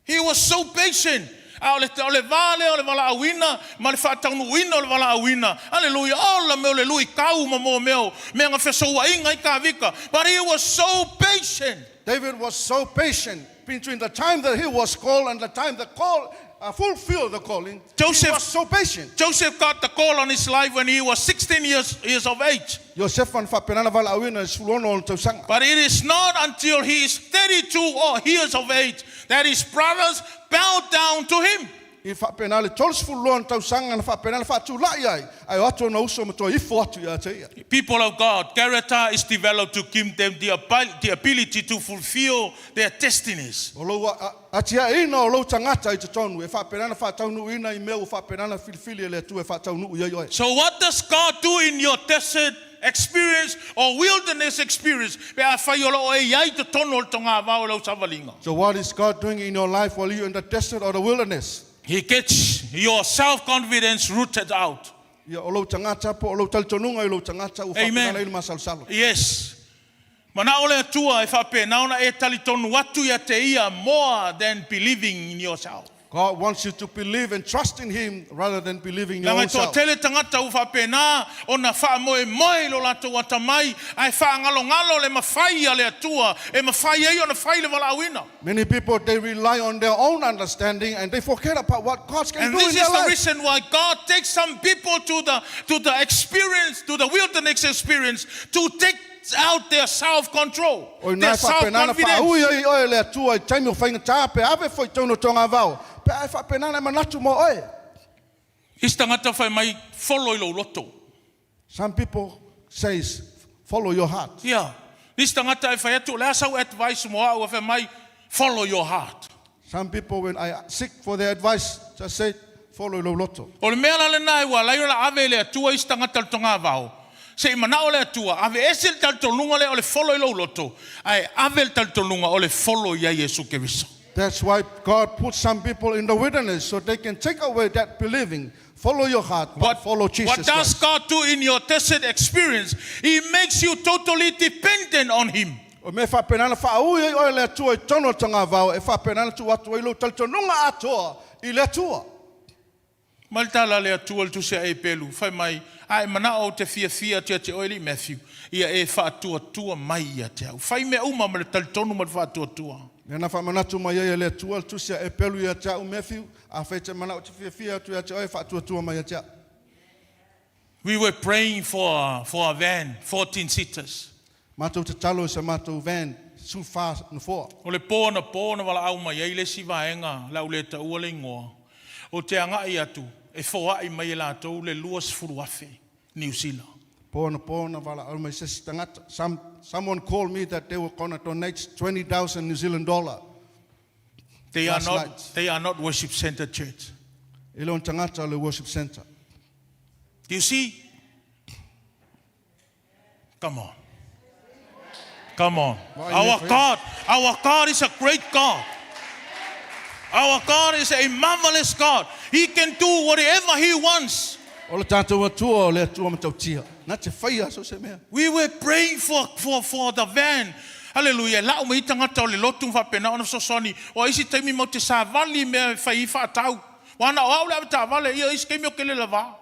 [SPEAKER 5] He was so patient. A o le, o le va lea o le valaauina ma le faataunuuina o le valaauina. Aleluia. Ola mea o le luitau ma moa mea o mea na fesouaiga ai Tavita. But he was so patient.
[SPEAKER 2] David was so patient between the time that he was called and the time the call uh, fulfilled the calling.
[SPEAKER 5] Joseph-
[SPEAKER 2] he was so patient.
[SPEAKER 5] Joseph got the call on his life when he was 16 years, years of age.
[SPEAKER 2] Iosefa na faapena na valaauina i le 16 ona tausaga.
[SPEAKER 5] But it is not until he is 32 or years of age that his brothers bowed down to him.
[SPEAKER 2] I faapena le 32 ona tausaga na faapena na faatulai ai, ae o atu ona uso ma toe ifo atu ia te ia.
[SPEAKER 5] People of God, character is developed to give them the, the ability to fulfill their destinies.
[SPEAKER 2] O lou atiaeina o lou tagata i totonu, e faapena na faataunuuina i mea ua faapena na filifili e le Atua e faataunuu i ai oe.
[SPEAKER 5] So, what does God do in your desert experience or wilderness experience? Pe afai o lo o e i ai i totonu o le togavao i lau savaliga.
[SPEAKER 2] So what is God doing in your life while you're in the desert or the wilderness?
[SPEAKER 5] He gets your self confidence rooted out.
[SPEAKER 2] Ia, o lou tagata po o lou talitonuga i lou tagata ua
[SPEAKER 5] Amen.
[SPEAKER 2] faapena ai le masalosalo.
[SPEAKER 5] Yes. Mana'o le Atua e faapena ona e talitonu atu ia te Ia more than believing in yourself.
[SPEAKER 2] God wants you to believe and trust in Him rather than believing in your
[SPEAKER 5] Leaga
[SPEAKER 2] own
[SPEAKER 5] e
[SPEAKER 2] self.
[SPEAKER 5] toatele tagata ua faapena ona faamoemoe i lo latou atamai, ae faagalogalo le mafai a le Atua e mafai ai ona fai le valaauina.
[SPEAKER 2] Many people they rely on their own understanding and they forget about what God can
[SPEAKER 5] And
[SPEAKER 2] do
[SPEAKER 5] this
[SPEAKER 2] in their
[SPEAKER 5] is the
[SPEAKER 2] life.
[SPEAKER 5] reason why God takes some people to the, to the experience, to the wilderness experience, to take out their self-control,
[SPEAKER 2] O
[SPEAKER 5] their
[SPEAKER 2] ina e faapena na
[SPEAKER 5] self-confidence.
[SPEAKER 2] faaui ai oe le Atua i taimi o faigata pe ave foi tonu tonga vao. Pe a e faapena na e manatu mo oe.
[SPEAKER 5] Isi tagata fai mai, follow i lou loto.
[SPEAKER 2] Some people says follow your heart.
[SPEAKER 5] Ia. Nisi tagata e fai atu, o le a sau advice mo au, e fai mai, follow your heart.
[SPEAKER 2] Some people when I seek for their advice just say follow lou loto.
[SPEAKER 5] O le mea la lena e ua ala ai ona ave e le Atua isi tagata i le togavao, se i manao le Atua, aveese le talitonuga lea o le follow i lou loto, ae ave le talitonuga o le follow ia Iesu Keriso.
[SPEAKER 2] That's why God put some people in the wilderness so they can take away that believing. Follow your heart, but
[SPEAKER 5] What,
[SPEAKER 2] follow Jesus
[SPEAKER 5] what does
[SPEAKER 2] Christ.
[SPEAKER 5] God do in your desert experience? He makes you totally dependent on Him.
[SPEAKER 2] O mea faapena na faaui ai oe le Atua i totonu o le togavao, e faapena na tuu atu ai lou talitonuga atoa i le Atua.
[SPEAKER 5] Mai le tala a le Atua i le Tusi a Epelu, fai mai, A e manao ou te fiafia atu ia te oe, alii Matthew, ia e faatuatua mai ia te au. Fai mea uma ma le talitonu ma le faatuatua.
[SPEAKER 2] Mea na faamanatu mai ai e le Atua le Tusi a Epelu ia te au, Matthew, afai e te manao ou te fiafia atu ia te oe, faatuatua mai ia te au.
[SPEAKER 5] We were praying for, for a van, 14 seaters.
[SPEAKER 2] Matou tatalo i sa matou van, 14 nofoa.
[SPEAKER 5] O le po anapo na valaau mai ai le isi vaega, o le a ou le taua le igoa. Ou te agai atu, e foai mai e latou le 20,000 Niu Sila.
[SPEAKER 2] Po anapo na valaau mai se isi tagata. Someone called me that they were gonna donate 20,000 New Zealand dollar.
[SPEAKER 5] They are
[SPEAKER 2] Last
[SPEAKER 5] not,
[SPEAKER 2] night.
[SPEAKER 5] they are not worship center church.
[SPEAKER 2] E le o ni tagata o le worship center.
[SPEAKER 5] Do you see? Come on. Come on.
[SPEAKER 2] Why
[SPEAKER 5] Our
[SPEAKER 2] you-
[SPEAKER 5] God, our God is a great God. Our God is a marvelous God. He can do whatever He wants.
[SPEAKER 2] O le tatou Atua o le Atua matautia. Na te faia so se mea.
[SPEAKER 5] We were praying for the van. Hallelujah. Lau mai tagata o le lotu ma faapena ona fesoasoani. O isi taimi matou te savali i mea e fai ai faatau. Ua na o au le avetaavale ia isi taimi o kele lava.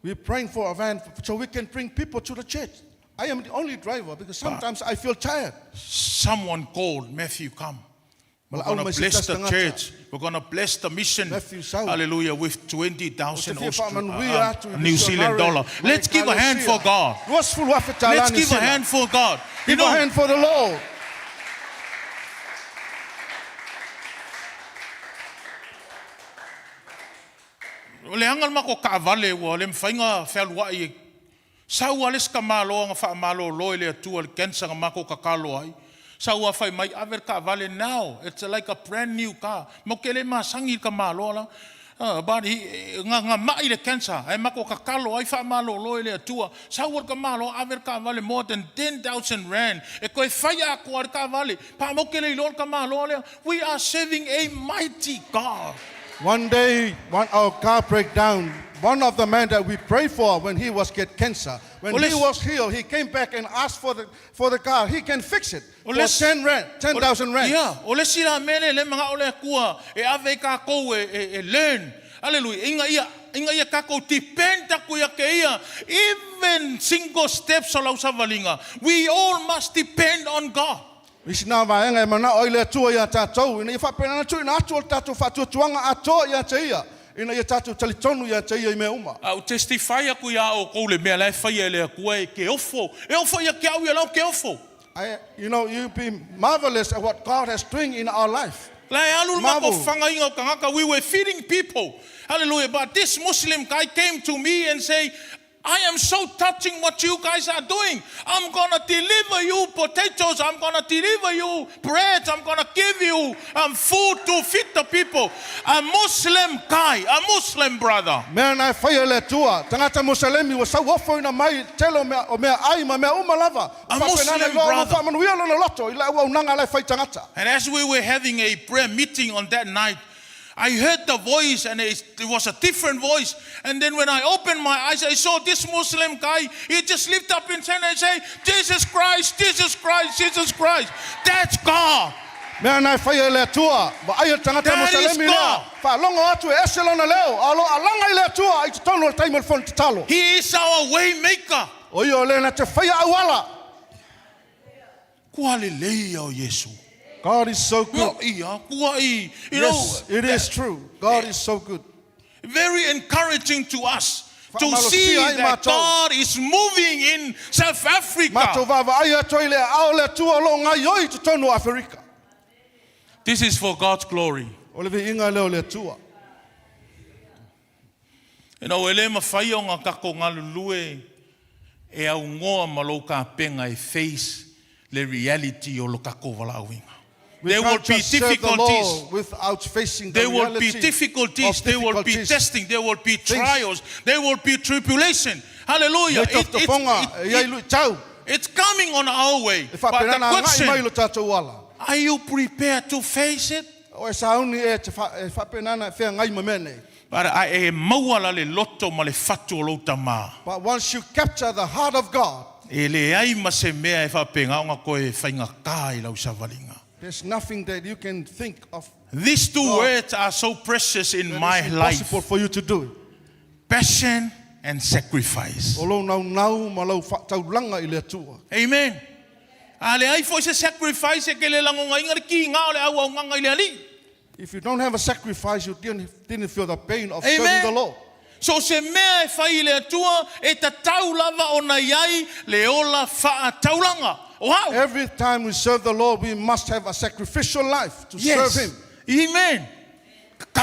[SPEAKER 2] We're praying for a van so we can bring people to the church. I am the only driver because sometimes I feel tired.
[SPEAKER 5] Someone called Matthew, come. We're
[SPEAKER 2] Valaau
[SPEAKER 5] going to
[SPEAKER 2] mai se
[SPEAKER 5] bless
[SPEAKER 2] tasi
[SPEAKER 5] the
[SPEAKER 2] tagata.
[SPEAKER 5] church. We're going to bless the mission.
[SPEAKER 2] Matthew Sau.
[SPEAKER 5] Hallelujah. With 20,000
[SPEAKER 2] Te fia faamanuia atu i
[SPEAKER 5] New Zealand
[SPEAKER 2] missionary
[SPEAKER 5] dollar.
[SPEAKER 2] mai
[SPEAKER 5] Let's give a hand for
[SPEAKER 2] Ekalesia.
[SPEAKER 5] God.
[SPEAKER 2] 20,000 tala
[SPEAKER 5] Let's
[SPEAKER 2] New
[SPEAKER 5] give a
[SPEAKER 2] Zealand.
[SPEAKER 5] hand for God. You
[SPEAKER 2] Give a
[SPEAKER 5] know,
[SPEAKER 2] hand for the Lord.
[SPEAKER 5] O leaga le matou taavale ua le mafai ona fealuai e sau lava le isi tamaloa na faamalolo e le Atua i le cancer na matou tatalo ai. Sau lava fai mai ave le taavale now it's like a brand new car. Matou te le masani i le tamaloa la. But he, na, na mai le cancer ae matou tatalo ai faamalolo e le Atua. Sau lava le tamaloa ave le taavale more than 10,000 rand e toe fai atoa le taavale. Pa matou te le iloa le tamaloa lea. We are serving a mighty God.
[SPEAKER 2] One day, when our car break down, one of the men that we pray for when he was get cancer, when
[SPEAKER 5] Well,
[SPEAKER 2] he
[SPEAKER 5] let's-
[SPEAKER 2] was healed, he came back and asked for the car. He can fix it
[SPEAKER 5] Well,
[SPEAKER 2] for
[SPEAKER 5] let's-
[SPEAKER 2] 10 rand, 10,000 rand.
[SPEAKER 5] Ia, o le isi la mea lea lea e manao le Atua e ave ai kākou e, e, e learn. Hallelujah. Ina ia, ina ia kākou depend aku ia ke ia. Even single steps o lau savaliga. We all must depend on God.
[SPEAKER 2] Isi nā vaega e manao ai le Atua iā tātou, ina ia faapena ona tuuina atu o le tātou faatuatuaga atoa ia te Ia, ina ia tātou talitonu ia te Ia i mea uma.
[SPEAKER 5] A ou testify aku iā oukou le mea la e faia e le Atua e ke ofo. E ofo ia ke au ia lau ke ofo.
[SPEAKER 2] I, you know, you be marvelous at what God has doing in our life.
[SPEAKER 5] La e alu le matou
[SPEAKER 2] Marvel.
[SPEAKER 5] fagaina o tagata, we were feeding people. Hallelujah. But this Muslim guy came to me and say, I am so touching what you guys are doing. I'm gonna deliver you potatoes. I'm gonna deliver you bread. I'm gonna give you food to feed the people. A Muslim guy, a Muslim brother.
[SPEAKER 2] Mea na e faia e le Atua, tagata Musalemi ua sau ofoina mai i le tele o mea, o mea ai ma mea uma lava.
[SPEAKER 5] A
[SPEAKER 2] Faapena na
[SPEAKER 5] Muslim
[SPEAKER 2] iloa ona
[SPEAKER 5] brother.
[SPEAKER 2] faamanuia lona loto i le auaunaga la e fai tagata.
[SPEAKER 5] And as we were having a prayer meeting on that night, I heard the voice, and it was a different voice. And then when I opened my eyes, I saw this Muslim guy. He just lifted up his hand and said, Jesus Christ, Jesus Christ, Jesus Christ. That's God.
[SPEAKER 2] Mea na e faia e le Atua, vaai le tagata
[SPEAKER 5] That is
[SPEAKER 2] Musalemi lea,
[SPEAKER 5] God.
[SPEAKER 2] faalogo atu e ese lona leo, a o lo o alaga i le Atua i totonu o le taimi o le fono tatalo.
[SPEAKER 5] He is our way maker.
[SPEAKER 2] O ia o le na te faia auala.
[SPEAKER 5] Kua lelei o Iesu.
[SPEAKER 2] God is so good.
[SPEAKER 5] Kua ia, kua i. You
[SPEAKER 2] Yes,
[SPEAKER 5] know,
[SPEAKER 2] it is true. God is so good.
[SPEAKER 5] very encouraging to us to
[SPEAKER 2] Faamalosia
[SPEAKER 5] see
[SPEAKER 2] ai
[SPEAKER 5] that
[SPEAKER 2] mātou.
[SPEAKER 5] God is moving in South Africa.
[SPEAKER 2] Matou vaavaai atu ai le aao o le Atua o lo o gaoioi i totonu o Aferika.
[SPEAKER 5] This is for God's glory.
[SPEAKER 2] O le viiga lea o le Atua.
[SPEAKER 5] You know, e le mafai ona tatou galulue e augoa ma lou kapega e face le reality o lo tatou valaauina.
[SPEAKER 2] We
[SPEAKER 5] There will
[SPEAKER 2] can't
[SPEAKER 5] be
[SPEAKER 2] just serve the
[SPEAKER 5] difficulties.
[SPEAKER 2] Lord without facing the
[SPEAKER 5] There will be
[SPEAKER 2] reality
[SPEAKER 5] difficulties.
[SPEAKER 2] of
[SPEAKER 5] There will be
[SPEAKER 2] difficulties.
[SPEAKER 5] testing. There will be
[SPEAKER 2] Things.
[SPEAKER 5] trials. There will be tribulation. Hallelujah.
[SPEAKER 2] Nei tofotofoga, e i ai luitau.
[SPEAKER 5] It's coming on our way.
[SPEAKER 2] E
[SPEAKER 5] But the
[SPEAKER 2] faapena na agai mai
[SPEAKER 5] question,
[SPEAKER 2] lo tatou ala.
[SPEAKER 5] are you prepared to face it?
[SPEAKER 2] O e sauni e te wha, e faapena na e feagai ma mea nei.
[SPEAKER 5] But e maua la le loto ma le fatu o lou tamā.
[SPEAKER 2] But once you capture the heart of God,
[SPEAKER 5] E leai ma se mea e faapena ona toe faigata i lau savaliga.
[SPEAKER 2] there's nothing that you can think of
[SPEAKER 5] These two
[SPEAKER 2] God.
[SPEAKER 5] words are so precious in
[SPEAKER 2] that
[SPEAKER 5] my
[SPEAKER 2] is
[SPEAKER 5] life.
[SPEAKER 2] impossible for you to do.
[SPEAKER 5] Passion and sacrifice.
[SPEAKER 2] O lou naunau ma lau faataulaga i le Atua.
[SPEAKER 5] Amen. A leai foi se sacrifice e ke le lagonaina le kiga o le auaunaga i le Alii.
[SPEAKER 2] If you don't have a sacrifice, you didn't feel the pain of
[SPEAKER 5] Amen.
[SPEAKER 2] serving the Lord.
[SPEAKER 5] So se mea e fai i le Atua e tatau lava ona i ai le ola faataulaga. O au.
[SPEAKER 2] Every time we serve the Lord, we must have a sacrificial life to
[SPEAKER 5] Yes.
[SPEAKER 2] serve Him.
[SPEAKER 5] Amen.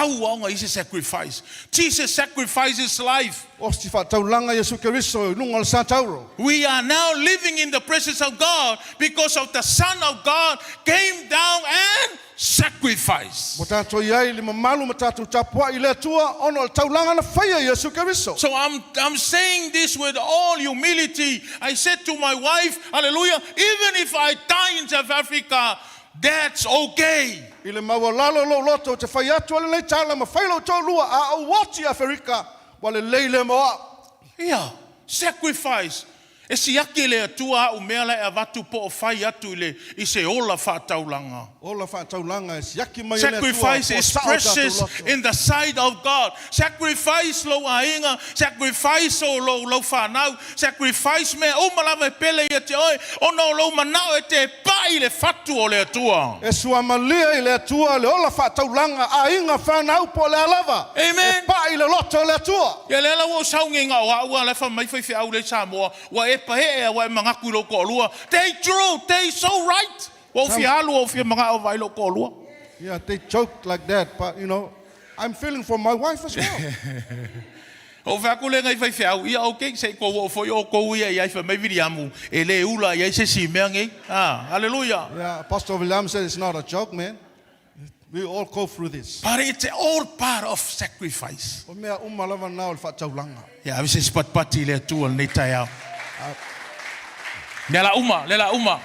[SPEAKER 5] Tatau lava ona i ai se sacrifice. Jesus sacrificed his life.
[SPEAKER 2] Osi faataulaga Iesu Keriso i luga o le satauro.
[SPEAKER 5] We are now living in the presence of God because of the Son of God came down and sacrificed.
[SPEAKER 2] Ua tatou i ai i le mamalu ma tatou tapuai i le Atua ona o le taulaga na faia e Iesu Keriso.
[SPEAKER 5] So I'm, I'm saying this with all humility. I said to my wife, hallelujah, even if I die in South Africa, that's okay.
[SPEAKER 2] I le maualalo o lou loto ou te fai atu ai lenei tala ma fai lou toalua a ou oti i Aferika, ua lelei lea mo au.
[SPEAKER 5] Ia, sacrifice. E siaki e le Atua a'u mea la e avatu po o fai atu i le i se ola faataulaga.
[SPEAKER 2] Ola faataulaga e siaki mai e le Atua
[SPEAKER 5] Sacrifice
[SPEAKER 2] po o
[SPEAKER 5] is
[SPEAKER 2] sao o tatou
[SPEAKER 5] precious
[SPEAKER 2] loto.
[SPEAKER 5] in the sight of God. Sacrifice lou aiga, sacrifice o lou lou fanau, sacrifice mea uma lava e pele ia te oe ona o lou manao e te pai i le fatu o le Atua.
[SPEAKER 2] E suamalie i le Atua le ola faataulaga, aiga, fanau po o le a lava, e
[SPEAKER 5] Amen.
[SPEAKER 2] pai i le loto o le Atua.
[SPEAKER 5] Ia lea la ua ou sau nei na o a'u a la e fai mai faifeau lea i Samoa, ua e pae'e a ua e manatu i lou toalua. They true, they so right. Ua ou fia alu ua ou fia mana'o e vaai lou toalua.
[SPEAKER 2] Yeah, they joke like that, but you know, I'm feeling for my wife as well.
[SPEAKER 5] Ou fai atu lea i nai faifeau, ia ok, se i tou oo foi outou ia i ai, fai mai Viliamu, e le ula i ai se isi mea nei. Ah, haleluia.
[SPEAKER 2] Yeah, Apostle William said it's not a joke, man. We all go through this.
[SPEAKER 5] But it's all part of sacrifice.
[SPEAKER 2] O mea uma lava na o le faataulaga.
[SPEAKER 5] Ia ave se isi patipati i le Atua i lenei taeao. Lea la uma, lea la uma.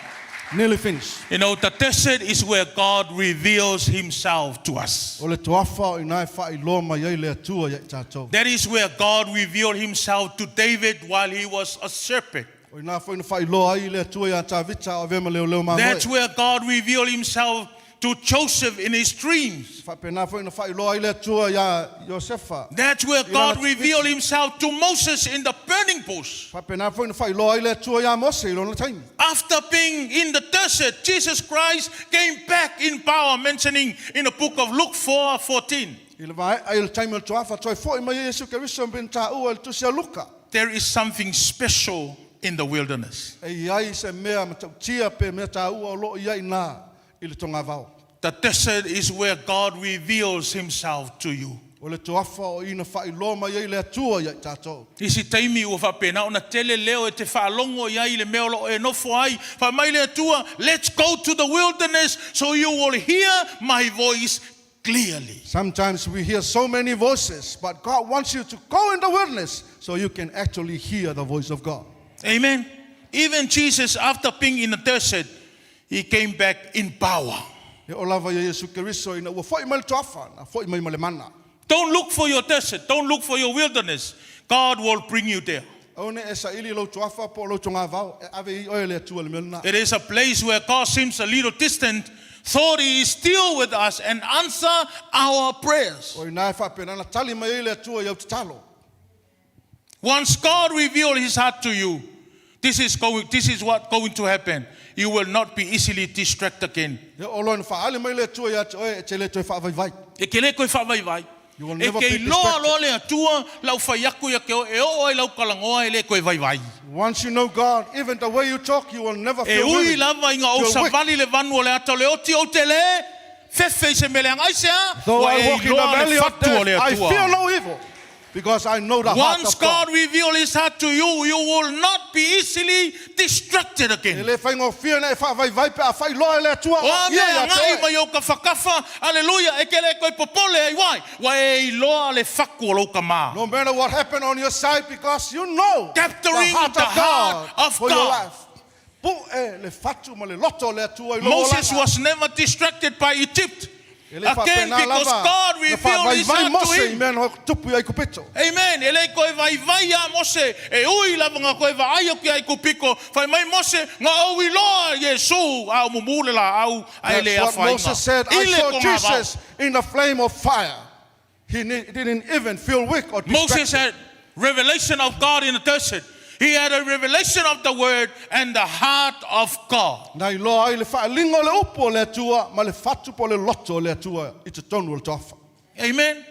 [SPEAKER 2] Nearly finished.
[SPEAKER 5] You know, the desert is where God reveals himself to us.
[SPEAKER 2] O le toafa o i ina e faailoa mai ai le Atua ia i tatou.
[SPEAKER 5] That is where God revealed himself to David while he was a shepherd.
[SPEAKER 2] O ina foi na faailoa ai le Atua iā Tavita a o avea ma leoleo mamoe.
[SPEAKER 5] That's where God revealed himself to Joseph in his dreams.
[SPEAKER 2] Faapena foi na faailoa ai le Atua iā Iosefa.
[SPEAKER 5] That's where
[SPEAKER 2] I lana
[SPEAKER 5] God revealed himself to Moses in the burning bush.
[SPEAKER 2] Faapena foi na faailoa ai le Atua iā Mose i lona taimi.
[SPEAKER 5] After being in the desert, Jesus Christ came back in power, mentioning in the book of Luke 4 14.
[SPEAKER 2] I le vaea i le taimi o le toafa, toe foi mai ai Iesu Keriso e pei ona taua i le tusi a Luka.
[SPEAKER 5] There is something special in the wilderness.
[SPEAKER 2] E i ai se mea matautia pe mea taua o lo o i ai ina i le togavao.
[SPEAKER 5] The desert is where God reveals himself to you.
[SPEAKER 2] O le toafa o i na faailoa mai ai le Atua ia i tatou.
[SPEAKER 5] I se taimi ua faapena ona tele leo e te faalogo i ai i le mea o lo o e nofo ai, fai mai le Atua, Let's go to the wilderness so you will hear my voice clearly.
[SPEAKER 2] Sometimes we hear so many voices, but God wants you to go in the wilderness so you can actually hear the voice of God.
[SPEAKER 5] Amen. Even Jesus, after being in the desert, he came back in power.
[SPEAKER 2] E oo lava ia Iesu Keriso ina ua foi mai le toafa, na foi mai ma le mana.
[SPEAKER 5] Don't look for your desert. Don't look for your wilderness. God will bring you there.
[SPEAKER 2] Aua ne i e saili i lou toafa po o lou togavao, e ave i oe le Atua i le mea lena.
[SPEAKER 5] It is a place where God seems a little distant, thought he is still with us and answer our prayers.
[SPEAKER 2] O i ina e faapena ona tali mai ai le Atua i au tatalo.
[SPEAKER 5] Once God reveal his heart to you, this is going, this is what going to happen. You will not be easily distracted again.
[SPEAKER 2] E oo loa ina faaali mai le Atua ia te oe, e te le toe faavaivai.
[SPEAKER 5] E ke le koe faavaivai.
[SPEAKER 2] You will
[SPEAKER 5] E
[SPEAKER 2] never
[SPEAKER 5] ke
[SPEAKER 2] be
[SPEAKER 5] iloa
[SPEAKER 2] distracted.
[SPEAKER 5] loa le Atua lau fai aku ia ke oe, e oo ai lau kalagoa e le koe vaivai.
[SPEAKER 2] Once you know God, even the way you talk, you will never
[SPEAKER 5] E
[SPEAKER 2] feel
[SPEAKER 5] ui
[SPEAKER 2] weary.
[SPEAKER 5] lava ina ou
[SPEAKER 2] You're weak.
[SPEAKER 5] savali le vanu o le ata o le oti, ou te le fefe i se mea leaga. Aisea?
[SPEAKER 2] Though
[SPEAKER 5] Ua
[SPEAKER 2] I
[SPEAKER 5] e
[SPEAKER 2] walk in the
[SPEAKER 5] iloa le
[SPEAKER 2] valley of
[SPEAKER 5] fatu o
[SPEAKER 2] death,
[SPEAKER 5] le
[SPEAKER 2] I fear
[SPEAKER 5] Atua.
[SPEAKER 2] no evil, because I know the heart
[SPEAKER 5] Once
[SPEAKER 2] of God.
[SPEAKER 5] God reveal His heart to you, you will not be easily distracted
[SPEAKER 2] E
[SPEAKER 5] again.
[SPEAKER 2] le faigofie ona e faavaivai pe a faailoa e le Atua
[SPEAKER 5] O a
[SPEAKER 2] ia
[SPEAKER 5] mea
[SPEAKER 2] ia
[SPEAKER 5] e
[SPEAKER 2] te
[SPEAKER 5] agai
[SPEAKER 2] oe.
[SPEAKER 5] mai ou kafakafa, aleluia, e ke le koe popole ai wai, ua e iloa le faku o lou kama.
[SPEAKER 2] No matter what happened on your side, because you know the
[SPEAKER 5] Capturing
[SPEAKER 2] heart
[SPEAKER 5] the
[SPEAKER 2] of God
[SPEAKER 5] heart of
[SPEAKER 2] for your
[SPEAKER 5] God.
[SPEAKER 2] life. Pu'e le fatu ma le loto o le Atua i lou
[SPEAKER 5] Moses
[SPEAKER 2] olaga.
[SPEAKER 5] was never distracted by Egypt.
[SPEAKER 2] E le
[SPEAKER 5] Again,
[SPEAKER 2] faapena
[SPEAKER 5] because
[SPEAKER 2] lava
[SPEAKER 5] God
[SPEAKER 2] na
[SPEAKER 5] revealed his
[SPEAKER 2] faavaivai
[SPEAKER 5] heart to
[SPEAKER 2] Mose i
[SPEAKER 5] him.
[SPEAKER 2] mea na tupu i Aikupito.
[SPEAKER 5] Amen. E le koe vaivai iā Mose, e ui lava nga koe vaai aku i Aikupiko, fai mai Mose, nga ou iloa Iesu, a o mumu le laau, a e le
[SPEAKER 2] That's what
[SPEAKER 5] afaina.
[SPEAKER 2] Moses said.
[SPEAKER 5] I
[SPEAKER 2] I
[SPEAKER 5] le
[SPEAKER 2] saw
[SPEAKER 5] konga vao.
[SPEAKER 2] Jesus in the flame of fire. He didn't even feel weak or
[SPEAKER 5] Moses
[SPEAKER 2] distracted.
[SPEAKER 5] had revelation of God in the desert. He had a revelation of the word and the heart of God.
[SPEAKER 2] Na iloa ai le faaliga o le upu o le Atua ma le fatu po o le loto o le Atua i totonu o le toafa.
[SPEAKER 5] Amen.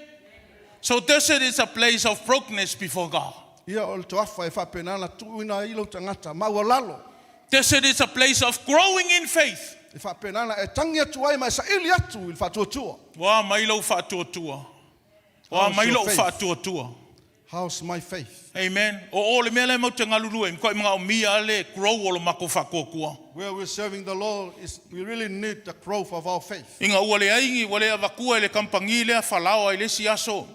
[SPEAKER 5] So desert is a place of brokenness before God.
[SPEAKER 2] Ia o le toafa e faapena ona tuuina ai lou tagata maualalo.
[SPEAKER 5] Desert is a place of growing in faith.
[SPEAKER 2] E faapena ona e tagi atu ai ma e saili atu i le faatuatua.
[SPEAKER 5] Ua mai lou faatuatua. O a
[SPEAKER 2] How's
[SPEAKER 5] mai
[SPEAKER 2] your
[SPEAKER 5] lo'u
[SPEAKER 2] faith?
[SPEAKER 5] fa'atuatua.
[SPEAKER 2] How's my faith?
[SPEAKER 5] Amen. O o le mea lea matou te galulue ai, matua'i maga'omia le grow o lo matou fa'atuatua.
[SPEAKER 2] Where we're serving the Lord is we really need the growth of our faith.
[SPEAKER 5] Ina ua leai ua le avatua e le kamupani lea falaoa i le isi aso,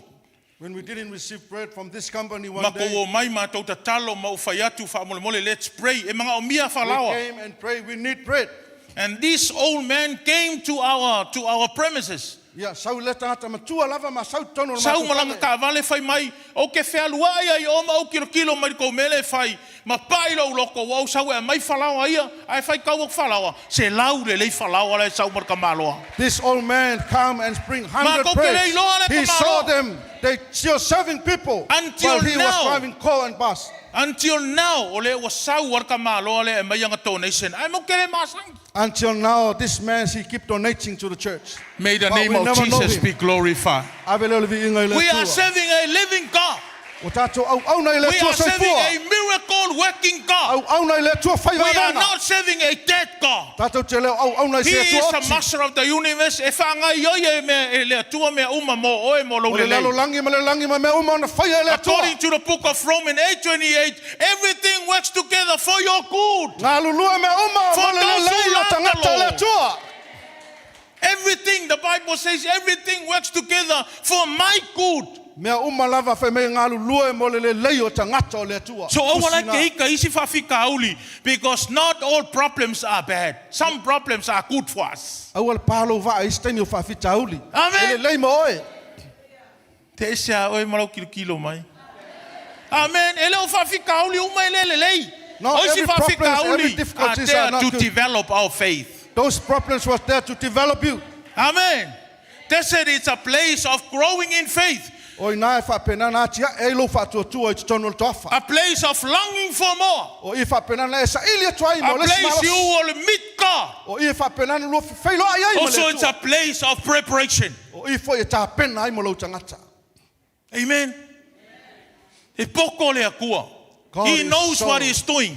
[SPEAKER 2] When we didn't receive bread from this company one
[SPEAKER 5] matou
[SPEAKER 2] day,
[SPEAKER 5] omai matou tatalo ma ou fai atu fa'amolemole, let's pray, e maga'omia
[SPEAKER 2] we
[SPEAKER 5] falaoa.
[SPEAKER 2] came and prayed. We need bread.
[SPEAKER 5] And this old man came to our premises.
[SPEAKER 2] Ia, sau le tagata matua lava ma sau tonu o le
[SPEAKER 5] Sau
[SPEAKER 2] matou
[SPEAKER 5] ma lana
[SPEAKER 2] fale.
[SPEAKER 5] taavale fai mai, ou te fealuai ai o ma ou kilokilo mai le kou mea lea e fai, ma pa'i lou loko, ua ou sau e aumai falaoa ia, ae faitau atu falaoa, selau lelei falaoa la e sau ma le tamāloa.
[SPEAKER 2] This old man come and bring 100
[SPEAKER 5] Matou te le
[SPEAKER 2] breads.
[SPEAKER 5] iloa le
[SPEAKER 2] He saw
[SPEAKER 5] tamāloa.
[SPEAKER 2] them. They still serving people
[SPEAKER 5] Until
[SPEAKER 2] while he was
[SPEAKER 5] now.
[SPEAKER 2] driving car and bus.
[SPEAKER 5] Until now, o lea ua sau a le tamāloa lea e aumai ana donation, ae matou te le masani.
[SPEAKER 2] Until now, this man, he keep donating to the church.
[SPEAKER 5] May the
[SPEAKER 2] But
[SPEAKER 5] name
[SPEAKER 2] we
[SPEAKER 5] of
[SPEAKER 2] never know
[SPEAKER 5] Jesus
[SPEAKER 2] him.
[SPEAKER 5] be glorified.
[SPEAKER 2] Ave lea o le viiga i le
[SPEAKER 5] We are
[SPEAKER 2] Atua.
[SPEAKER 5] serving a living God.
[SPEAKER 2] O tātou auauna i le
[SPEAKER 5] We
[SPEAKER 2] Atua
[SPEAKER 5] are serving
[SPEAKER 2] soifua.
[SPEAKER 5] a miracle working God.
[SPEAKER 2] Auauna i le Atua
[SPEAKER 5] We are
[SPEAKER 2] faivaavaga.
[SPEAKER 5] not serving a dead God.
[SPEAKER 2] Tātou te leo auauna i
[SPEAKER 5] He
[SPEAKER 2] se
[SPEAKER 5] is
[SPEAKER 2] Atua
[SPEAKER 5] the
[SPEAKER 2] oti.
[SPEAKER 5] master of the universe. E whaangai e mea e le Atua mea uma mo oe mo lou
[SPEAKER 2] O le
[SPEAKER 5] lelei.
[SPEAKER 2] lalolagi ma le lagi ma mea uma ona faia e le Atua.
[SPEAKER 5] According to the book of Romans 8:28, everything works together for your good.
[SPEAKER 2] Galulua mea uma
[SPEAKER 5] For
[SPEAKER 2] mo le
[SPEAKER 5] those who
[SPEAKER 2] lelei o
[SPEAKER 5] love the
[SPEAKER 2] tagata o le
[SPEAKER 5] Lord.
[SPEAKER 2] Atua.
[SPEAKER 5] Everything, the Bible says, everything works together for my good.
[SPEAKER 2] Mea uma lava fai mai galulue mo le lelei o tagata o le Atua.
[SPEAKER 5] So aua la
[SPEAKER 2] Tusina.
[SPEAKER 5] ke ika isi faafitauli, because not all problems are bad. Some problems are good for us.
[SPEAKER 2] Aua le palo vaa i se taimi o faafitauli.
[SPEAKER 5] Amen.
[SPEAKER 2] E lelei mo oe.
[SPEAKER 5] Te ese a oe ma lau kilokilo mai. Amen. E le o faafitauli uma e le lelei.
[SPEAKER 2] No,
[SPEAKER 5] O isi
[SPEAKER 2] every problems,
[SPEAKER 5] faafitauli
[SPEAKER 2] every
[SPEAKER 5] are
[SPEAKER 2] difficulties are
[SPEAKER 5] there
[SPEAKER 2] not
[SPEAKER 5] to
[SPEAKER 2] good.
[SPEAKER 5] develop our faith.
[SPEAKER 2] Those problems was there to develop you.
[SPEAKER 5] Amen. Desert is a place of growing in faith,
[SPEAKER 2] O ina e faapenana ati ae ai lou faatuatua i totonu o le toafa.
[SPEAKER 5] a place of longing for more,
[SPEAKER 2] O i faapenana e saili atu ai mo
[SPEAKER 5] a
[SPEAKER 2] le isi
[SPEAKER 5] place you
[SPEAKER 2] malosi.
[SPEAKER 5] will meet God.
[SPEAKER 2] O i faapenana lua fefeiloai ai ma le
[SPEAKER 5] Also, it's a
[SPEAKER 2] Atua.
[SPEAKER 5] place of preparation.
[SPEAKER 2] O i foi e tapena ai mo lou tagata.
[SPEAKER 5] Amen. E poko le Atua.
[SPEAKER 2] God
[SPEAKER 5] He
[SPEAKER 2] is
[SPEAKER 5] knows
[SPEAKER 2] so-
[SPEAKER 5] what he's doing.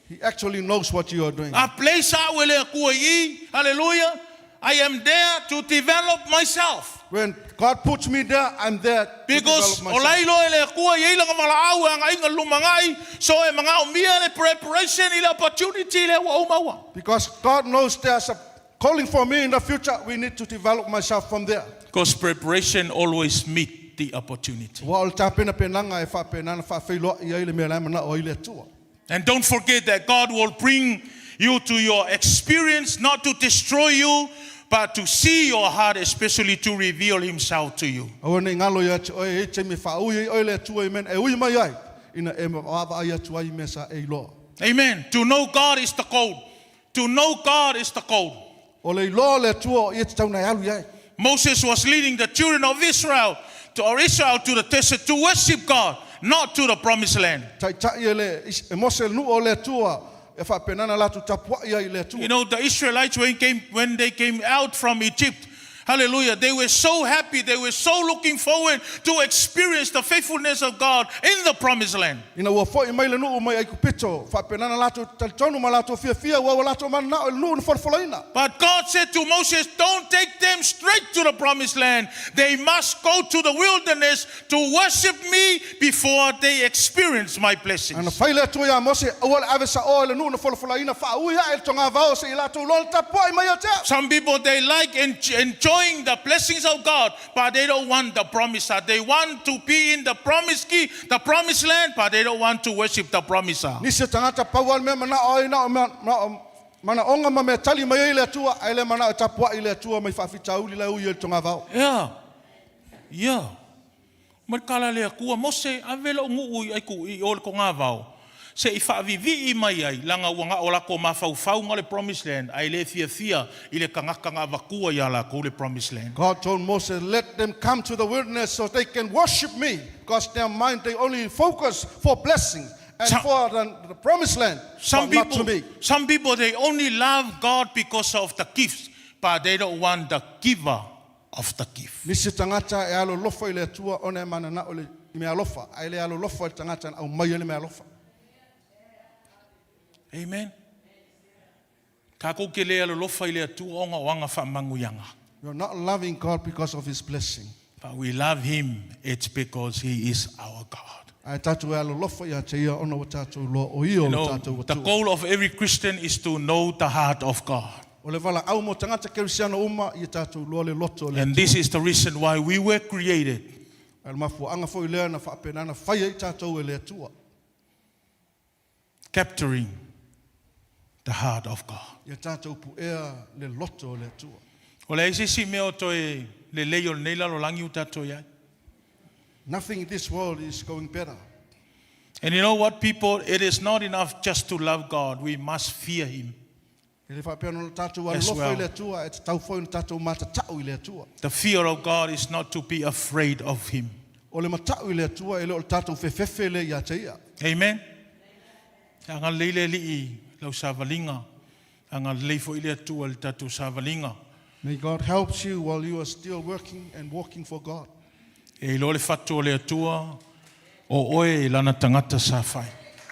[SPEAKER 2] He actually knows what you are doing.
[SPEAKER 5] A place a'u e le Atua i, hallelujah. I am there to develop myself.
[SPEAKER 2] When God puts me there, I'm there to
[SPEAKER 5] Because
[SPEAKER 2] develop
[SPEAKER 5] o
[SPEAKER 2] myself.
[SPEAKER 5] lai loa e le Atua i ai lana valaau e agaiga lumanai, so e maga'omia le preparation i le opportunity lea ua ou maua.
[SPEAKER 2] Because God knows there's a calling for me in the future. We need to develop myself from there.
[SPEAKER 5] Because preparation always meet the opportunity.
[SPEAKER 2] Ua o le tapenapenaga e faapenana faafeiloai ai le mea la e manao ai le Atua.
[SPEAKER 5] And don't forget that God will bring you to your experience, not to destroy you, but to see your heart, especially to reveal Himself to you.
[SPEAKER 2] Aua nei galo ia te oe e taimi faaui ai oe le Atua i mea e ui mai ai, ina e vaavaai atu ai i mea sa e iloa.
[SPEAKER 5] Amen. To know God is the goal. To know God is the goal.
[SPEAKER 2] O le iloa o le Atua o ia te tauna e alu i ai.
[SPEAKER 5] Moses was leading the children of Israel to, or Israel to the desert to worship God, not to the promised land.
[SPEAKER 2] Taitai e le e Mose le nuu o le Atua e faapenana latou tapuai ai i le Atua.
[SPEAKER 5] The Israelites when they came out from Egypt, hallelujah, they were so happy. They were so looking forward to experience the faithfulness of God in the promised land.
[SPEAKER 2] Ina ua fo'i mai le nuu mai Aikupito, faapenana latou talitonu ma latou fiafia ua ua latou mananao i le nuu na folafolaina.
[SPEAKER 5] But God said to Moses, don't take them straight to the promised land. They must go to the wilderness to worship me before they experience my
[SPEAKER 2] Ana
[SPEAKER 5] blessings.
[SPEAKER 2] fai le Atua iā Mose, aua le ave sa'oa i le nuu na folafolaina faaui ae le togavao seia latou iloa le tapuai mai ia te au.
[SPEAKER 5] Some people, they like enjoying the blessings of God, but they don't want the promiser. They want to be in the promised key, the promised land, but they don't want to worship the promiser.
[SPEAKER 2] Nisi o tagata pau lava le mea manao ai na o mea- na o manaoga ma mea tali mai ai le Atua, ae le manao e tapuai le Atua mai faafitauli la e ui ai le togavao.
[SPEAKER 5] Yeah. Ma le kala le Atua, Mose, ave lo'u nuu i aiku i o le togavao. Se'i faavivi'i mai ai, laga ua ga'o lakou mafaufauga le promised land, ae lē fiafia i le tagata na avatua iā lakou le promised land.
[SPEAKER 2] God told Moses, let them come to the wilderness so they can worship me, because their mind, they only focus for blessings and for the promised land,
[SPEAKER 5] Some
[SPEAKER 2] but not to
[SPEAKER 5] people,
[SPEAKER 2] me.
[SPEAKER 5] some people, they only love God because of the gifts, but they don't want the giver of the gift.
[SPEAKER 2] Nisi tagata e alolofa i le Atua ona e mananao i le i mea alofa, ae le alolofa i le tagata na aumaia le mea alofa.
[SPEAKER 5] Amen. Kākou ke le alolofa i le Atua ona o ana faamanuiaga.
[SPEAKER 2] You're not loving God because of his blessing.
[SPEAKER 5] But we love Him, it's because He is our God.
[SPEAKER 2] Ae tatou e alolofa ia te ia ona ua tatou iloa o ia
[SPEAKER 5] You
[SPEAKER 2] o le
[SPEAKER 5] know,
[SPEAKER 2] tatou
[SPEAKER 5] the
[SPEAKER 2] Atua.
[SPEAKER 5] goal of every Christian is to know the heart of God.
[SPEAKER 2] O le valaau mo tagata kerisiano uma ia tatou iloa le loto o le
[SPEAKER 5] And
[SPEAKER 2] Atua.
[SPEAKER 5] this is the reason why we were created.
[SPEAKER 2] A o le mafuaaga foi lea na faapena na fai ai tatou e le Atua.
[SPEAKER 5] Capturing the heart of God.
[SPEAKER 2] Ia tatou puea le loto o le Atua.
[SPEAKER 5] O leai se isi mea o toe lelei o lenei lalolagi ua tatou i ai.
[SPEAKER 2] Nothing in this world is going better.
[SPEAKER 5] And you know what, people? It is not enough just to love God. We must fear Him.
[SPEAKER 2] E le faapea ona tatou
[SPEAKER 5] As
[SPEAKER 2] alolofa
[SPEAKER 5] well.
[SPEAKER 2] i le Atua, e tatau foi ona tatou matatau i le Atua.
[SPEAKER 5] The fear of God is not to be afraid of Him.
[SPEAKER 2] O le matau i le Atua e le o le tatou fefefe lea ia te ia.
[SPEAKER 5] Amen. Agalelei le Alii i lau savaliga. Agalelei foi le Atua i le tatou savaliga.
[SPEAKER 2] May God helps you while you are still working and walking for God.
[SPEAKER 5] E iloa le fatu o le Atua, o oe i lana tagata sa fai.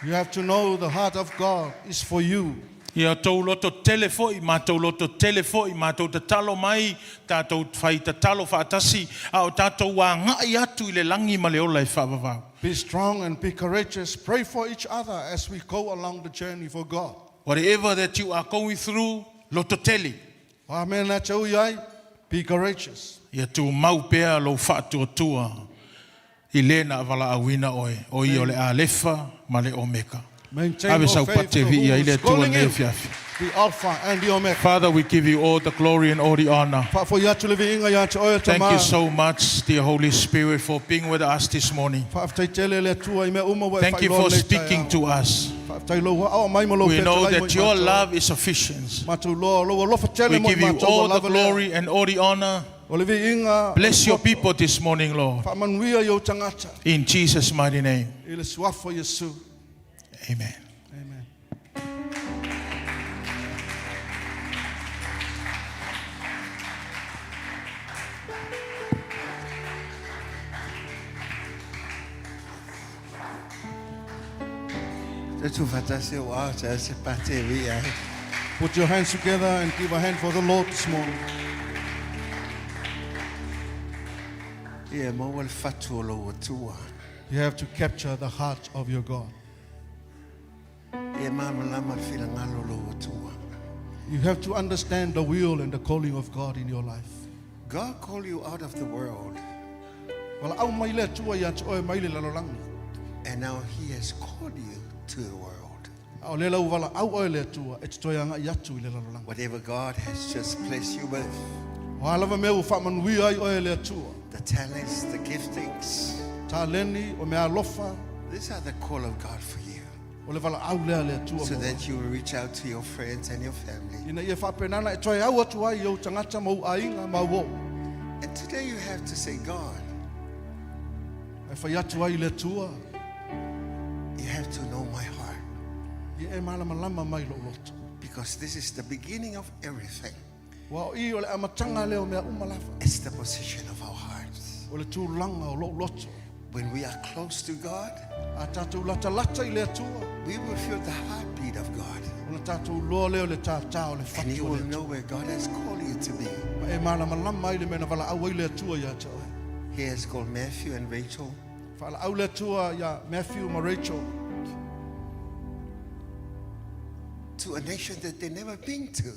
[SPEAKER 2] You have to know the heart of God is for you.
[SPEAKER 5] Ia tou loto tele foi, matou loto tele foi, matou tatalo mai, tatou fai tatalo faatasi, a o tatou agai atu i le lagi ma le ola e faavavau.
[SPEAKER 2] Be strong and be courageous. Pray for each other as we go along the journey for God.
[SPEAKER 5] Whatever that you are going through, loto tele.
[SPEAKER 2] Amen. Na te ui ai, be courageous.
[SPEAKER 5] Ia tumau pea lou faatuatua i le na valaauina oe, o ia o le Alefa ma le Omeka.
[SPEAKER 2] Maintain
[SPEAKER 5] Ave
[SPEAKER 2] your
[SPEAKER 5] sau
[SPEAKER 2] faith
[SPEAKER 5] pate
[SPEAKER 2] to who
[SPEAKER 5] viia i
[SPEAKER 2] is
[SPEAKER 5] le Atua
[SPEAKER 2] calling
[SPEAKER 5] lenei
[SPEAKER 2] you,
[SPEAKER 5] afiafi.
[SPEAKER 2] the Alpha and the Omega.
[SPEAKER 5] Father, we give you all the glory and all the honor.
[SPEAKER 2] Faafoi atu le viiga ia te oe
[SPEAKER 5] Thank
[SPEAKER 2] Tama.
[SPEAKER 5] you so much, dear Holy Spirit, for being with us this morning.
[SPEAKER 2] Faafetai tele le Atua i mea uma ua e
[SPEAKER 5] Thank you
[SPEAKER 2] faailoa
[SPEAKER 5] for
[SPEAKER 2] nei
[SPEAKER 5] speaking
[SPEAKER 2] taeao.
[SPEAKER 5] to us.
[SPEAKER 2] Faafetai lou aao mai ma lou
[SPEAKER 5] We know
[SPEAKER 2] fetalai mo i
[SPEAKER 5] that your
[SPEAKER 2] matou.
[SPEAKER 5] love is sufficient.
[SPEAKER 2] Matou loa lou alofa tele
[SPEAKER 5] We
[SPEAKER 2] mo i
[SPEAKER 5] give you
[SPEAKER 2] matou
[SPEAKER 5] all
[SPEAKER 2] ua
[SPEAKER 5] the
[SPEAKER 2] lava lea.
[SPEAKER 5] glory and all the honor.
[SPEAKER 2] O le viiga
[SPEAKER 5] Bless your people this morning, Lord.
[SPEAKER 2] Faamanuia i ou tagata.
[SPEAKER 5] In Jesus' mighty name.
[SPEAKER 2] I le suafa o Iesu.
[SPEAKER 5] Amen.
[SPEAKER 2] Amen.
[SPEAKER 4] Te tufatasi o au te ase pate vi ai.
[SPEAKER 2] Put your hands together and give a hand for the Lord this morning.
[SPEAKER 4] Ia maua le fatu o lou Atua.
[SPEAKER 2] You have to capture the heart of your God.
[SPEAKER 4] Ia malamalama le finagalo o lou Atua.
[SPEAKER 2] You have to understand the will and the calling of God in your life.
[SPEAKER 4] God called you out of the world.
[SPEAKER 2] Valaau mai le Atua ia te oe mai le lalolagi.
[SPEAKER 4] And now he has called you to the world.
[SPEAKER 2] A o lea la ua valaau oe le Atua e te toe agai atu i le lalolagi.
[SPEAKER 4] Whatever God has just blessed you with.
[SPEAKER 2] O a lava mea ua faamanuia ai oe e le Atua.
[SPEAKER 4] The talents, the giftings.
[SPEAKER 2] Taleni, o meaalofa.
[SPEAKER 4] These are the call of God for you.
[SPEAKER 2] O le valaau lea a le Atua
[SPEAKER 4] So
[SPEAKER 2] mo oe.
[SPEAKER 4] that you will reach out to your friends and your family.
[SPEAKER 2] Ina ia faapena ona e toe au atu ai i ou tagata ma ou aiga ma ou oo.
[SPEAKER 4] And today you have to say, God.
[SPEAKER 2] E fai atu ai i le Atua.
[SPEAKER 4] You have to know my heart.
[SPEAKER 2] Ia e malamalama mai lou loto.
[SPEAKER 4] Because this is the beginning of everything.
[SPEAKER 2] Aua o i o le amataga lea o mea uma lava.
[SPEAKER 4] It's the position of our hearts.
[SPEAKER 2] O le tulaga o lou loto.
[SPEAKER 4] When we are close to God,
[SPEAKER 2] A tatou latalata i le Atua,
[SPEAKER 4] we will feel the heartbeat of God.
[SPEAKER 2] ona tatou iloa lea o le tātā o le
[SPEAKER 4] And you
[SPEAKER 2] fatu o
[SPEAKER 4] will
[SPEAKER 2] le Atua.
[SPEAKER 4] know where God has called you to be.
[SPEAKER 2] Ma e malamalama ai le mea na valaau ai le Atua ia te oe.
[SPEAKER 4] He has called Matthew and Rachel.
[SPEAKER 2] Faalaau le Atua ia Matthew ma Rachel.
[SPEAKER 4] To a nation that they never been to.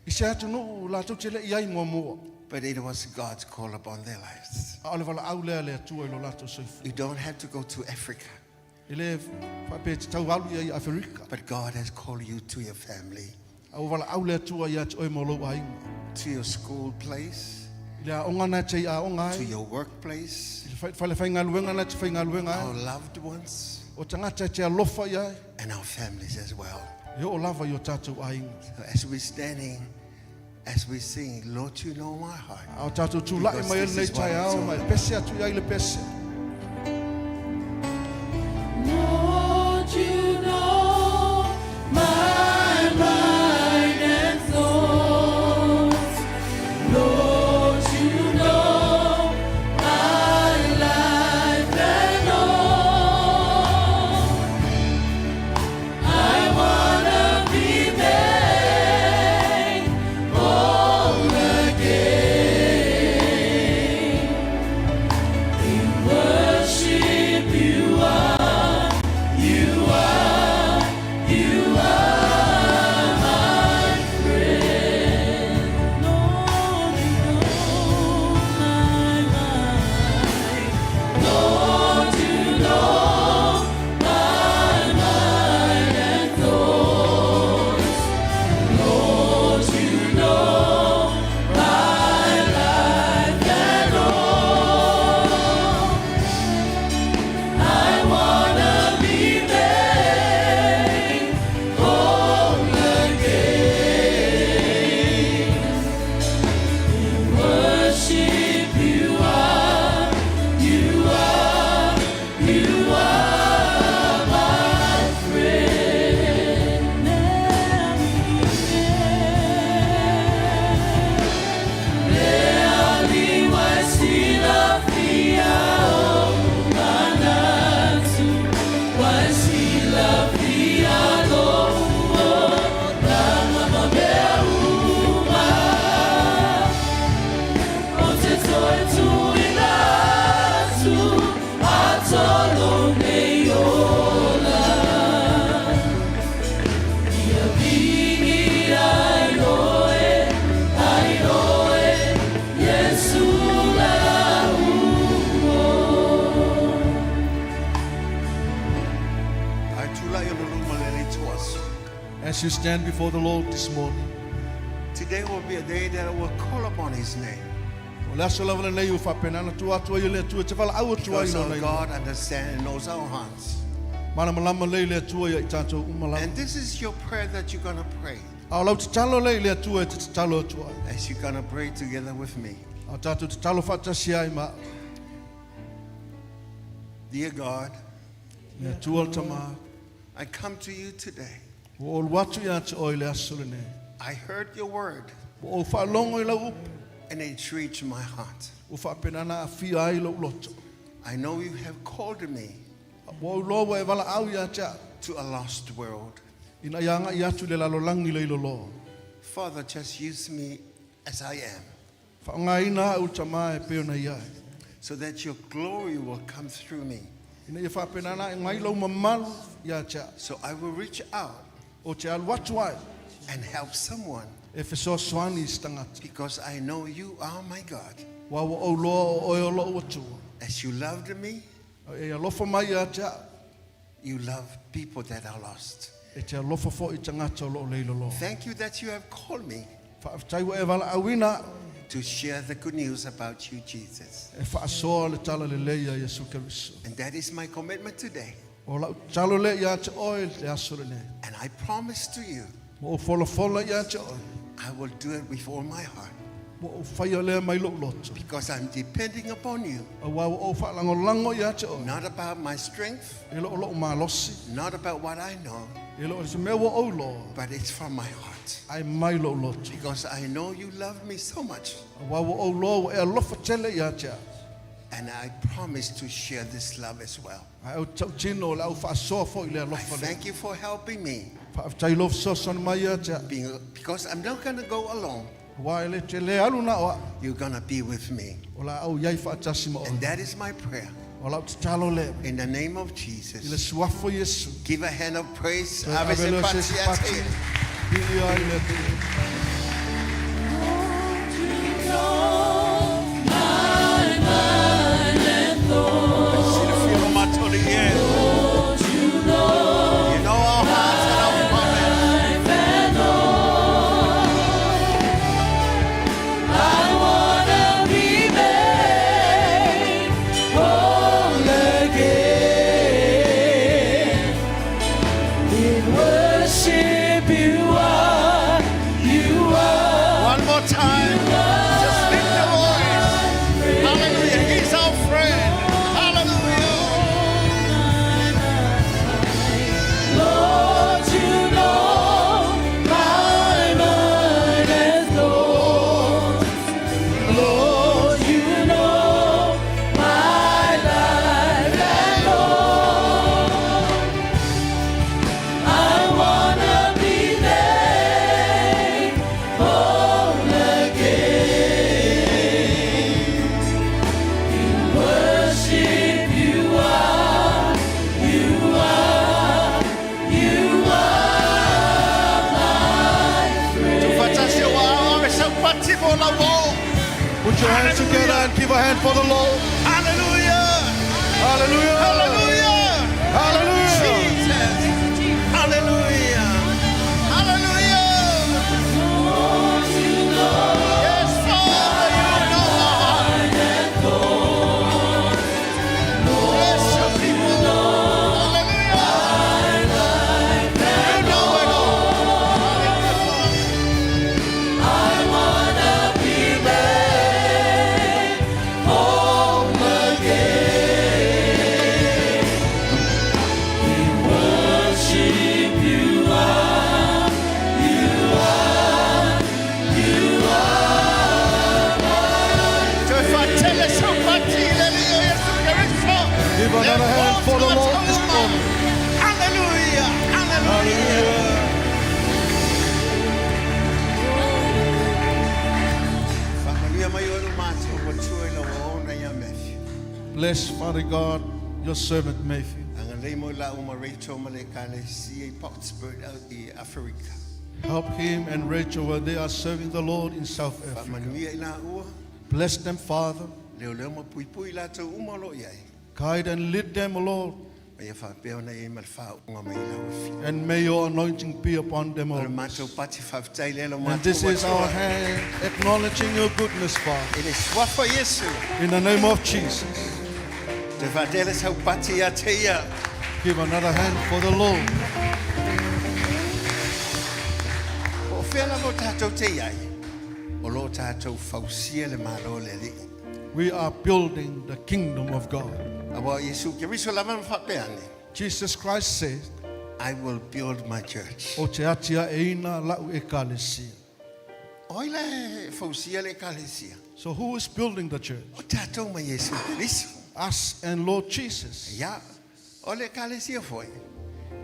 [SPEAKER 2] I se atunuu latou te le i ai muamua.
[SPEAKER 4] But it was God's call upon their lives.
[SPEAKER 2] A o le valaau lea a le Atua i lo latou soifua.
[SPEAKER 4] You don't have to go to Africa.
[SPEAKER 2] E le faapea e tatau alu ia i Aferika.
[SPEAKER 4] But God has called you to your family.
[SPEAKER 2] A ua valaau le Atua ia te oe ma lou aiga.
[SPEAKER 4] To your school place.
[SPEAKER 2] I le aoga na e te aoga ai.
[SPEAKER 4] To your workplace.
[SPEAKER 2] I le fale faigaluega na e te faigaluega ai.
[SPEAKER 4] Our loved ones.
[SPEAKER 2] O tagata e te alofa i ai.
[SPEAKER 4] And our families as well.
[SPEAKER 2] E oo lava i o tatou aiga.
[SPEAKER 4] So as we're standing, as we sing, Lord, you know my heart.
[SPEAKER 2] A o tatou tula'i mai ai lenei taeao ma e pese atu i ai le pese.
[SPEAKER 1] Lord, you know my mind and thoughts. Lord, you know my life and all. I wanna be made whole again.
[SPEAKER 2] As you stand before the Lord this morning,
[SPEAKER 4] Today will be a day that I will call upon His name.
[SPEAKER 2] o le aso lava lenei ua faapena ona tua atu ai e le Atua e te valaau atu ai
[SPEAKER 4] Because
[SPEAKER 2] lona
[SPEAKER 4] our
[SPEAKER 2] igoa.
[SPEAKER 4] God understands and knows our hearts.
[SPEAKER 2] Malamalama lelei le Atua ia i tatou uma lava.
[SPEAKER 4] And this is your prayer that you're going to pray
[SPEAKER 2] A o lau tatalo lea i le Atua e te tatalo atu ai.
[SPEAKER 4] as you're going to pray together with me.
[SPEAKER 2] A o tatou tatalo faatasi ai ma
[SPEAKER 4] Dear God,
[SPEAKER 2] le Atua le Tama.
[SPEAKER 4] I come to you today.
[SPEAKER 2] Ua ou alu atu ia te oe i le aso lenei.
[SPEAKER 4] I heard your word
[SPEAKER 2] Ua ou faalogo i lau upu.
[SPEAKER 4] and it reached my heart.
[SPEAKER 2] Ua faapena ona aafia ai lou loto.
[SPEAKER 4] I know you have called me
[SPEAKER 2] Ua ou iloa ua e valaau ia te au.
[SPEAKER 4] to a lost world.
[SPEAKER 2] Ina ia agai atu i le lalolagi leiloloa.
[SPEAKER 4] Father, just use me as I am
[SPEAKER 2] Faaaogaina au Tama e pei ona i ai.
[SPEAKER 4] so that your glory will come through me.
[SPEAKER 2] Ina ia faapena ona ae mai lou mamalu ia te au.
[SPEAKER 4] So I will reach out
[SPEAKER 2] Ou te alu atu ai
[SPEAKER 4] and help someone
[SPEAKER 2] e fesoasoani i se tagata.
[SPEAKER 4] because I know you are my God.
[SPEAKER 2] Aua ua ou iloa o oe o lou Atua.
[SPEAKER 4] As you loved me,
[SPEAKER 2] A e alofa mai ia te au.
[SPEAKER 4] you love people that are lost.
[SPEAKER 2] E te alofa foi i tagata o loo leiloloa.
[SPEAKER 4] Thank you that you have called me
[SPEAKER 2] Faafetai ua e valaauina au
[SPEAKER 4] to share the good news about you, Jesus.
[SPEAKER 2] e faasoa le talalelei a Iesu Keriso.
[SPEAKER 4] And that is my commitment today.
[SPEAKER 2] O lau tatalo lea ia te oe le aso lenei.
[SPEAKER 4] And I promise to you,
[SPEAKER 2] Ua ou folafola ia te oe.
[SPEAKER 4] I will do it with all my heart
[SPEAKER 2] Ua ou faia lea mai lou loto.
[SPEAKER 4] because I'm depending upon you,
[SPEAKER 2] Auā ua ou faalagolago ia te oe.
[SPEAKER 4] not about my strength,
[SPEAKER 2] E le o lou malosi.
[SPEAKER 4] not about what I know,
[SPEAKER 2] E le o se mea ua ou iloa.
[SPEAKER 4] but it's from my heart
[SPEAKER 2] Ae mai lou loto.
[SPEAKER 4] because I know you love me so much.
[SPEAKER 2] Auā ua ou iloa ua e alofa tele ia te au.
[SPEAKER 4] And I promise to share this love as well.
[SPEAKER 2] Ae ou te tautino o le a ou faasoa foi i le
[SPEAKER 4] I
[SPEAKER 2] alofa lea.
[SPEAKER 4] thank you for helping me
[SPEAKER 2] Faafetai lou fesoasoani mai ia te au.
[SPEAKER 4] because I'm not going to go alone.
[SPEAKER 2] Auā e le te le alu na o au.
[SPEAKER 4] You're going to be with me.
[SPEAKER 2] O le a ou i ai faatasi ma oe.
[SPEAKER 4] And that is my prayer.
[SPEAKER 2] O lau tatalo lea.
[SPEAKER 4] In the name of
[SPEAKER 2] I le
[SPEAKER 4] Jesus.
[SPEAKER 2] suafa o Iesu.
[SPEAKER 4] Give a hand of praise.
[SPEAKER 2] Toe
[SPEAKER 4] Ave
[SPEAKER 2] ave
[SPEAKER 4] se
[SPEAKER 2] lea o se isi
[SPEAKER 4] pati
[SPEAKER 2] pati.
[SPEAKER 4] ate.
[SPEAKER 2] Viia ai le Atua.
[SPEAKER 4] Silafia matoli e. You know our hearts and our promise.
[SPEAKER 1] I wanna be made whole again. In worship you are, you are.
[SPEAKER 4] One more time. Just lift your voice. Hallelujah. He's our friend. Hallelujah.
[SPEAKER 1] Lord, you know my mind and thoughts. Lord, you know my life and all. I wanna be made whole again. In worship you are, you are, you are my friend.
[SPEAKER 4] Tufatasi wa awe saupati mo la wo.
[SPEAKER 2] Put your hands together and give a hand for the Lord.
[SPEAKER 4] Hallelujah.
[SPEAKER 2] Hallelujah.
[SPEAKER 4] Hallelujah.
[SPEAKER 2] Hallelujah.
[SPEAKER 4] Jesus. Hallelujah. Hallelujah. Yes, Father, you know our heart. Bless your people. Hallelujah. You know it all.
[SPEAKER 1] I wanna be made whole again. In worship you are, you are, you are
[SPEAKER 4] Tufatele saupati le leo Yesu Kristo.
[SPEAKER 2] Give another hand for the Lord this morning.
[SPEAKER 4] Hallelujah. Hallelujah. Faamanuia mai oe lo matou Atua i lau auauna ia Matthew.
[SPEAKER 2] Bless, Father God, your servant Matthew.
[SPEAKER 4] Agalelei mo i laua ma Rachel ma le ekalesia i Potchefstroom i Aferika.
[SPEAKER 2] Help him and Rachel where they are serving the Lord in South Africa.
[SPEAKER 4] Faamanuia i laua,
[SPEAKER 2] Bless them, Father.
[SPEAKER 4] leoleo ma puipui i latou uma o lo o i ai.
[SPEAKER 2] Guide and lead them, O Lord.
[SPEAKER 4] Ma ia faapea ona i ai ma le faauuga mai i lau Afioga.
[SPEAKER 2] And may your anointing be upon them
[SPEAKER 4] O
[SPEAKER 2] all.
[SPEAKER 4] le matou pati faafetai lea lo
[SPEAKER 2] And
[SPEAKER 4] matou
[SPEAKER 2] this is our
[SPEAKER 4] Atua.
[SPEAKER 2] hand acknowledging your goodness, Father.
[SPEAKER 4] I le suafa Iesu.
[SPEAKER 2] In the name of Jesus.
[SPEAKER 4] Toe faatele sau pati ia te ia.
[SPEAKER 2] Give another hand for the Lord.
[SPEAKER 4] Po o fea lava o tatou te i ai, o lo o tatou fausia le Malo o le Alii.
[SPEAKER 2] We are building the kingdom of God.
[SPEAKER 4] Aua o Iesu Keriso lava na faapea ane,
[SPEAKER 2] Jesus Christ said,
[SPEAKER 4] I will build my church.
[SPEAKER 2] O te atiaeina la'u ekalesia.
[SPEAKER 4] O ai la e fausia le ekalesia?
[SPEAKER 2] So who is building the church?
[SPEAKER 4] O tatou ma Iesu Keriso.
[SPEAKER 2] Us and Lord Jesus.
[SPEAKER 4] Ia, o le ekalesia foi,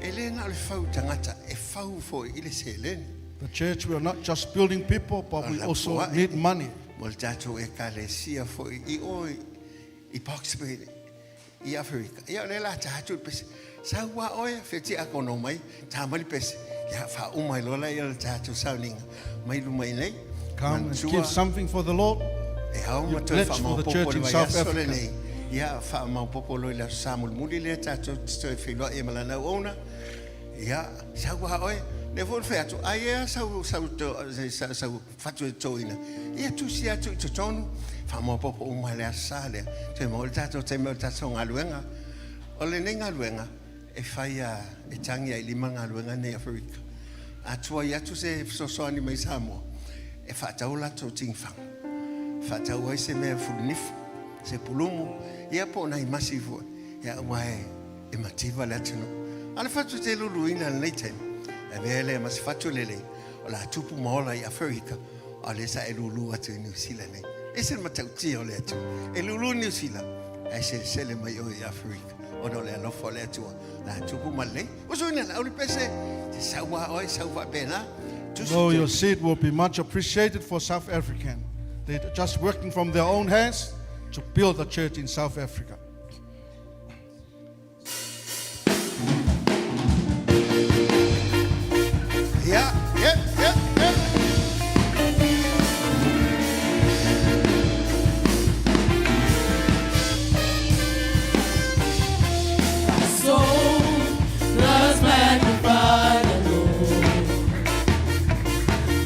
[SPEAKER 4] e le na o le fau i tagata, e fau foi i le seleni.
[SPEAKER 2] The church, we are not just building people, but we
[SPEAKER 4] O
[SPEAKER 2] also
[SPEAKER 4] lapoa'i
[SPEAKER 2] need money.
[SPEAKER 4] mo le tatou ekalesia foi i o i Boksburg i Aferika. Ia, o lea la ta atu le pese. Sau a oe, fetia kono mai, tā mai le pese. Ia, faauma ai loa lea le tatou sauniga mai luma i nei.
[SPEAKER 2] Come and
[SPEAKER 4] Manatua,
[SPEAKER 2] give something for the Lord.
[SPEAKER 4] e ao ma
[SPEAKER 2] You
[SPEAKER 4] toe
[SPEAKER 2] pledge for the
[SPEAKER 4] faamaopoopo
[SPEAKER 2] church
[SPEAKER 4] le
[SPEAKER 2] in South
[SPEAKER 4] vaiaso
[SPEAKER 2] Africa.
[SPEAKER 4] lenei. Ia, faamaopoopo loa i le aso Sa mulimuli lea tatou te toe feiloai ai ma lana auauna. Ia, sau a oe, lea foi na fai atu, ai ea sau, sau, to, sau, sau fatu e totoina. Ia, tusi atu i totonu, faamaopoopo uma i le aso Sa lea. Toe maua le tatou taimi o le tatou galuega. O lenei galuega, e fai a, e tagi ai i lima galuega nei Aferika. A tuai atu se fesoasoani mai Samoa, e faatau latou tigifaga, faatau ai se mea fulunifu, se pulumu, ia po o nai masi foi, ia aua e, e mativa le atunuu. A o le fatu te luluina i lenei taimi, e avea lea ma se fatu lelei, o le a tupu ma ola i Aferika, a o lea sa e lulu atu i Niu Sila nei. E ese le matautia o le Atua. E lulu i Niu Sila, ae selesele mai oe i Aferika, ona o le alofa o le Atua, o le a tupu ma lelei. Uso ina lau le pese, te sau a oe, sau faapena. Tusi
[SPEAKER 2] No,
[SPEAKER 4] te.
[SPEAKER 2] your seed will be much appreciated for South African. They're just working from their own hands to build the church in South Africa.
[SPEAKER 4] Ia, ia, ia, ia.
[SPEAKER 1] My soul does magnify the Lord,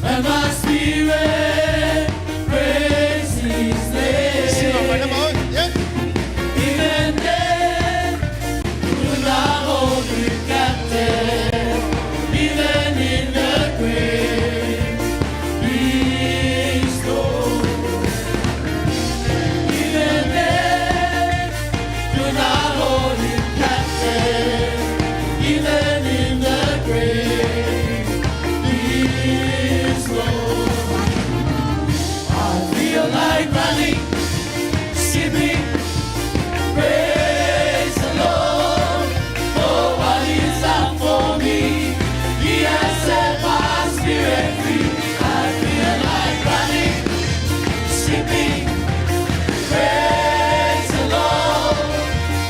[SPEAKER 1] and my spirit praise His
[SPEAKER 4] Sima
[SPEAKER 1] name.
[SPEAKER 4] mana ma oe, ia.
[SPEAKER 1] Even death could not hold you captive, even in the grave, He is Lord. Even death could not hold him captive, even in the grave, He is Lord. I feel like running, skipping, praise the Lord. For what He's done for me, He has set my spirit free. I feel like running, skipping, praise the Lord.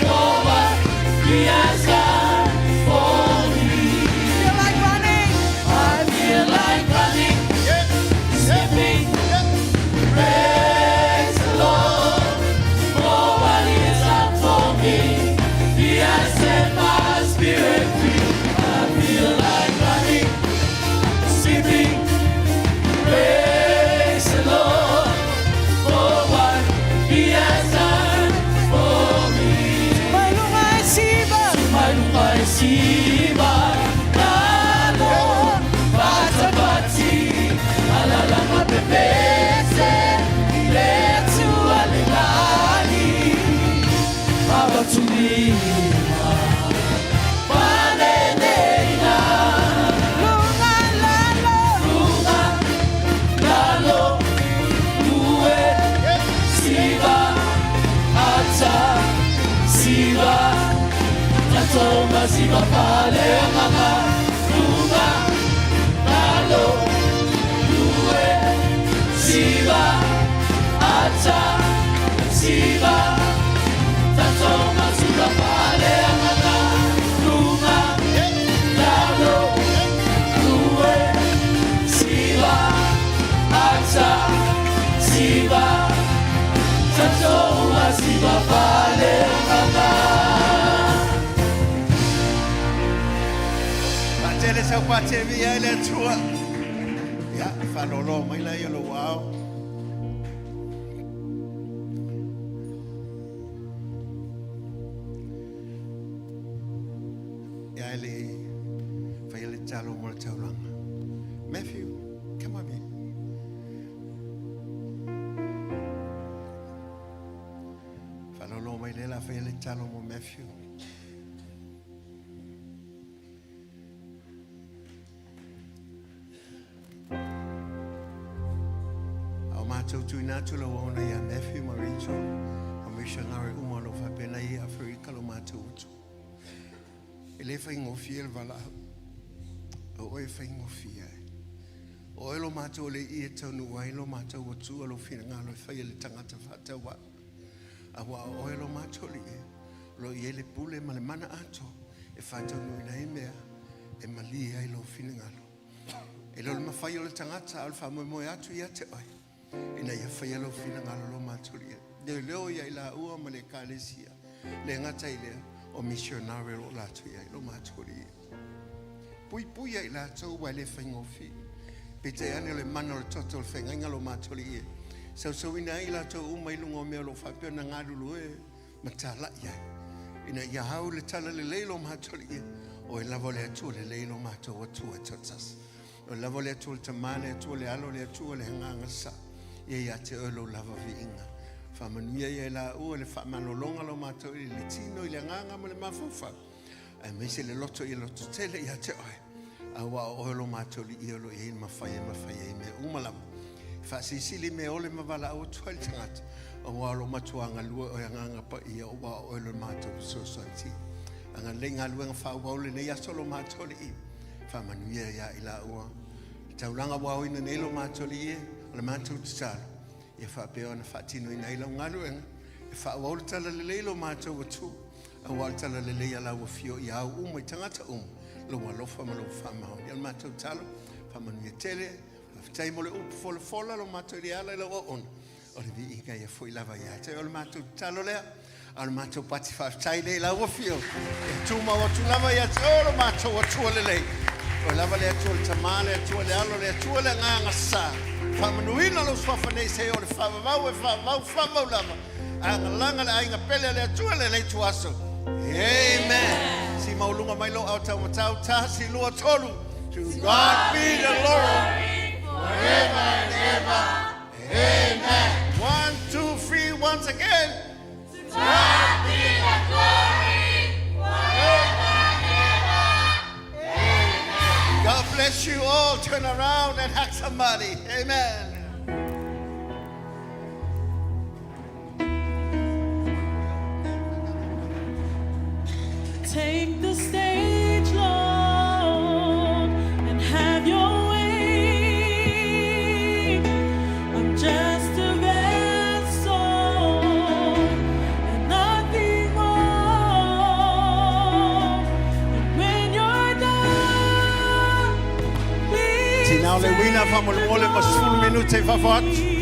[SPEAKER 1] For what He has done for me.
[SPEAKER 6] Feel like running.
[SPEAKER 1] I feel like running, skipping, praise the Lord. For what He has done for me, He has set my spirit free. I feel like running, skipping, praise the Lord. For what He has done for me.
[SPEAKER 6] Mai luga e siva.
[SPEAKER 1] Mai luga e siva, lalo, patapati, alalanga pepese, le Atua le lani, avatulima, paneneina,
[SPEAKER 6] Luga lalo.
[SPEAKER 1] luga, lalo, lue, siva, ata, siva, tatoma siva pale mama, luga, lalo, lue, siva, ata, siva, tatoma siva pale mama, luga, lalo, lue, siva, ata, siva, tatoma siva pale mama.
[SPEAKER 4] taupati e viia ai le Atua. Ia, faalōlō mai laia o lou ao. Ia, e le i faia le tatalo mo le taulaga. Matthew, come on here. Faalōlō mai lea la faia le tatalo mo Matthew. A o matou tuuina atu lau auauna ia Matthew ma Rachel ma missionary uma o lo o faapena i Aferika lo matou utu. E le faigofie le valaau. O oe e faigofie ai. O oe lo matou alii e taunuu ai lo matou Atua lou finagalo e faia le tagata faatauvaa. Aua o oe lo matou alii o lo o i ai le pule ma le mana atoa e faataunuuina ai mea e malie ai lou finagalo. E le o le mafai o le tagata a o le faamoemoe atu ia te oe ina ia faia lou finagalo lo matou alii. Leoleo ia i laua ma le ekalesia, le gata i lea o misionare o lo o latou i ai lo matou alii. Puipui ia i latou aua e le faigofie. Peitai ane o le mana o le toto o le feagaiga lo matou alii e sausauina ai i latou uma i luga o mea o lo o faapea ona galulue ma talai ai, ina ia au le tala lelei lo matou Alii, o Oe lava o le Atua lelei lo matou Atua e toatasi. O Oe lava o le Atua le Tama, le Atua le Alo, le Atua le Agaga Sa. Ia ia te Oe lou lava viiga. Faamanuia ia i laua le faamalologa lo matou Alii, le tino i le agaga ma le mafaufau, aemaise le loto ia lototele ia te Oe, aua o Oe lo matou Alii o lo o i ai le mafai e mafai ai mea uma lava. E faasilisili mea ole ma valaau atu ai le tagata, aua o lo o matua galue oe Agaga Paia, aua o oe lo matou fesoasoani. Agalelei galuega faaauau lenei aso lo matou Alii, faamanuia ia i laua. Le taulaga ua aoina nei lo matou Alii e, o le matou tatalo, ia faapea ona faatinoina ai lau galuega, e faaauau le talalelei lo matou Atua, aua o le talalelei a lau afio ia au uma i tagata uma, lou alofa ma lou faamaoni. O le matou tatalo, faamanuia tele. Faafetai mo le upu folafola lo matou le ala i lau auauna. O le viiga ia foi lava ia te oe. O le matou tatalo lea, a o le matou pati faafetai lea i lau afio. E tumau atu lava ia te oe lo matou Atua lelei. Oe lava le Atua le Tama, le Atua le Alo, le Atua le Agaga Sa. Faamanuina lou suafa nei seia o le faavavau e faavavau, faavavau lava. Agalaga le aiga pele a le Atua i lenei ituaso. Amen. Si maualuga mai lou ao taumatau, tasi, lua, tolu. To God be the glory forever and ever. Amen. One, two, three, once again.
[SPEAKER 1] To God be the glory forever and ever. Amen.
[SPEAKER 4] God bless you all. Turn around and hug somebody. Amen.
[SPEAKER 1] Take the stage, Lord, and have your way. I'm just a vessel and nothing more. And when you're done, please
[SPEAKER 4] Tinā o le uina faamolemole ma 10 minute i fafo atu.